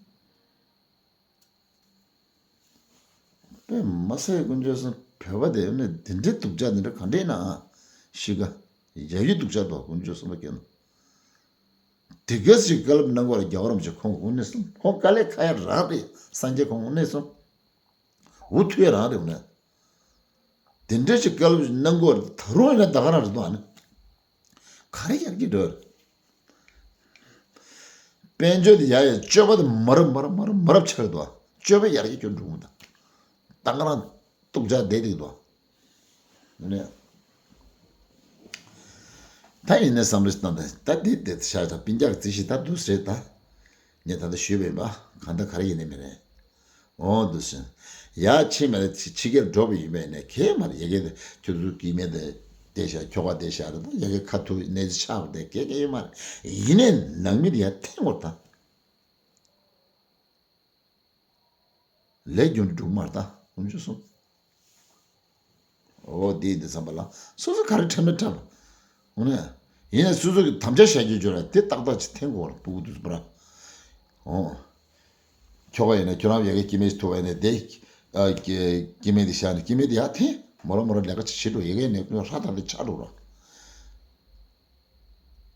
དཔེ་མ་སྲིད་དཀོན་མཆོག་གསུམ་བོད་པ་དེ་ནི་དེ་འདྲའི་སྡུག་ཅག་དེ་འདྲ་ག་འདྲས་ན། ཤི་ཀ་ཡ་ཡི་སྡུག་ཅག་དོ་དཀོན་མཆོག་གསུམ་པ་སྐྱོན། དེ་ག་ཞིག་བཀའ་སློབ་གནང་བར་རྒྱལ་བ་རིན་པོ་ཆེ་ཁོང་དངོས་གནས་གསུམ་ཁོང་དཀའ་ལས་ཁག་ཡ་རང་རེད། སངས་རྒྱས་ཁོང་དངོས་གནས་གསུམ་འུ་ཐུག་ཡ་རང་རེད་དངོས་གནས། དེ་འདྲ་ཞིག་བཀའ་སློབ་ཞིག་གནང་དགོས་རེད། ད་རུང་ཡིན་ན་ད་ག་རང་རེད་འདུག་ཨ་ནི། ག་རེ་ཡར་རྒྱས་འགྲོ་རེད། དཔལ་འབྱོར་དེ་ཡར་ཡར་སྤྱོད་པ་དེ་མར་མར་མར་མར་ཆག་འདུག་སྤྱོད་པ་ཡར་རྒྱས་སྐྱོན་འགྲོ་གི་འདུག་ད་ག་རང་སྟུག་ཅག་བསྡད་འདུག་ནས། ད་ཡིན་ནས་བསམ་བློ་ཞིག་བཏང་སྟེ་ད་འདི་དེ་ཤ་ཤ་སྤུན་ཀྱག་རྩིས་ཤིག་ད་འདུག་ཟེར་ད། ངས་ད་ལྟ་ཞུས་པ་ཡིན་པ་གང་ལྟར་ག་རེ་ཡིན་ནས་མི་རེད། འོ་འདུག་ཟེར། ཡ་ཕྱི་མ་རེད་ཕྱི་རྒྱལ་འགྲོ་བ་ཡིན་པས་ནས་གས་མ་རེད། ཡ་གས་དེ་ཁྱོད་ཚོ་སྐྱེ་དམན་དེ་བསྡད་ཤག་ཁྱོ་ག་བསྡད་ཤག་རེད་ད། ཡ་གས་ཁ་ཐུག་གནས་ཚུལ་ཆགས་པ་དེ་གས་གས་ཡོད་མ་རེད། ཡིན་ནས་ནང་མི་དེ་ཡར་འཐེན་དགོས་ད། ལས་རྒྱུ་འབྲས་འགྲུབ་མ་རེད་ད། དཀོན་མཆོག་གསུམ། འོ་དེ་ཡིན་དུས་ཙམ་པ་ལ་སོ་སོ་ག་རེ་འཁྲབ་ན་འཁྲབ། འོ་ནས། ཡིན་ནས་སོ་སོ་གི་དམ་བཅའ་བཞག་རྒྱུ་བརྗོད་ན་དེ་ཏག་ཏག་ཅིག་འཐེན་དགོས་རེད་སྤུ་གུ་དུས་པ་ར། འོ། ཁྱོ་ག་ཡིན་ན་ཁྱོད་རང་ཡ་གི་སྐྱེ་དམན་ཞིག་ཐུག་པ་ཡིན་ན་དེ། ཨ་སྐྱེ་སྐྱེ་དམན་དེ་བཞག་ནས་སྐྱེ་དམན་དེ་ཡར་འཐེན། མོ་རང་མོ་རང་ལས་ཀ་ཅིག་བྱེད་འགྲོ། ཡ་གི་ནས་ཧྲ་ཐག་ཐག་ཆགས་འགྲོ་ར།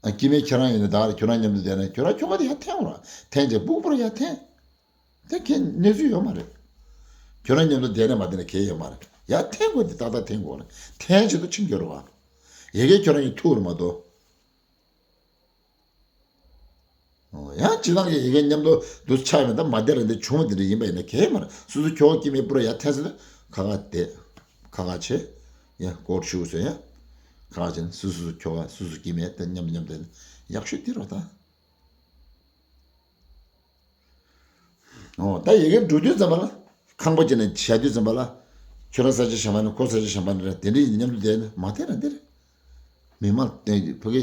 ཨ་སྐྱེ་དམན་ཁྱེད་རང་ཡིན་ན་ད་ག་རེ་ཁྱོད་རང་མཉམ་དུ་བསྡད་ན་ཁྱོད་རང་ཁྱོ་ག་དེ་ཡར་འཐེན་འོང་ར། འཐེན་བྱས་སྤུ་གུ་པོ་ར་ཡར་འཐེན། དེ་ཁྱེད་གནས་ཚུལ་ཡོད་མ་རེད། ཁྱོད་རང་མཉམ་དུ་བསྡད་ན་མ་བསྡད་ན་གལ་ཡོད་མ་རེད། ཡར་འཐེན་དགོས་དེ་ཏག་ཏག་འཐེན་དགོས་རེད། འཐེན་བྱེད་དུ་ཕྱིན་འགྱུར་བ། ཡ་གས་ཁྱོད་རང་ཡིན་ཐུག་རེད་མ་གཏོགས། ཡང་སྤྱི་བཏང་གི་ཡི་གེ་མཉམ་དུ་འདུ་ཆགས་མེད་ད་མ་བདེ་ར་འདི་བྱུང་བ་འདི་འདྲ་ཡིན་པ་ཡིན་ན་གལ་མ་རེད། སོ་སོ་ཁྱོ་ག་སྐྱེ་དམན་པུ་ར་ཡར་འཐེན་ཟེར་ན་ཁ་ཁ་བསྡད། ཁ་ཁ་བྱེད། ཡང་སྐོར་ཞུགས་ཟེར་ཡང་། ཁ་ཁ་བྱེད་ན་སོ་སོ་ཁྱོ་ག་སོ་སོ་སྐྱེ་དམན་དེ་མཉམ་དུ་མཉམ་དུ་ཡག་ཤོས་འདི་རོ་ད། འོ་ད་ཡི་གེ་འགྲོ་དུས་ཙམ་པ་ལ། ཁང་པ་ཅིག་ནས་བཞག་དུས་ཙམ་པ་ལ། ཁྱོད་རང་ས་ཆ་གཞན་པ་ནས་ཁོ་ས་ཆ་གཞན་པ་ནས་རེད་དེ་འདྲ་ཡིན་མཉམ་དུ་བསྡད་ན་མ་བསྡད་ར་འདི་རེད། མི་མང་དེ་ཕ་གི་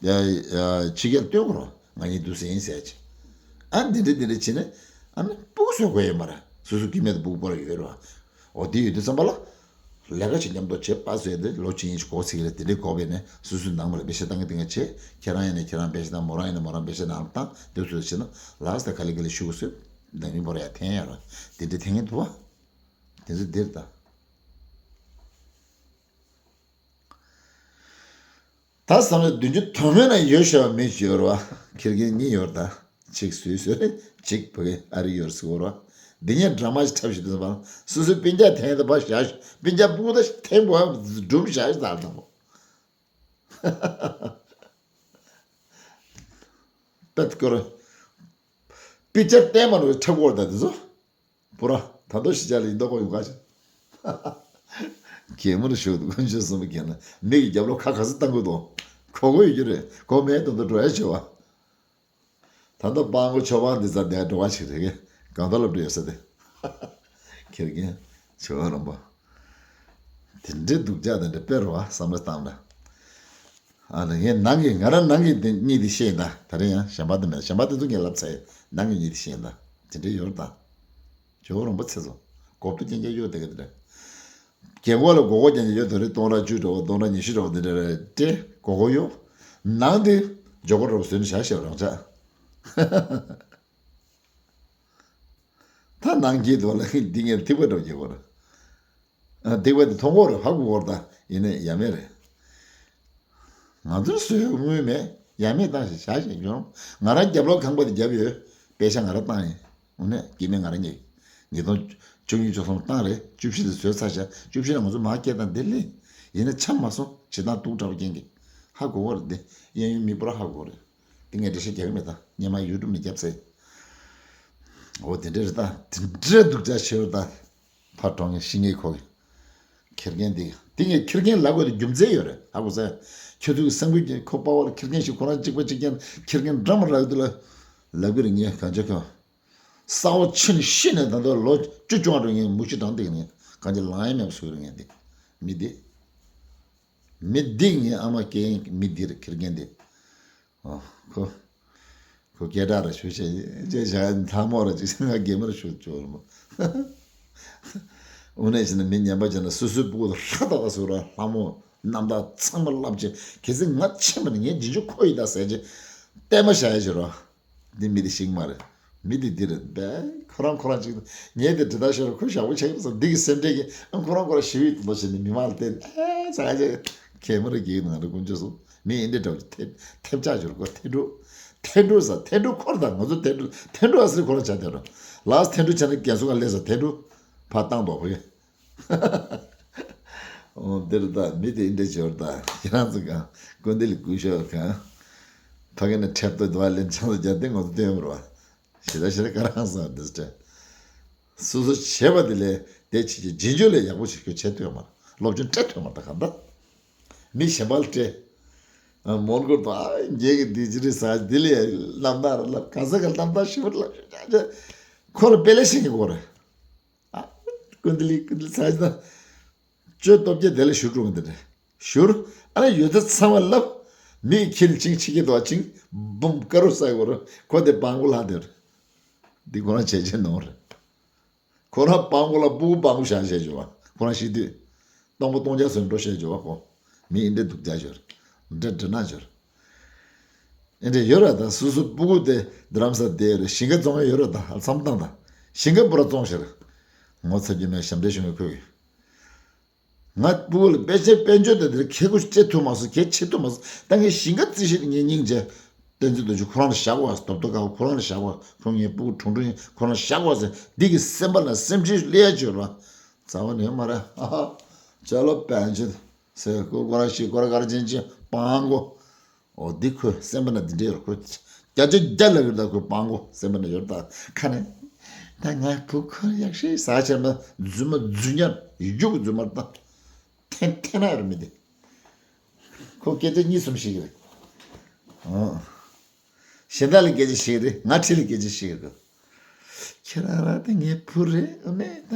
ཕྱི་རྒྱལ་སྟོན་དགོས་རོགས་ང་གཉིས་འདུག་ཟེར་ཡིན་ཟེར་ཅིག་ཨ་འདི་འདྲ་འདི་འདྲ་བྱས་ནས་ཨ་ནི་སྤུ་གུ་བཟོ་དགོས་ཡོད་མ་རེད། སོ་སོ་སྐྱེ་དམན་དུ་སྤུ་གུ་སྤོ་ར་ཡོད་རོགས། འོ་དེ་ཡོད་དུས་ཙམ་པ་ལ། ལས་ཀ་ཞིག་མཉམ་དུ་བྱེད་པ་བཟོས་ཏེ་ལོ་གཅིག་གཉིས་ཀྱི་གོ་ཚིག་རེད་དེ་འདྲའི་གོ་བས་ནས་སོ་སོའི་ནང་མ་ལ་པེ་ཤ་བཏང་གི་བཏང་གི་བྱེད། ཁྱེད་རང་ཡིན་ན་ཁྱེད་རང་པེ་ཤ་བཏང་། མོ་རང་ཡིན་ན་མོ་རང་པེ་ཤ་བཏང་། བཏང་དེ་ཚོ་བྱེད་ན་ལགས་སོ་ག་ལེ་ག་ལེ་ཤུ་གུ་སོད་ནང་མི་བོར་ཡ་འཐེན་ཡ་ར་དེ་འདྲའི་འཐེན་གི་འདུག་བ། དེ་ཚོ་འདིར་ད། ད་བསམ་བློ་བདུན་ཅུ་དོན་མེད་ན་ཡོད་ཤོད་མི་ཞིག་ཡོད་ར་བ། ཁེར་རྐྱང་གཉིས་ཡོད་ད། གཅིག་སུའི་སུ་རེད། གཅིག་བུ་གའི་ཨ་རི་ཡོད་ཟེར་གོ་ར་བ། འདི་ཉིད་འདྲ་མ་ཞིག་འཁྲབ་ཞིག་འདུག་ཟེར་བ། སོ་སོའི་སྤུན་ཀྱག་འཐེན་ཡ་ད་ཕར་བཞག་ཤོག་སྤུན་ཀྱག་སྤུ་གུ་ད་འཐེན་དགོས་སྒྲུབ་བཞག་ཤོག་ད་དང་པོ། པད་སྐོར། པི་ཅར་བལྟས་མ་ནོར་འཁྲབ་གོ་ར་ད་འདི་ཚོ། པུ་ར། ད་དོ་ཞི་ཅག་ལ་ཡིན་མདོག་ཁ་ཡོང་ག་ཞིག་གད་མོ་རུ་ཞོག་དགོན་ཆོས་གསུམ་པོ་གྱེན་ན་མིག་གི་རྒྱབ་ལོགས་ཁ་ག་ཚོད་བཏང་དགོས་དོ། གོ་གོ་ཡོད་རྒྱུ་རེད། གོ་མེད་དོན་དུ་འགྲོ་ཡ་བྱེད་བ། ད་ལྟ་སྤང་གོ་ཆོས་འཕགས་འདི་ཚ་དེ་འགྲོ་བ་ཞིག་རེད་གི། གང་ལྟར་སློབ་གྲྭ་ཡོད་ས་དེ། ཁེར་རྐྱང་ཆོས་འཕགས་རོང་པོ། དེ་འདྲའི་སྡུག་ཅག་དེ་འདྲ་དཔེ་རུ་བ་བསམ་བློ་བཏང་ན། ཨ་ནི་ངས་ནང་གི་ང་རང་ནང་གི་དེ་གཉིས་དེ་ཤེས་ཡིན་ད། ད་རེས་ཡང་གཞན་པ་དེ་མེད། གཞན་པ་དེ་ཚོ་ངས་ལབ་ཚར་ཡིན། ནང་གི་གཉིས་དེ་ཤེས་ཡིན་ད། དེ་འདྲའི་ཡོད་རེད་ད། ཇོ་བོ་རིན་པོ་ཆེ་ཚོ་གོབ་ཏོ་རྐྱང་རྐྱང་གཡོག་བསྡད་ཀྱི་འདུག་རེད། རྒན་གོག་ལ་མགོ་སྐོར་རྐྱང་རྐྱང་གཡོག་དེ་རེད། སྟོང་ཕྲག་བཅུ་འདྲ་བོ་སྟོང་ཕྲག་ཉི་ཤུ་འདྲ་བོ་འདི་འདྲ་རེད་དེ་མགོ་སྐོར་གཡོག་ནང་དེ་ཇོ་གོ་འདྲ་བོ་བཟོས་ནས་བཞག་བཞག་རང་ཆགས། ད་ནང་གི་དོ་ལ་འདི་ངས་ཐིགས་པ་འདྲ་བོ་རྒྱག་གོ་རེད། ཨ་ཐིགས་པ་དེ་མཐོང་གོ་རེད། ཧ་གོ་གོ་རེད་ད། ཡིན་ནའི་ཡ་མེད་རེད། ང་ཚོར་བཟོས་དངུལ་མེད། ཡ་མེད་བཏང་ཞིག་བྱ་ཞིག་ཡོང་། ང་རང་རྒྱབ་ལོགས་ཁང་པ་དེ་བརྒྱབ་ཡོད། པེ་ཤ་ང་རང་བཏང་ཡིན། འོ་ནས་སྐྱེ་དམན་ང་རང་ཉིད། ཉིས་སྟོང་བཅུ་གཉིས་བཅུ་གསུམ་བཏང་རེད། བཅུ་བཞི་དེ་བཟོས་ཚར་ཤག་བཅུ་བཞི་ལ་ང་ཚོ་མར་སྐྱེལ་སྟངས་དེ་ལས། ཡིན་ན་ཆ་མ་སོང་བྱེད་སྟངས་སྡུག་དྲགས་པ་རྐྱེན་གྱིས། ཧ་གོ་གོ་རེད་དེ། གཡས་གཡོན་མི་སྤོར་ཧ་གོ་གོ་རེད། དེ་ངས་འགྲེལ་བཤད་རྒྱག་གི་མེད་ད། སྔོན་མ་ཡུ་ཊུབ་ནས་བརྒྱབ་ཚར། འོ་དེ་འདྲ་རེད་ད། དེ་འདྲ་སྡུག་ཅག་ཆེ་བ་ད། ཕར་གྲོངས་ངས་ཤི་ངས་ཁོ་གི། ཁེར་རྐྱང་འདི། འདི་ངས་ཁེར་རྐྱང་ལབ་དགོས་དེ་རྒྱུ་མཚན་ཡོད་རེད། ཧ་གོ་སོང་། ཁྱོད་ཚོའི་སེམས་ཁུར་གྱིས་ཁོ་པ་བ་ལ་ཁེར་རྐྱང་ཞིག་ཁོ་རང་གཅིག་པ་གཅིག་རྐྱང་ཁེར་རྐྱང་འདྲ་མ་རག་དུས་ལ། ལབ་གི་རེད་ངས་གང་བྱ་ཁོ། ས་འོག་ཕྱིན་ནས་ཤི་ནས་ད་དུང་ལོ་བཅུ་བཅོ་ལྔ་འགྲོ་ངས་མུ་ཤི་འགྲངས་བསྡད་ཀྱི་རེད། གང་བྱ་ལང་ཡ་མེད་པ་བཟོ་གི་རེད་ངས་འདི། མི་འདི། མི་འདི་ངའི་ཨ་མ་སྐྱེ་ཡིན་མི་འདི་རེད་ཁེར་རྐྱང་འདི། ཨོ། ཁོ། ཁོ་སྐད་གྲགས་རེད་ཞུ་བྱས་ཅེས་བྱ་ལྷ་མོ་རེད་ཅེས་ང་རྒན་མོར་ཞུ་ཆོག་རེད་མོ། དངོས་གནས་བྱས་ན་མི་ངན་པ་བྱས་ན་སོ་སོའི་སྤུ་གུ་དང་ལྷ་དག་དག་བཟོས་ར་ལྷ་མོ་རྣམ་དག་ཚང་མ་བསླབ་བྱས་གལ་སྲིད་ང་ཕྱིན་པ་ན་ངའི་རྗེས་འཇུག་ཁོ་ཡིན་ད་ཟེར་བྱས་གཏད་མ་བཞག་ཡ་བྱེད་རོགས། འདི་མི་དེ་ཤིག་མ་རེད། མི་དེ་འདི་རེད་པས། ཁོ་རང་ཁོ་རང་ཅིག་ངས་དེ་འདྲི་ད་ཤོར་ཁོ་ཞག་པོ་ཆགས་ཀྱི་རེད་བསམ་འདི་གི་སེམས་ཁྲལ་གྱིས་ཨ་ཁོ་རང་ཁོ་རང་ཞི་བའི་དོན་དུ་བྱས་ནས་མི་མང་ལ་བསྟན་ཨེ་ཚ་ཚ་གད་མོ་རེ་གྱིས་ང་རེ་དཀོན་མཆོག་གསུམ་མི་ཨེ་འདྲ་འདྲ་བོ་ཐེབས་ཐེབས་ཆག་འབྱོར་ཁོ་ཐེ་འགྲོ་ཐེ་འགྲོ་ཟ་ཐེ་འགྲོ་འཁོར་དང་ང་ཚོ་ཐེ་འགྲོ་ཐེ་འགྲོ་ཨ་སི་ཁོ་རང་བྱ་དེ་རོ་ལགས་ཐེ་འགྲོ་བྱས་ན་རྒན་གསོ་ག་ལས་ཟ་ཐེ་འགྲོ་ཕར་བཏང་དོ་བོ་ཡོད། འོ་འདིར་ད་མི་དེ་འདྲ་འབྱོར་ད་ཁྱེད་རང་ཚོ་གང་ཀུན་དེ་ལ་སྐུ་ཞབས་གང་ཕ་གི་ནས་འཁྲབ་ཏུ་འདུག་ལན་ཆང་ཚོ་རྒྱ་དེ་ངོ་ཚོ་སྟོན་མི་རུང་བ་ཞེ་ད་ཞེ་ད་ག་རང་ཟེར་འདི་སྤྲད། སོ་སོ་བྱས་པ་དེ་ལས་དེ་བྱེད་ཀྱི་རྗེས་འཇུག་ལས་ཡག་པོ་ཞིག་ཁྱོད་བྱེད་ཐུབ་ཡོད་མ་རེད། སློབ་སྦྱོང་སྤྲད་ཐུབ་ཡོད་མ་རེད། ད་གང་ལྟར་མི་གཞན་པ་ལ་སྤྲད། མོན་གྷོར་དུ་ཨ་ངེད་ཀྱི་འདི་ཅི་རེད་ཟེར་འདི་ལས་ལབ་ན་ར་ལབ་ག་ས་ག་ལབ་ན་ཞིབ་པོ་ལབ་ཤོག་ཅག་ཅག་ཁོ་ལ་དཔེ་ལས་ཤེས་ཀྱི་གོ་རེད། ཨ་ཀུན་དི་ལི་ཀུན་དི་ལི་ཟེར་ན་ཅོ་སྟོབས་རྒྱལ་དེ་ལ་ཞུ་གྲུང་འདི་རེད། ཞུར་ཨ་ནི་ཡོད་ཚད་ཚང་མ་ལབ། མི་ཁྱི་ལ་ཅིང་ཆི་ཀི་དོ་ཅིང་བུམ་ཀ་རུ་ས་གོ་རེད། ཁོ་དེ་སྤང་གོ་ལྷ་དེ་རེད། འདི་ཁོ་རང་བྱས་བྱས་ནོར་རེད། ཁོ་རང་སྤང་གོ་ལ་སྤུ་གུ་སྤང་གོ་བཞག་བཞག་བྱོས་བ། ཁོ་རང་ཤི་དུས། སྟོང་པ་སྟོང་རྐྱང་བཟོས་འགྲོ་བཞག་བྱོས་བ་ཁོ། མི་ཨིན་འདྲེ་སྡུག་ཅག་བྱོས། འདྲེ་འདྲེ་ན་བྱོས། ཨིན་འདྲེ་ཡོད་ར་ད་སུ་སུ་སྤུ་གུ་དེ་རྡ་རམ་ས་དེ་རེད། ཞིང་ཁ་བཙོང་ཡ་ཡོད་ར་ད་ཨ་མཚམས་བཏང་ད། ཞིང་ཁ་པུ་ར་བཙོང་ཤར། ངོ་ཚ་རྒྱུ་མེད་ཞབས་འདྲེ་ཞུ་མེད་ཁོས། ང་སྤུ་གུ་ལ་དཔེ་ཆ་དཔལ་འབྱོར་དང་དེར་ཁེ་གོ་སྤྲད་ཐུབ་མ་སོང་། ཁེ་ཆེ་ཐུབ་མ་སོང་། ད་ངས་ཞིང་ཁ་རྩིས་ཤིག་ངས་སྙིང་རྗེ། བསྟན་འཛིན་རྡོ་རྗེ་ཁོ་རང་ལ་བཞག་པ་རྡོབ་རྡོ་དཀར་པོ་ཁོ་རང་ལ་བཞག་པ་ཁོ་ངའི་སྤུ་གུ་གྲུང་གྲུང་ཡིན་ཁོ་རང་ལ་བཞག་པ་ཟེར་འདི་གི་སེམས་པ་ལ་སེམས་ཅན་ལེ་ཡ་བྱོས་ར། རྩ་བ་ནས་མ་ར་ཧ་ཧ། ཅ་ལོ་པན་ཅི་ཟེར་ཁོ་ཁོ་རང་ཤི་ཁོ་རང་གར་ཅན་ཅི་སྤང་གོ། འོ་འདི་ཁོའི་སེམས་པ་ན་འདི་འདྲའི་ཡོད་ཁོ། བརྒྱ་ཆ་བརྒྱ་ལབ་ཡོད་ད་ཁོའི་སྤང་གོ་སེམས་པ་ན་ཡོད་ད་ཁ་ནས། ད་ང་བུ་ཁོ་ཡག་ཤོས་ཟ་ཆེར་མ་རྫུན་མ་རྫུན་ཉར་ཡུག་རྫུན་མར་ད། འཐེན་འཐེན་ན་ཡོད་མི་འདི། ཁོ་སྐད་ཆ་གཉིས་གསུམ་ཤེས་ཀྱི་རེད། ཨང་། གཞན་དག་ལ་སྐད་ཆ་ཤེས་ཀྱི་རེད། ང་ཁྲི་ལ་སྐད་ཆ་ཤེས་ཀྱི་རེད། ཁྱེད་རང་རང་དེ་ངའི་བུ་རེད་ཨ་མས་ད།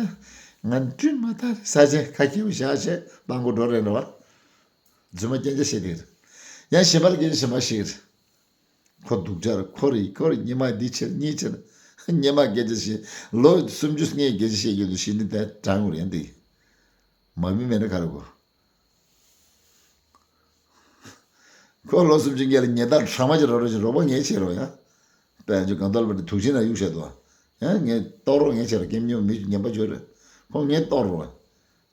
ང་སྤྲིན་མ་ཐག་རེད་ས་ཆེན་ཁ་ཁྱེའུ་བཞག་བྱས་སྤང་གོ་འགྲོ་རེད་འགྲོ་བ། རྫུན་མ་སྐད་ཆ་བཤད་དེ་རེད། ཡང་གཞན་པ་ལ་སྐད་ཆ་གཞན་པ་བཤད་རེད། ཁོ་སྡུག་ཅག་རེད། ཁོ་རེད་ཁོ་རེད་ཉི་མ་འདི་ཕྱིར་གཉིས་ཕྱིར། སྙེ་མ་སྐད་ཆ་བཤད། ལོ་སུམ་ཅུ་སྔས་སྐད་ཆ་བཤད་རྒྱུ་འདུག་ཤི་ནི་དེ་དྲང་ངུ་རེད་འདི། མ་མི་མེད་ན་ག་རེ་གོ། ཁོ་ལོ་སུམ་ཅུ་སྔས་ལ་ཉེ་ལྟར་གྲ་མ་ཅིག་རོ་རོ་ཅིག་རོགས་པ་ངས་བྱེད་རོགས་ཡ། དཔལ་འབྱོར་གང་ལྟར་བར་དུ་དུག་ཆེན་ན་གཡུག་བཤད་དོ། ཡང་ངས་གཏོར་རོགས་ངས་བྱེད་རོགས་ཀེམ་ཉོ་མི་ངན་པ་བྱོས་རེད། ཁོ་ངས་གཏོར་རོགས།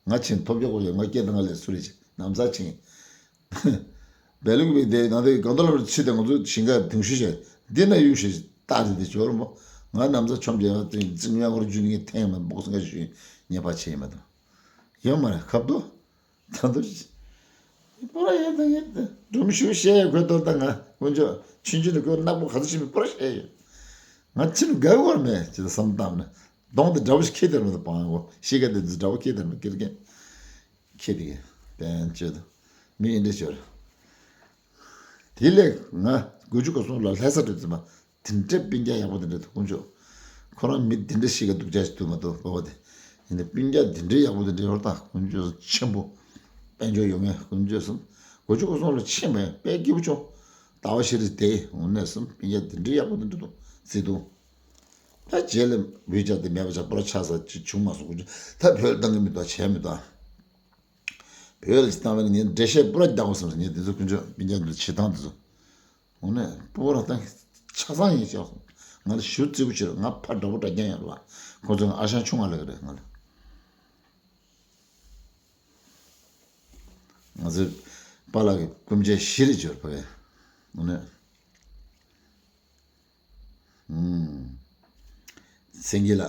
ང་ཆེན་ཐོབ་རྒྱག་གོ་ཡོད་ང་སྐད་དང་ང་ལས་སུ་རེད་ཅེ་ནམ་ཟ་ཆེན། བལ་ལུག་པའི་དེ་ང་ཚོའི་གང་ལྟར་ལ་ཚུད་དེ་ང་ཚོ་ཞིང་ཁ་གདུང་ཤུ་བྱས་འདི་ན་གཡུག་ཤུ་རྟགས་རེད་དེ་ཇོ་རུ་མོ། ང་ནམ་ཟ་ཆོམ་རྒྱལ་བ་དེ་རྫིང་ཡང་ཧོར་རྒྱུད་ངས་ཐེངས་མ་འབོག་སང་ཁ་ཞུ་ཉེ་ཕ་ཆེ་ཡིན་མ་དང་། ཡོད་མ་རེད་ཁབ་ཏོ། ད་དུ་པོ་ར་ཡོད་དང་ཡོད་དང་སྒྲུང་ཞུ་བཤད་ཡོད་ཁོས་ཏོ་ད་ང་དཀོན་མཆོག་ཆུང་ཆུང་ནས་ཁོས་ནག་པོ་ག་ཚོད་ཤེས་མེད་པོ་ར་བཤད་ཡོད། ང་ཕྱི་ནས་དགའ་བོར་མེད་ཅེས་བསམ་བཏང་ནས་གདོང་དེ་འདྲ་བོ་ཞིག་ཁྱེར་དེར་མ་དང་པང་གོ་ཤི་ཀ་དེ་འདི་འདྲ་བོ་ཁྱེར་དེར་མ་ཀིར་ཀན། ཁྱེད་དེ་གི་བན་ཆོད་དུ་མི་ཨིན་འདྲ་ཆོར། དེ་ལས་ང་དགུ་བཅུ་གོ་གསུམ་ལ་ལྷ་ས་འགྲོ་ཙམ་པ་དེ་འདྲའི་སྤུན་ཀྱག་ཡག་པོ་དེ་འདྲ་དུ་དཀོན་མཆོག་ཁོ་རང་མི་དེ་འདྲ་ཞིག་ག་སྡུག་ཅག་ཞིག་འདུག་མ་གཏོགས་བོ་བ་དེ་ཡིན་ན་སྤུན་ཀྱག་དེ་འདྲའི་ཡག་པོ་དེ་འདྲ་ཡོད་ད་དཀོན་མཆོག་ཆེན་པོ་དཔལ་འབྱོར་ཡོད་ངེས་དཀོན་མཆོག་གསུམ་དགུ་བཅུ་གོ་གསུམ་ལ་ཕྱིན་པ་ཡང་དཔལ་སྐྱིད་པོ་བྱུང་ཟླ་བ་ཤི་རི་དེ་འོང་ནས་གསུམ་སྤུན་ཀྱག་དེ་འདྲའི་ཡག་པོ་དེ་འདྲ་འདུག་བརྩེ་དུང་། ད་རྗེས་ལ་འུ་ཅག་དེ་མེད་པ་ཆགས་པོ་ར་ཆགས་ས་ཅིག་བྱུང་མ་སོང་དཀོན་མཆོག་ད་བོད་ལ་བཏང་གི་མི་འདུག་བྱས་མི་འདུག་བོད་ལ་ཅིག་བཏང་བས་ངས་འགྲེལ་བཤད་པུ་ར་རྒྱག་དགོས་བསམ་སོང་། ངས་འདི་ཚོ་ཀུན་སྤྱོད་སྤུན་ཀྱག་འདི་ཚོ་བྱེད་སྟངས་འདི་ཚོ་འོ་ནས་པུ་ར་བཏང་ཆ་ཚང་ཡིན་ཤག་ང་ལ་ཞུ་རྩིས་པོ་བྱེད་རོགས། ང་ཕ་འདྲ་པོ་འདྲ་རྐྱང་ཡོད་རེད་བ། ཁོ་ཚོ་ང་ཨ་ཞང་ཆུང་བ་ལ་གི་རེད་ང་ལ། ང་ཚོའི་པཱ་ལགས་ཀྱི་སྐུ་མཆེད་བཞི་རེད་འབྱོར་ཕ་གི་འོ་ནས། སེང་གེ་ལ།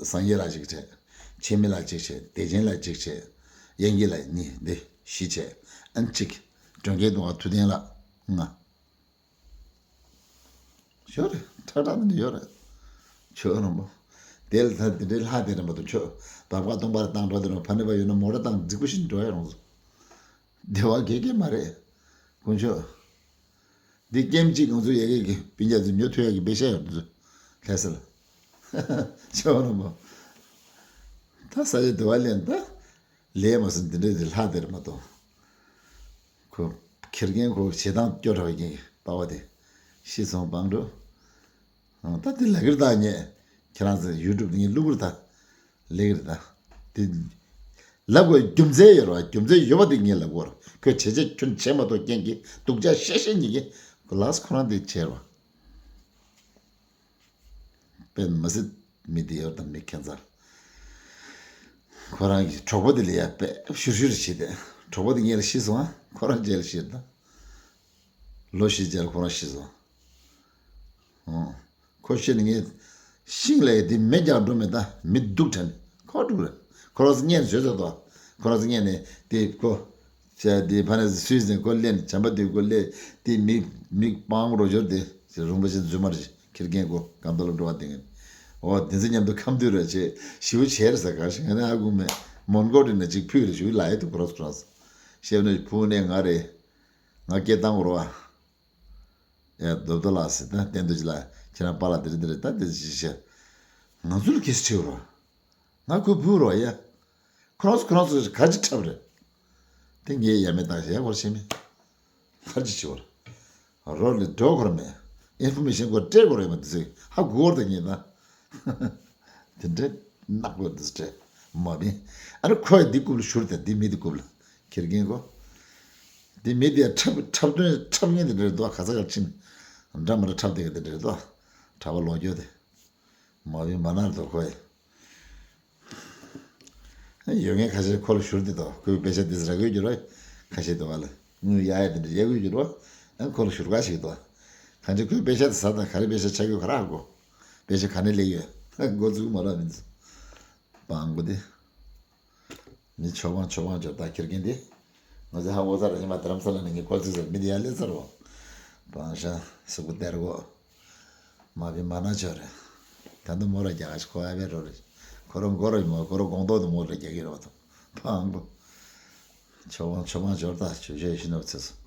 སངས་རྒྱས་ལ་གཅིག་བྱས། འཆི་མེད་ལ་གཅིག་བྱས། བདེ་ཆེན་ལ་གཅིག་བྱས། དབྱངས་སྐྱིད་ལ་གཉིས་འདི་བཞི་བྱས། ཨན་གཅིག་སྒྲོན་སྐལ་གདུང་བ་ཐུབ་བསྟན་ལ་ལྔ། ཡོད་རེད་ཁྲ་ཁྲ་འདི་ཡོད་རེད། ཁྱོད་རང་པོ། དེ་ལ་ད་འདི་འདྲའི་ལྷ་དེ་རིམ་པ་དུ་ཁྱོད་བབ་ཀ་སྟོང་པར་བཏང་འགྲོ་དེ་རིམ་པ་ཕ་ནི་པ་ཡོད་ན་མོ་ཊ་བཏང་འགྲིག་པོ་ཞིག་འགྲོ་ཡ་རུང་། བདེ་བ་གེ་གེ་མ་རེད། དཀོན་མཆོག་འདི་ཀེམ་གཅིག་ང་ཚོ་ཡ་གི་གི་སྤུན་ཀྱག་ཚོ་ཉོ་ཐུབ་ཡ་གི་པེ་ཤ་ཡོད་འདུག་ལྷ་ས་ལ། ཆེ་བ་རིན་པོ། ད་ས་ཆ་དེ་བ་ལེན་ད། ལས་མ་སོང་འདི་འདྲ་དེ་ལྷག་དེར་མ་གཏོགས། ཁོ་ཁེར་རྐྱང་ཁོ་ཞེ་སྡང་སྐྱོ་དྲགས་ཀྱི་པ་བ་དེ། ཤི་སོང་སྤང་འགྲོ། ད་དེ་ལབ་ཀྱི་རེད་ད་ངས། ཁྱེད་རང་ཚོ་ཡུ་ཊུབ་དེ་ངས་བླུག་གི་རེད་ད། ལབ་ཀྱི་རེད་ད། དེ། ལབ་དགོས་རྒྱུ་མཚན་ཡོད་རེད་བ། རྒྱུ་མཚན་ཡོད་པ་དེ་ངས་ལབ་དགོས་རེད། ཁོས་བྱས་བྱས་ཁྱོན་བྱས་མ་གཏོགས་རྐྱེན་གྱིས་སྡུག་ཅག་བཤད་བཤད་ཉིད་ཀྱིས་ཁོ་ལགས་ཁོ་རང་དེ་བྱས་རེད་བ། དཔེ་མ་སྲིད་མི་དེ་ཡོད་དམ་མི་ཁྱད་མཚར། ཁོ་རང་གི་གྲོགས་པོ་དེ་ལ་ཡ་དཔེ་ཤུར་ཤུར་བྱས་ཏེ་གྲོགས་པོ་དེ་ངས་ལ་ཤི་སོང་ཨ་ཁོ་རང་རྗེས་ལ་ཤི་ད། ལོ་བཞི་རྗེས་ལ་ཁོ་རང་ཤི་སོང་། ཨོ། ཁོ་ཤི་ནས་ངས་ཤིང་ལ་ཡ་དེ་མེ་རྒྱག་འགྲོ་མེད་ད་མི་སྡུག་དྲན་ཁོ་འགྲོ་རེད། ཁོ་རང་ཚོ་ངས་བཟོས་ཚར་དོ། ཁོ་རང་ཚོ་ངས་ནས་དེ་ཁོ་བྱས་དེ་ཕ་ནས་སུས་ཟིན་ཁོ་ལེན་བྱམས་པ་དེ་ཁོ་ལེན་དེ་མིག་མིག་སྤང་རོ་སྦྱོར་དེ་རིན་པོ་ཆེ་རྫུན་མ་རེད། ཁྱེར་མཁན་ཁོ་སྐམ་ཏོ་ལ་འགྲོ་བ་དེ་ངན། འོ་དེ་ཚོ་མཉམ་དུ་ཁམས་དུས་ར་བྱེད་ཞིའུ་བྱས་རེད་ཟེར། གར་ཞིག་ང་ནས་ཨ་ཁུ་མེད་མོན་གོ་རི་ནས་ཅིག་ཕུད་རེ་ཞིའུ་ལ་ཡེ་དུ་ཁོ་ར་སུ་ར་སོ་ཤེས་ནས་ཕུ་ནས་ང་རེད། ང་སྐད་བཏང་རོ་ཨ། ཡ་རྡོབ་རྡོ་ལགས་ཟེར་ད་བསྟན་དུ་ཅི་ལ་ཁྱེད་རང་པཱ་ལགས་དེ་རེད་དེ་རེད་ད་དེ་ཅི་བྱས། ང་ཚོ་ལ་གེ་སི་ཁྲིད་རོགས། ང་ཁོའི་བུ་རོགས་ཡ། ཁོ་རང་ཚོ་ཁོ་རང་ཚོ་ག་ཅི་འཁྲབ་རེད། དེ་ངས་ཡ་མེད་བཏང་ཞེས་ཡ་ཁོར་བཤད་མེད། ག་ཅི་བྱེད་བར། རོགས་ལས་འགྲོ་ཁོར་མེད། ཨིན་ཕོར་མེ་ཤན་ཁོར་སྤྲད་དགོས་རེད་མ་དེ་ཚོས་ཧ་གོ་བར་ད་ངས་ད། དེ་འདྲའི་ནག་པོ་འདི་སྤྲད་མ་བིན། ཨ་ནི་ཁོ་ཡི་འདི་རྐུབ་ལ་ཞུར་དེ་འདི་མི་འདི་རྐུབ་ལ་ཁྱེར་མཁན་གོ། འདི་མི་འདི་འཁྲབ་འཁྲབ་སྟོན་འཁྲབ་མཁན་དེ་འདྲ་རེད་དོ། ག་ས་གར་ཕྱིན་འདྲ་མི་འདྲ་འཁྲབ་བསྡད་མཁན་དེ་འདྲ་རེད་དོ། གྲྭ་པ་ལོ་རྒྱུས་དེ་མ་བིན་མ་ནར་དོ་ཁོ་ཡི། ཡོད་མཁན་ཁ་ཤས་ཁོ་ལ་ཞུར་དེ་དོ་ཁོའི་དཔེ་ཆ་འདི་ཟ་གོས་འགྱུར་བ་ཁ་ཤས་དོ་བ་ལ་དངུལ་ཡ་ཡ་དེ་འདྲ་ཡ་གོས་འགྱུར་བ་ཨ་ཁོ་ལ་ཞུར་ག་ཞིག་དོ། གང་ཅི་ཁོའི་དཔེ་ཆ་དེ་ཟ་དང་ག་རེ་དཔེ་ཆ་ཆ་གོས་ག་ར་ཧ་གོ། དཔེ་ཆ་ག་ནས་ལེགས་ཡོད་འགོ་ཚུགས་མ་རག་མི་འདུག་སྤང་པོ་དེ། མི་ཆོག་མང་ཆོག་མང་ཆོག་ད་ཁྱེར་མཁན་དེ། ང་ཚོ་ཧ་འོ་ཚ་ར་ཉི་མ་དྷ་རམ་ས་ལ་ནས་ངས་ཁོ་ཚོས་ཟེར་མི་དེ་ཡར་སླེབས་ཚར་བ། སྤང་ཤ་སུ་གུ་སྟེར་གོ། མ་བི་མ་ན་ཆོ་རེད། ད་ནི་མོ་ར་རྒྱག་ཁོ་ཨ་བའི་རོ་རེད། ཁོ་རང་མགོ་ར་མོ་ཁོ་རང་དགོང་ཐོག་ཏུ་མོ་ར་རྒྱག་གི་རོ་ཐོ། ཕང་གོ། ཆོག་མང་ཆོག་མང་ཆོར་ད་ཆོས་ཆོས་ཤི་ནོ་ཚེ་སོ།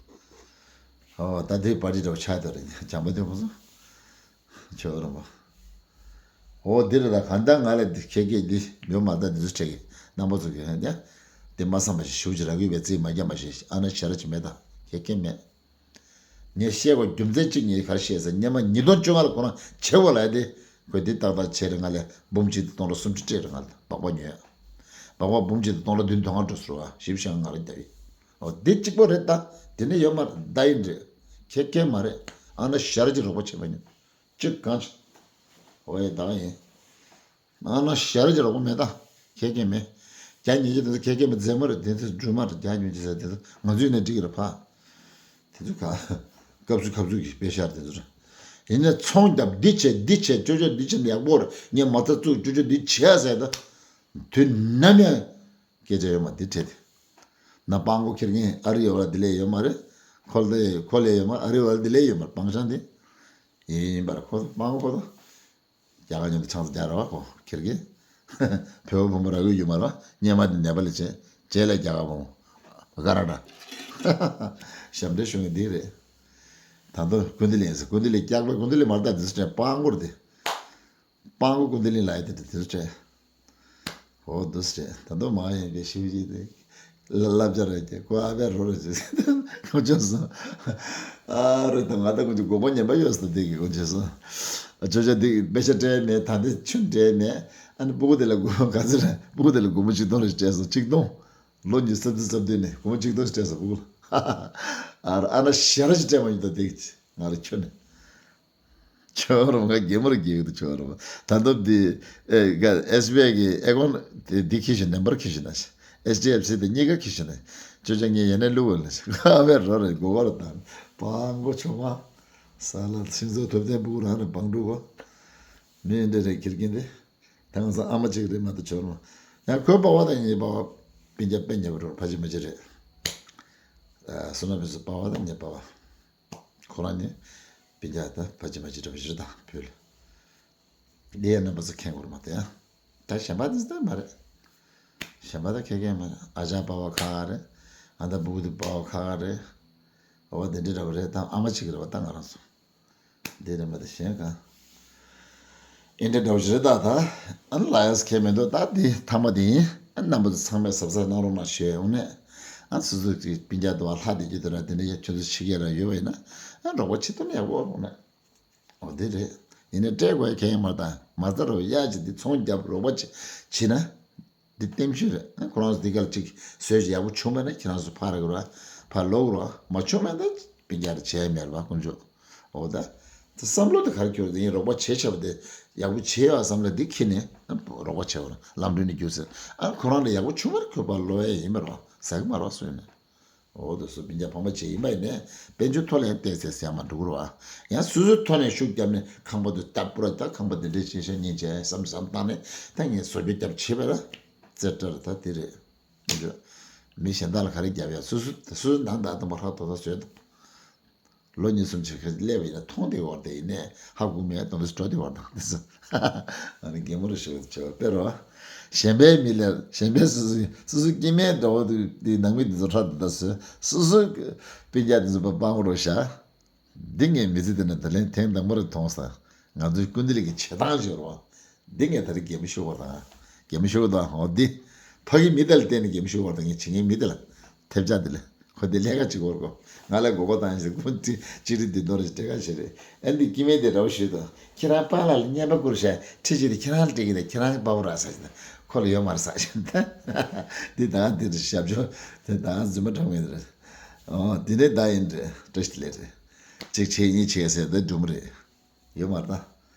ཨོ་ད་དེ་པར་ཏི་འདྲ་བོ་ཆགས་དོ་རེད་ཇམ་པོ་དེ་ཁོ་ཚོ། ཆོས་རོ་མོ། འོ་འདི་རེད་ད་གང་ལྟར་ང་ལ་འདི་ཁྱེད་ཀྱིས་འདི་ལོ་མ་ད་འདི་ཚོ་སྤྲད་གི་རྣམ་པ་ཚོ་གི་ཧ་ཉ། འདི་མ་བསམ་པ་ཞིག་ཞུ་ཅི་ར་གུས་པའི་རྩིས་མ་རྒྱབ་མ་ཞིག་ཨ་ན་ཤ་ར་ཅི་མེད་ད་ཁྱེད་ཀྱིས་མེད། ངས་བཤད་པ་རྒྱུ་མཚན་གཅིག་ངས་ག་རེ་བཤད་ཟེར་སྔོན་མ་ཉིས་སྟོང་བཅོ་ལྔ་ལ་ཁོ་རང་བྱེད་དགོས་ལབ་དེ་ཁོས་འདི་ཏག་ཏག་བྱས་རེད་ང་ལས་འབུམ་གཅིག་དང་སྟོང་ཕྲག་སུམ་ཅུ་སྤྲད་རེད་ང་ལ་སྦག་སྦག་ཉོས། སྦག་སྦག་འབུམ་གཅིག་དང་སྟོང་ཕྲག་བདུན་དོན་ལྔ་འགྲོ་ཟེར་བ་ཞིབ་ཤང་ང་རང་རྒྱབ་ཡིན། འོ་འདི་གཅིག་པོ་རེད་ད། དེ་ནས་ཡོད་མ་རེད་ད་ཡིན་རེད། ཁྱེད་ཀྱིས་མ་རེད། ཨ་ན་ཤ་ར་ཅི་རོགས་པ་བྱེད་མ་ཉན། གཅིག་གང་ཅི། འོ་ཡ་ད་ཡིན། ཨ་ན་ཤར་གྱི་རོགས་པ་མེད་ད། ཁྱེད་ཀྱིས་མེད། རྒྱ་ཉིད་ཀྱི་དེ་ཚོ་ཁྱེད་ཀྱིས་མི་མཛེས་མ་རེད་དེ་ཚོ་སྦྲུམ་མ་རེད་རྒྱ་ཉིད་ཀྱི་ཟེར་དེ་ཚོ་ང་ཚོའི་ནས་འགྲིག་གི་རེད་ཕ། དེ་ཚོ་ག་སྐབས་སུ་ཁབ་ཚུགས་ཀྱི་དཔེ་ཤར་དེ་ཚོ་རེད། ཡིན་ན་ཚོང་རྒྱབ་འདི་བྱས་འདི་བྱས་ཅོ་ཅོ་འདི་བྱས་ཡག་པོ་རེད་ངས་མ་རྩ་བཙུགས་ཅོ་ཅོ་འདི་བྱས་ཟེར་ད། དུས་ནམ་ཡང་སྐད་ཆ་ཡོད་མ་འདི་བྲལ་ཏེ། ན་སྤང་གོ་ཁྱེར་མཁན་ཨ་རི་ཡོད་ལ་འདི་ལས་ཡོད་མ་རེད། ཁོ་ལ་ཁོ་ལས་ཡོད་མ་ཨ་རི་ཡོད་ལ་འདི་ལས་ཡོད་མ་སྤང་ཤང་འདི། ཡིན་པར་ཁོ་སྤང་གོ་ཁོ་ད། རྒྱ་གར་མཉམ་དུ་ཆང་ས་རྒྱག་ར་བ་ཁོ་ཁེར་གི། བོད་པ་བུ་མོ་ར་གུ་ཡུ་མ་ར་བ་སྙེ་མ་དེ་ནད་པ་ལ་བྱེད་བྱེད་ལ་རྒྱ་གར་བུ་མོ། ག་ར་འདྲ། ཞབས་འདྲེན་ཞུ་ངེས་འདི་རེད། ད་དུང་ཀུན་བདེ་ལེན་ཟེར་ཀུན་བདེ་ལེན་སྐྱག་པ་ཀུན་བདེ་ལེན་མ་ར་ད་དེ་ཚོ་སྤྲད་སྤང་གོ་ར་དེ། སྤང་གོ་ཀུན་བདེ་ལེན་ལ་ཡ་དེ་དེ་ཚོ་སྤྲད། ཨོ་འདུག་སེ་ད་དུང་མ་ཡིན་པའི་ཞིབ་ཞིབ་དེ་ལབ་བྱ་རེད་ཀྱི་ཁོ་ཨ་ཕའི་རོ་རེད་ཟེར་ཁོ་ཅོ་སོང་། ཨ་རེད་ད་ང་ད་ཁོ་ཚོ་དགོངས་པ་ངན་པ་ཡོད་ཟེར་དེ་གི་ཁོ་ཅོ་སོང་། ཅོ་ཅོ་དེ་དཔེ་ཆ་སྤྲད་མེད་ད་དེ་ཆུ་འདྲེས་མེད་ཨ་ནི་སྤུ་གུ་དེ་ལ་སྒོར་ག་ཚོད་རེད་སྤུ་གུ་དེ་ལ་སྒོར་མོ་ཆིག་སྟོང་རེ་སྤྲད་སོང་ཆིག་སྟོང་། ལོ་ཉི་ཤུ་རྩ་བདུན་རྩ་བདུན་ནས་སྒོར་མོ་ཆིག་སྟོང་ཞིག་སྤྲད་སོང་སྤུ་གུ་ལ། ཨ་ར་ཨ་ན་ཞེ་ར་ཞིག་སྤྲད་མ་ཡོང་ད་དེ་གི་ང་རེ་ཁྱོད་ནས། ཁྱོད་རང་ག་རྒན་མོར་རྒྱལ་གྱི་འདུག་ཁྱོད་རང་ད་ལྟ་འདི་ཨེ་ག་ཨེས་བི་ཨའི་གི་ཨེ་ཀོན་དེ་འདི་ཁྱི་ཞིག་ནམ་བར་ཁྱི་ཞིག་ན་ཨེཆ་ཌི་ཨེཕ་སི་དེ་གཉིས་ཀ་ཁྱི་ཞིག་ན་ཅོ་ཅོ་ངས་ཡེ་ནས་བླུག་འོ་ལ་ཁ་བའི་རོ་རེ་མགོ་བར་དང་སྤང་མགོ་ཆུང་མ་ས་ལ་སྲིན་ཚོགས་ཐོབ་ཐང་སྤུ་གུ་རང་རེ་བང་འགྲུག་གོ་མི་འདྲ་རེ་ཁྱེར་གྱིན་དེ་ད་ང་ཚོ་ཨ་མ་གཅིག་རེད་མ་གཏོགས་ཁྱོད་རང་ཡང་ཁོའི་པ་བ་དང་ངའི་པ་བ་སྤུན་ཀྱག་དཔེ་ཉེ་བོ་རོ་ཕ་ཅི་མ་ཅི་རེད། སོ་ན་མི་སུ་པ་བ་དང་ངའི་པ་བ། ཁོ་རང་ནི་སྤུན་ཀྱག་ད་ཕ་ཅི་མ་ཅི་འདྲ་བ་ཞིག་རེད་ད་བོད་ལ། འདི་ཡང་རྣམ་པ་ཚོ་མཁྱེན་དགོས་རེད་མ་གཏོགས་ཡང་། ད་གཞན་པ་འདི་ལྟ་མ་རེད། གཞན་པ་ད་མཁྱེན་མཁན་མ་རེད་ཨ་ཅག་པ་བ་ཁ་ཁ་རེད། ཨ་ད་བུ་གུ་དེ་པ་བ་ཁ་ཁ་རེད། འོ་བ་འདི་འདྲ་འདྲ་བ་རེད་ད་ཨ་མ་གཅིག་རེད་བ་ད་ང་རང་ཚོ། འདི་རེད་མ་ད་གཞན་གང་། ཨིན་དྲ་འདྲ་བོ་ཞིག་རེད་ད་ད། ཨ་ལ་ཡ་སི་ཁེ་མེད་འདུག་ད་འདི་ཐ་མ་དེ་ཡིན། ཨ་རྣམ་པ་ཚོ་ཚང་མས་གཟབ་གཟབ་གནང་རོགས་གནང་ཞུ་ཡ་འོང་ནས། ཨ་སོ་སོ་གི་སྤུན་ཀྱག་དང་ལྷ་དེ་རྒྱུ་དེ་ར་དེ་འདྲ་ཡ་ཁྱོད་ཚོ་ཕྱི་རྒྱལ་ར་ཡོད་པ་ཡིན་ན། ཨ་རོགས་པ་བྱེད་ཐུབ་ན་ཡག་པོ་འོང་ནས། འོ་དེ་རེད། ཡིན་ན་སྤྲད་དགོས་ཡ་གལ་ཡིན་མ་ད་མ་རྩ་རོགས་ཡ་ཅིག་འདི་ཚོང་རྒྱབ་རོགས་པ་བྱེད་བྱེད་ན། འདི་བསྟན་བཅོས་རེད། ཁོ་རང་ཚོ་འདི་ག་ལ་ཅིག་བཟོས་ཅིག་ཡག་པོ་བྱུང་མེད་ན་ཁྱེད་རང་ཚོ་ཕར་ར་གི་ར་ཕར་ལོག་ར་མ་བྱུང་མེད་ན་སྤུན་ཀྱག་རེ་བྱས་མེད་ར་བ་དཀོན་མཆོག་འོ་ད། ད་བསམ་བློ་དེ་ག་རེ་འཁྱོར་དེ་ཡིན་རོགས་པ་བྱས་ཆབ་དེ་ཡག་པོ་བྱས་ཡོད་བསམ་ལ་འདི་ཁྱེར་ནས་རོགས་པ་བྱས་བ་ལམ་འགྲོ་ནས་རྒྱུགས་ཟེར་ཨ་ཁོ་རང་ལ་ཡག་པོ་བྱུང་མེད་ཁོ་པ་ལོ་ཡ་ཡིན་མེད་ར་བ་ཟ་གི་མ་ར་བ་སོས་ནས། འོ་དེ་སུ་སྤུན་ཀྱག་ཕངས་པ་བྱེད་ཡིན་པ་ཡིན་ནས་དཔལ་འབྱོར་ཐོག་ལ་ཡང་བལྟས་ཚེ་ཟ་མ་འགྲོ་གི་རེད་བ། ཡང་སོ་སོའི་ཐོག་ནས་ཤུགས་བརྒྱབ་ནས་ཁང་པ་དེ་ལྟ་བུ་ར་ད་ཁང་པ་དེ་འདྲའི་ཤེས་ཤ་ཉིན་བྱས་བསམ་བསམ་བཏང་ནས་ད་ངས་བཟོ་བཅོས་བརྒྱབ་བྱས་པ་ལ་རྩེ་བྲལ་ད་དེ་རེད། ཁྱོད་ཚོ་མི་གཞན་དག་ལ་ག་རེ་རྒྱབ་ཡ། སོ་སོ་སོ་སོའི་ནང་དང་སྟོང་པ་ཧྲག་ཐོག་ཐོག་བཟོས་དང་། ལོ་གཉིས་གསུམ་ཅིག་ཁ་སླེབས་པ་ཡིན་ན་མཐོང་བསྡད་ཡོད་རེད། ཡིན་ནའི་ཧ་གོ་མེད། སྟོང་པ་འགྲོ་བསྡད་ཡོད་རེད་དང་དེ་ཚོ། ཨ་ནི་གད་མོ་རུ་ཞིག་བྱེད་པ་དཔེ་རོ། གཞན་པའི་མི་ལ་གཞན་པའི་སོ་སོའི་སོ་སོའི་སྐྱེ་དམན་འདྲ་བོ་དེ་ནང་མི་དེ་ཚོ་ཧྲག་དེ་ད་བཟོས། སོ་སོའི་སྤུན་ཀྱག་དེ་ཚོ་པ་སྤང་བོ་རོ་ཤ། འདི་ངས་མི་ཚེ་འདི་ན་ད་ལན་ཐེངས་དང་པོ་རེ་མཐོང་སོང་། ང་ཚོའི་སྐུ་མདུན་གྱི་བྱེད་སྟངས་ཤིག་རེད་བ། འདི་ངས་ད་རེས་གད་མོ་ཤོར་བ་དང་། གད་མོ་ཤོར་བ་དང་། འོ་འདི། ཕ་གི་མི་དེ་ལ་བརྟེན་ནས་གད་མོ་ཤོར་བ་དང་། ངས་བྱེད་མཁན་མི་དེ་ལ། ཐེབས་ཆག་དེ་ལ། ཁོ་དེ་ལས་ཀ་བྱེད་དགོས་རེད་གོ། ང་ལ་མགོ་སྐོར་བཏང་ཞིག་ཁོ་ཅི་ཅི་རིགས་འདི་མདོ་རེ་སྤྲད་ཀ་བྱེད་རེད། ཨ་འདི་སྐྱེ་དམན་དེ་འདྲ་བོ་ཞིག་དང་། ཁྱེད་རང་པཱ་ལགས་ལ་བརྙན་པར་བསྐུར་བྱས་ཁྲིད་ཅིག་དེ་ཁྱེད་རང་ལ་སྤྲད་ཀྱི་དང་། ཁྱེད་རང་གི་པཱ་བོ་རག་ས་ཞིག་དང་། ཁོ་ལ་ཡོད་མ་རེད་ས་ཞིག་དང་། འདི་ད་འདི་རེད། ཞབས་ཕྱོགས་དེ་ད་རྫུན་མ་དྲང་མེད་རེད། ཨོ་དེ་འདྲའི་ད་ཡིན་རེད། བཀྲ་ཤིས་བདེ་ལེགས་རེད། གཅིག་བྱས་གཉིས་བྱས་ཟེར་ད་སྒྲུང་རེད། ཡོད་མ་རེད་ད།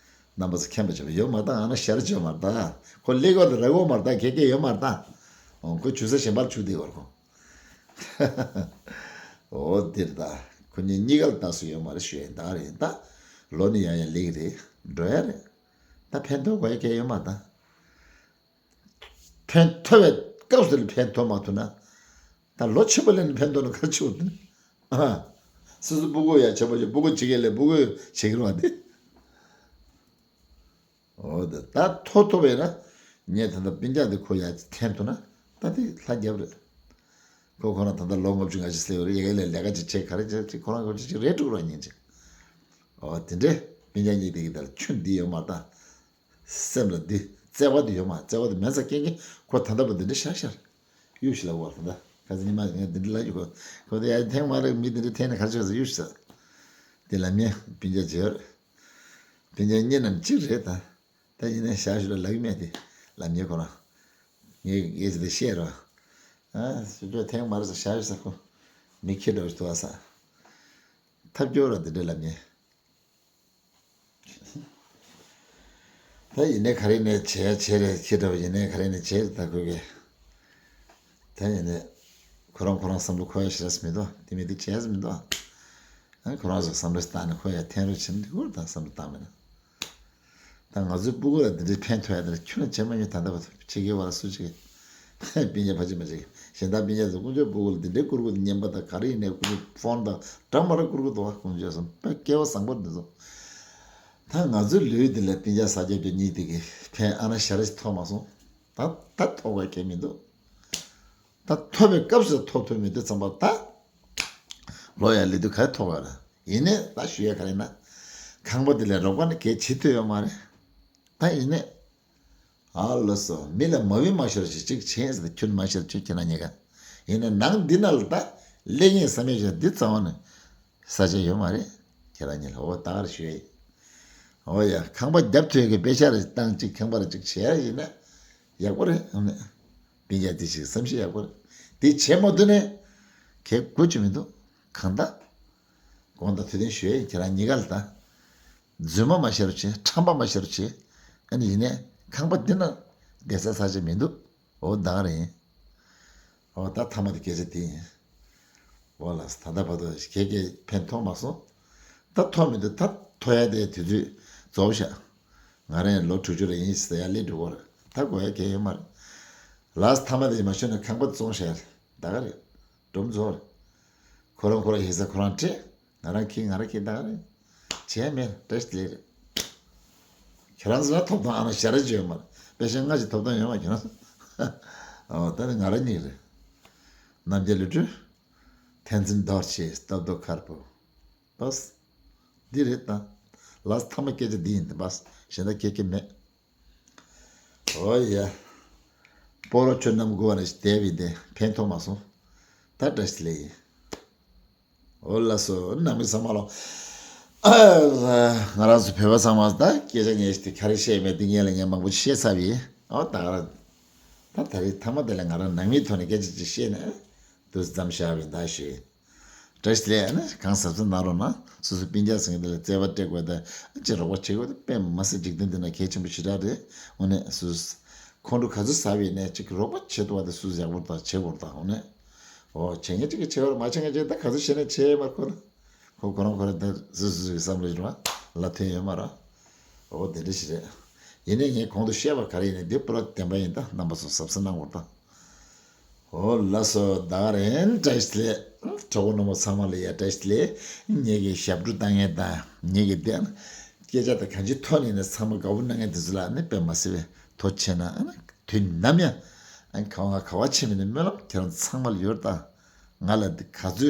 རྣམ་པ་ཚོ་མཁྱེན་པ་བྱས་པ་ཡོད་མ་རེད་ད། ཨ་ན་ཤར་བྱས་མ་རེད་ད། ཁོ་ཀླད་ཀོར་དེ་ར་གོ་མ་རེད་ད། ཁེ་ཁེ་ཡོད་མ་རེད་ད། ཨོ་ཁོ་ཆུ་ས་གཞན་པར་ཆུ་དེ་བར་ཁོ། ཨོ་དེར་ད། ཁོ་གཉིས་གཉིས་ཀ་ལ་ལྟ་སུ་ཡོད་མ་རེད་ཞུ་ཡ་ད་རེད་ད། ལོ་ནི་ཡང་ཡང་ལེགས་རེད། འགྲོ་ཡ་རེད། ད་ཕན་ཐོགས་དགོས་ཡ་གལ་ཡོད་མ་རེད་ད། ཕན་ཐོགས་པའི་སྐབས་སུ་ལ་ཕན་ཐོགས་མ་ཐུབ་ན། ད་ལོ་ཆེན་པོ་ལས་ནས་ཕན་ཐོགས་ན་ག་རེ་ཆེ་བ་དེ་ནི། ཨ། སོ་སོ་སྤུ་གུ་ཡ་ཆེན་པོ་ཆེ་སྤུ་གུ་བྱེད་མཁན་ལས་སྤུ་གུ་བྱེད་ཀྱི་རེད་བ་དེ། འོ་ད་ད་ཐོག་ཐོག་བས་ན། ངས་ད་ལྟ་སྤུན་ཀྱག་འདི་ཁོ་ཡ་འཐེན་ཐུབ་ན། ད་དེ་ལྷ་རྒྱབ་རེད། ཁོ་ཁོ་རང་ད་ལྟ་ལོ་ལྔ་བཅུ་ང་བཞི་སླེབས་རེད། ཡ་གི་ལས་ལས་ཀ་ཅིག་བྱེད་ག་རེ་བྱེད་ཅིག་ཁོ་རང་གི་ཅིག་རེད་འགྲོ་རོགས་ཉིན་ཅིག་འོ་དེ་འདྲས་སྤུན་ཀྱག་གཉིས་དེ་གི་ད་ལ་ཁྱོད་འདི་ཡོད་མ་རེད་ད། སེམས་ལ་འདི་བརྩེ་བ་འདི་ཡོད་མ་བརྩེ་བ་འདི་མེད་ས་རྐྱེན་གྱིས་ཁོ་ད་ལྟ་བུ་འདི་འདྲ་ཤར་ཤར། གཡུག་ཞིག་ལ་བར་ད་ལྟ་ཁ་སང་ཉི་མ་ངས་འདི་འདྲ་ལ་གཡུག་གོ། ཁོ་དེ་ཡ་ཐེངས་མ་རེ་མི་འདི་འདྲ་ཐེངས་ནས་གར་ཆོད་ཟེར་གཡུག་ཤིག་ཟེར། དེ་ལ་ངས་སྤུན་ཀྱག་བརྗེ་བར། སྤུན་ཀྱག་གཉིས་ནམ་གཅིག་རེད་ད། ད་ཡིན་ནས་ཞག་ཞུ་ལ་ལག་མེད་དེ་ལ་ངས་ཁོ་རང་། ངས་ངས་ཟེར་ཏེ་བཤད་རོགས། ཨ་ཞུ་ཆོག་ཐེངས་མ་རེ་ཟེར་ཞག་ཞུ་ཟེར་ཁོ། མི་ཁྱེར་འགྲོ་ཞིག་ཐུག་ཨ་ས། ཐབས་སྐྱོ་ར་འདི་འདྲ་ལ་ངས། ད་ཡིན་ནའི་ག་རེ་ནས་བྱས་བྱས་རེད། ཁྱེད་འདྲ་བ་ཡིན་ནའི་ག་རེ་ནས་བྱས་རེད་ད་ཁོས་གི། ད་ཡིན་ནའི་ཁོ་རང་ཁོ་རང་བསམ་བློ་འཁོར་ཡ་ཞེ་དྲགས་མི་འདུག་དེ་མི་དེ་བྱས་མི་འདུག་ཨ་ཁོ་རང་ཚོ་བསམ་བློ་བཏང་ནས་ཁོ་ཡ་འཐེན་རོགས་བྱེད་འདི་ཁོར་ད་བསམ་བློ་བཏང་མེད་ན། ད་ང་ཚོའི་སྤུ་གུ་ལ་འདི་འདྲའི་ཕན་ཐོགས་ཡ་དེ་ཁྱོད་ལ་བྱེད་མ་ཡོང་ད་ལྟ་བར་དུ་ཕྱི་རྒྱལ་བ་ལ་སུ་ཅིག་སྤུན་ཀྱག་ཕ་ཆེ་མ་ཆེ་གཞན་དག་སྤུན་ཀྱག་ཚོ་དཀོན་མཆོག་སྤུ་གུ་ལ་འདི་འདྲའི་བསྐུར་དགོས་ཉན་པ་དང་ག་རེ་ཡིན་ནའི་དཀོན་མཆོག་ཕོན་དང་འདྲ་མ་འདྲ་བསྐུར་དགོས་འདུག་བ། དཀོན་མཆོག་གསུམ་དཔེ་སྐལ་བ་བཟང་པོ་འདི་ཚོ། ད་ང་ཚོའི་ལུས་འདི་ལ་སྤུན་ཀྱག་ས་སྐྱ་བཅུ་གཉིས་དེ་གི་ཕན་ཨ་ན་ཞེ་དྲགས་ཐོགས་མ་སོང་། ད་ད་ཐོགས་པ་གལ་མི་འདུག་ད་ཐོགས་པའི་སྐབས་སུ་ཐོགས་ཐུབ་མི་འདུག་ཙམ་པ་ད། ལོ་ཡ་ལི་དུ་ག་ཐོགས་པ་ར། ཡིན་ནའི་ད་ཞུ་ཡ་ག་རེ་ན། ཁང་པ་འདི་ལས་རོགས་པ་ནི་གལ་ཆེ་ཐུབ་ཡོད་མ་རེད། ད་ཡིན་ནའི། ཨ་ལོ་སོ་མི་ལ་མ་བི་མ་ཤོར་ཞིག་ཅིག་ཆེན་ཟེར་ཁྱོད་མ་ཤོར་ཁྱོད་ཁྱེད་རང་གཉིས་ཀ། ཡིན་ན་ནང་འདི་ན་ལ་ད་ཀླད་ངན་བསམ་ཡས་ཞིག་འདི་རྩ་བ་ནས་ས་ཆ་ཡོད་མ་རེད། ཁྱེད་རང་གཉིས་ལ་འོ་ད་གར་ཞུ་ཡས། འོ་ཡ་ཁང་པ་རྒྱབ་ཐོས་ཀྱི་པེ་ཤ་རེ་བཏང་ཅིག་ཁང་པ་རེ་ཅིག་བྱས་ཡིན་ན་ཡག་པོ་རེད་ཨ་ནི། སྤུན་ཀྱག་དེ་ཞིག་བསམ་ཤེས་ཡག་པོ་རེད། དེ་བྱས་མ་ཐུབ་ནས་གལ་དགོས་ཀྱི་མི་འདུག་གང་ལྟར། དགོངས་དག་ཐུགས་བདེན་ཞུ་ཡས་ཁྱེད་རང་གཉིས་ཀ་ལ་ད། རྫུན་མ་མ་བཤད་རོགས་བྱེད། ཁྲམ་པ་མ་བཤད་རོགས་བྱེད། ཨ་ནི་ཡིན་ནའི་ཁང་པ་འདི་ན་བསྡད་ས་ས་ཆ་མི་འདུག་འོ་ད་ག་རེ་ཡིན། འོ་ད་མཐའ་མ་དེ་སྐད་ཆ་དེ་ཡིན། འོ་ལགས་ད་ལྟ་བར་དུ་གལ་གལ་ཕན་ཐོགས་མ་སོང་། ད་ཐོགས་མི་འདུག་ད་ཐོགས་ཡ་དེ་དུས་ཚོད་རྫོགས་ཤག་ང་རང་ལོ་དྲུག་ཅུ་རེ་ཡིན་ཟེར་ཡ་སླེབས་འགྲོ་གི་རེད། ད་དགོས་ཡ་གལ་ཡོད་མ་རེད། ལགས་མཐའ་མ་དེ་མ་ཤོད་ན་ཁང་པ་བཙོང་བཞག་ཡ་རེད། ད་ག་རེད། སྒྲུང་རྫོགས་རེད། ཁོ་རང་ཁོ་རང་ཡིན་ས་ཁོ་རང་སྤྲད། ང་རང་ཁྱེར་ང་རང་ཁྱེར་ད་ག་རེད། བྱས་མེད་བཀྲ་ཤིས་བདེ་ལེགས་རེད། ཁྱེད་རང་ཚོ་ལ་ཐོབ་ཐང་ཨ་ན་ཞེ་དྲགས་ཅིག་ཡོད་མ་རེད། པེ་ཤ་ལྔ་ཅིག་ཐོབ་ཐང་ཡོད་མ་ཁྱེད་རང་ཚོ། ཨོ་ད་ནི་ང་རང་གཉིས་རེད། རྣམ་རྒྱལ་ལུས་སྤྲུལ། བསྟན་འཛིན་རྡོ་རྗེ་སྟོབས་རྡོ་དཀར་པོ། བས། འདི་རེད་ད། ལགས་མཐའ་མ་སྐད་ཆ་འདི་ཡིན་ད་བས་གཞན་དག་སྐད་ཆ་མེད། ཨོ་ཡ། སྤོ་རོ་ཁྱོད་རྣམས་མགོ་བ་ནས་བསྡད་པའི་དེ་ཕན་ཐོགས་མ་སོང་། ད་བཀྲ་ཤིས་བདེ་ལེགས་ཡིན། ཨོ་ལགས་སོ་ནང་མི་ཚང་མ་ལོ། ང་རང་ཚོ་བོད་པ་ཚང་མ་ད་སྐད་ཆ་ངས་དེ་ག་རེ་བཤད་མེད་དེ་ངས་ལ་ངས་མང་པོ་བཤད་ཚར་བས་ཨོ་ད་ག་ར། ད་ད་རེས་མཐའ་མ་དེ་ལ་ང་རང་ནང་མིའི་ཐོག་ནས་སྐད་ཆ་ཅིག་བཤད་ན། དུས་མཚམས་བཞག་པའི་ད་ཞུ། བཀྲ་ཤིས་བདེ་ལེགས་ཨ་ནི་གང་ཟབ་ཟབ་གནང་རོགས་གནང་། སོ་སོ་སྤུན་ཀྱག་ཟེར་མཁན་དེ་ལ་བརྩེ་བ་སྤྲད་དགོས་དང་ཅི་རོགས་པ་བྱེད་དགོས་དེ་དཔེ་མ་སྲིད་འཇིག་རྟེན་འདི་ན་གལ་ཆེན་པོ་ཞེ་དྲག་རེད། འོ་ནས་སུ། ཁོང་ཁྲོ་ག་ཚོད་ཟ་བའི་ནས་ཅིག་རོགས་པ་བྱེད་ཐུབ་པ་དེ་སུ་ཡག་པོ་དང་བྱེད་དགོས་དང་འོ་ནས། འོ་བྱེད་མཁན་ཅིག་གིས་བྱེད་པར་མ་བྱེད་མཁན་ཅིག་ད་ག་ཚོད་བྱེད་ན་བྱེད་མར་ཁོ་ན། ཁོ་ཁོ་རང་ཁོ་རང་དེ་སུ་སུ་སུ་གི་བསམ་བློ་ཡིན་པ་ལ་ཐོན་ཡོད་མ་རེད། འོ་དེ་འདྲ་ཞིག་རེད། ཡིན་ནའི་ངས་གོང་དུ་བཤད་པ་ག་རེ་ཡིན་ནའི་འདི་པུ་ར་བདེན་པ་ཡིན་ད་རྣམ་པ་ཚོ་གཟབ་གཟབ་གནང་དགོས་ད། ཨོ་ལགས་སོ། ད་ག་རེད། བཀྲ་ཤིས་བདེ་ལེགས། གྲོགས་པོ་རྣམ་པ་ཚང་མ་ལ་ཡ་བཀྲ་ཤིས་བདེ་ལེགས། ངེད་ཀྱི་ཞབས་བྲོ་བཏང་མཁན་དང་ངེད་ཀྱི་བསྟན་སྐད་ཆ་དང་གང་ཅིའི་ཐོག་ནས་ནས་ཚང་མ་དགའ་པོ་གནང་མཁན་དེ་ཚོ་ལ་ནི་དཔེ་མ་སྲིད་པའི་ཐུགས་རྗེ་ཆེ་གནང་། དུས་ནམ་ཡང་ག་བ་ག་བ་ཕྱིན་པ་ནས་སྨོན་ལམ་ཁྱེད་རང་ཚང་མ་ལ་ཡོད་ད། ང་ལ་འདི་ག་ཚོད་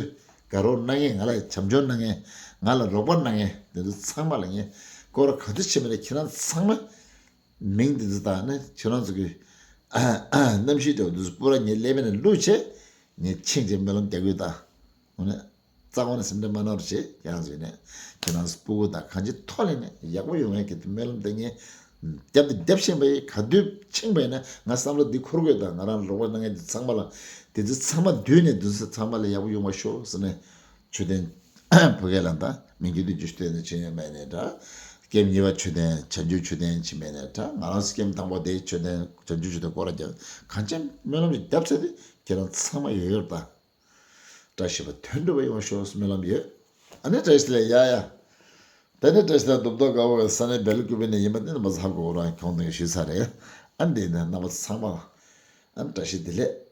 དགའ་རོགས་གནང་མཁན། ང་ལ་བྱམས་སྐྱོང་གནང་མཁན། ང་ལ་རོགས་པ་གནང་མཁན་དེ་ཚོ་ཚང་མ་ལ་ངས་སྐོར་ག་ཚོད་ཕྱིན་པ་ནས་ཁྱེད་རང་ཚང་མ་མིང་འདི་ཚོ་དང་ནི་ཁྱེད་རང་ཚོ་གི་རྣམ་ཤེས་འདྲ་བོ་འདི་ཚོ་པུ་ར་ངའི་ཀླད་པ་ནས་བླུགས་བྱས་ངས་འཆིང་བྱས་སྨོན་ལམ་རྒྱག་གི་ཡོད་ད། འོ་ན་རྩ་བ་ནས་སེམས་ཁྲལ་མ་གནང་རོགས་བྱེད། ཁྱེད་རང་ཚོ་ནས་ཁྱེད་རང་ཚོ་སྤུ་གུ་དང་གང་ཅིའི་ཐོག་ལས་ནས་ཡག་པོ་ཡོང་ཡ་གི་སྨོན་ལམ་དེ་ངས་རྒྱབ་དེ་རྒྱབ་བཞིན་པ་ཡིན། ག་དུས་འཆིང་བ་ཡིན་ན་ང་བསམ་བློ་འདི་འཁོར་དགོས་ད། ང་རང་རོགས་པ་གནང་མཁན་འདི་ཚང་མ་ལ་དེ་ཚོ་ཚང་མ་བསྡུས་ནས་འདི་ཚོ་ཚང་མ་ལ་ཡག་པོ་ཡོང་བ་ཤོག་ཟེར་ནས་མཆོད་རྟེན་བོད་སྐད་ལ་ད་མི་འགྱུར་དུ་འཇུ་ཤུ་དེ་ནས་ཕྱིན་ཡོད་མེད་ནས་འདྲ། ཀེམ་གཉིས་པ་མཆོད་རྟེན་བྱང་ཆུབ་མཆོད་རྟེན་ཕྱིན་མེད་ནས་འདྲ། ང་རང་ཚོ་ཀེམ་དང་པོ་དེ་མཆོད་རྟེན་བྱང་ཆུབ་མཆོད་རྟེན་སྐོར་ར་རྒྱབ་གང་ཅི་སྨོན་ལམ་ཞིག་རྒྱབ་ཚེ་དེ་ཁྱེད་རང་ཚང་མ་ཡོད་ཡོད་ད། བཀྲ་ཤིས་པ་དོན་འགྲུབ་པ་ཡོང་ཤོག་སྨོན་ལམ་ཡོད། ཨ་ནི་བཀྲ་ཤིས་བདེ་ལེགས་ཡ་ཡ། ད་ནི་བཀྲ་ཤིས་བདེ་ལེགས་རྡོབ་རྡོབ་དགའ་བོ་ས་གནས་སྦེལ་ཀུ་པེ་ནས་ཡིན་པ་དེ་ནི་མ་ཚ་ཧབ་གོ་རང་གྱོང་དང་ཞུས་ཚར་རེད། ཨ་འདི་ནི་རྣམ་པ་ཚང་མ་ཨ་ནི་བཀྲ་ཤིས་བདེ་ལེགས།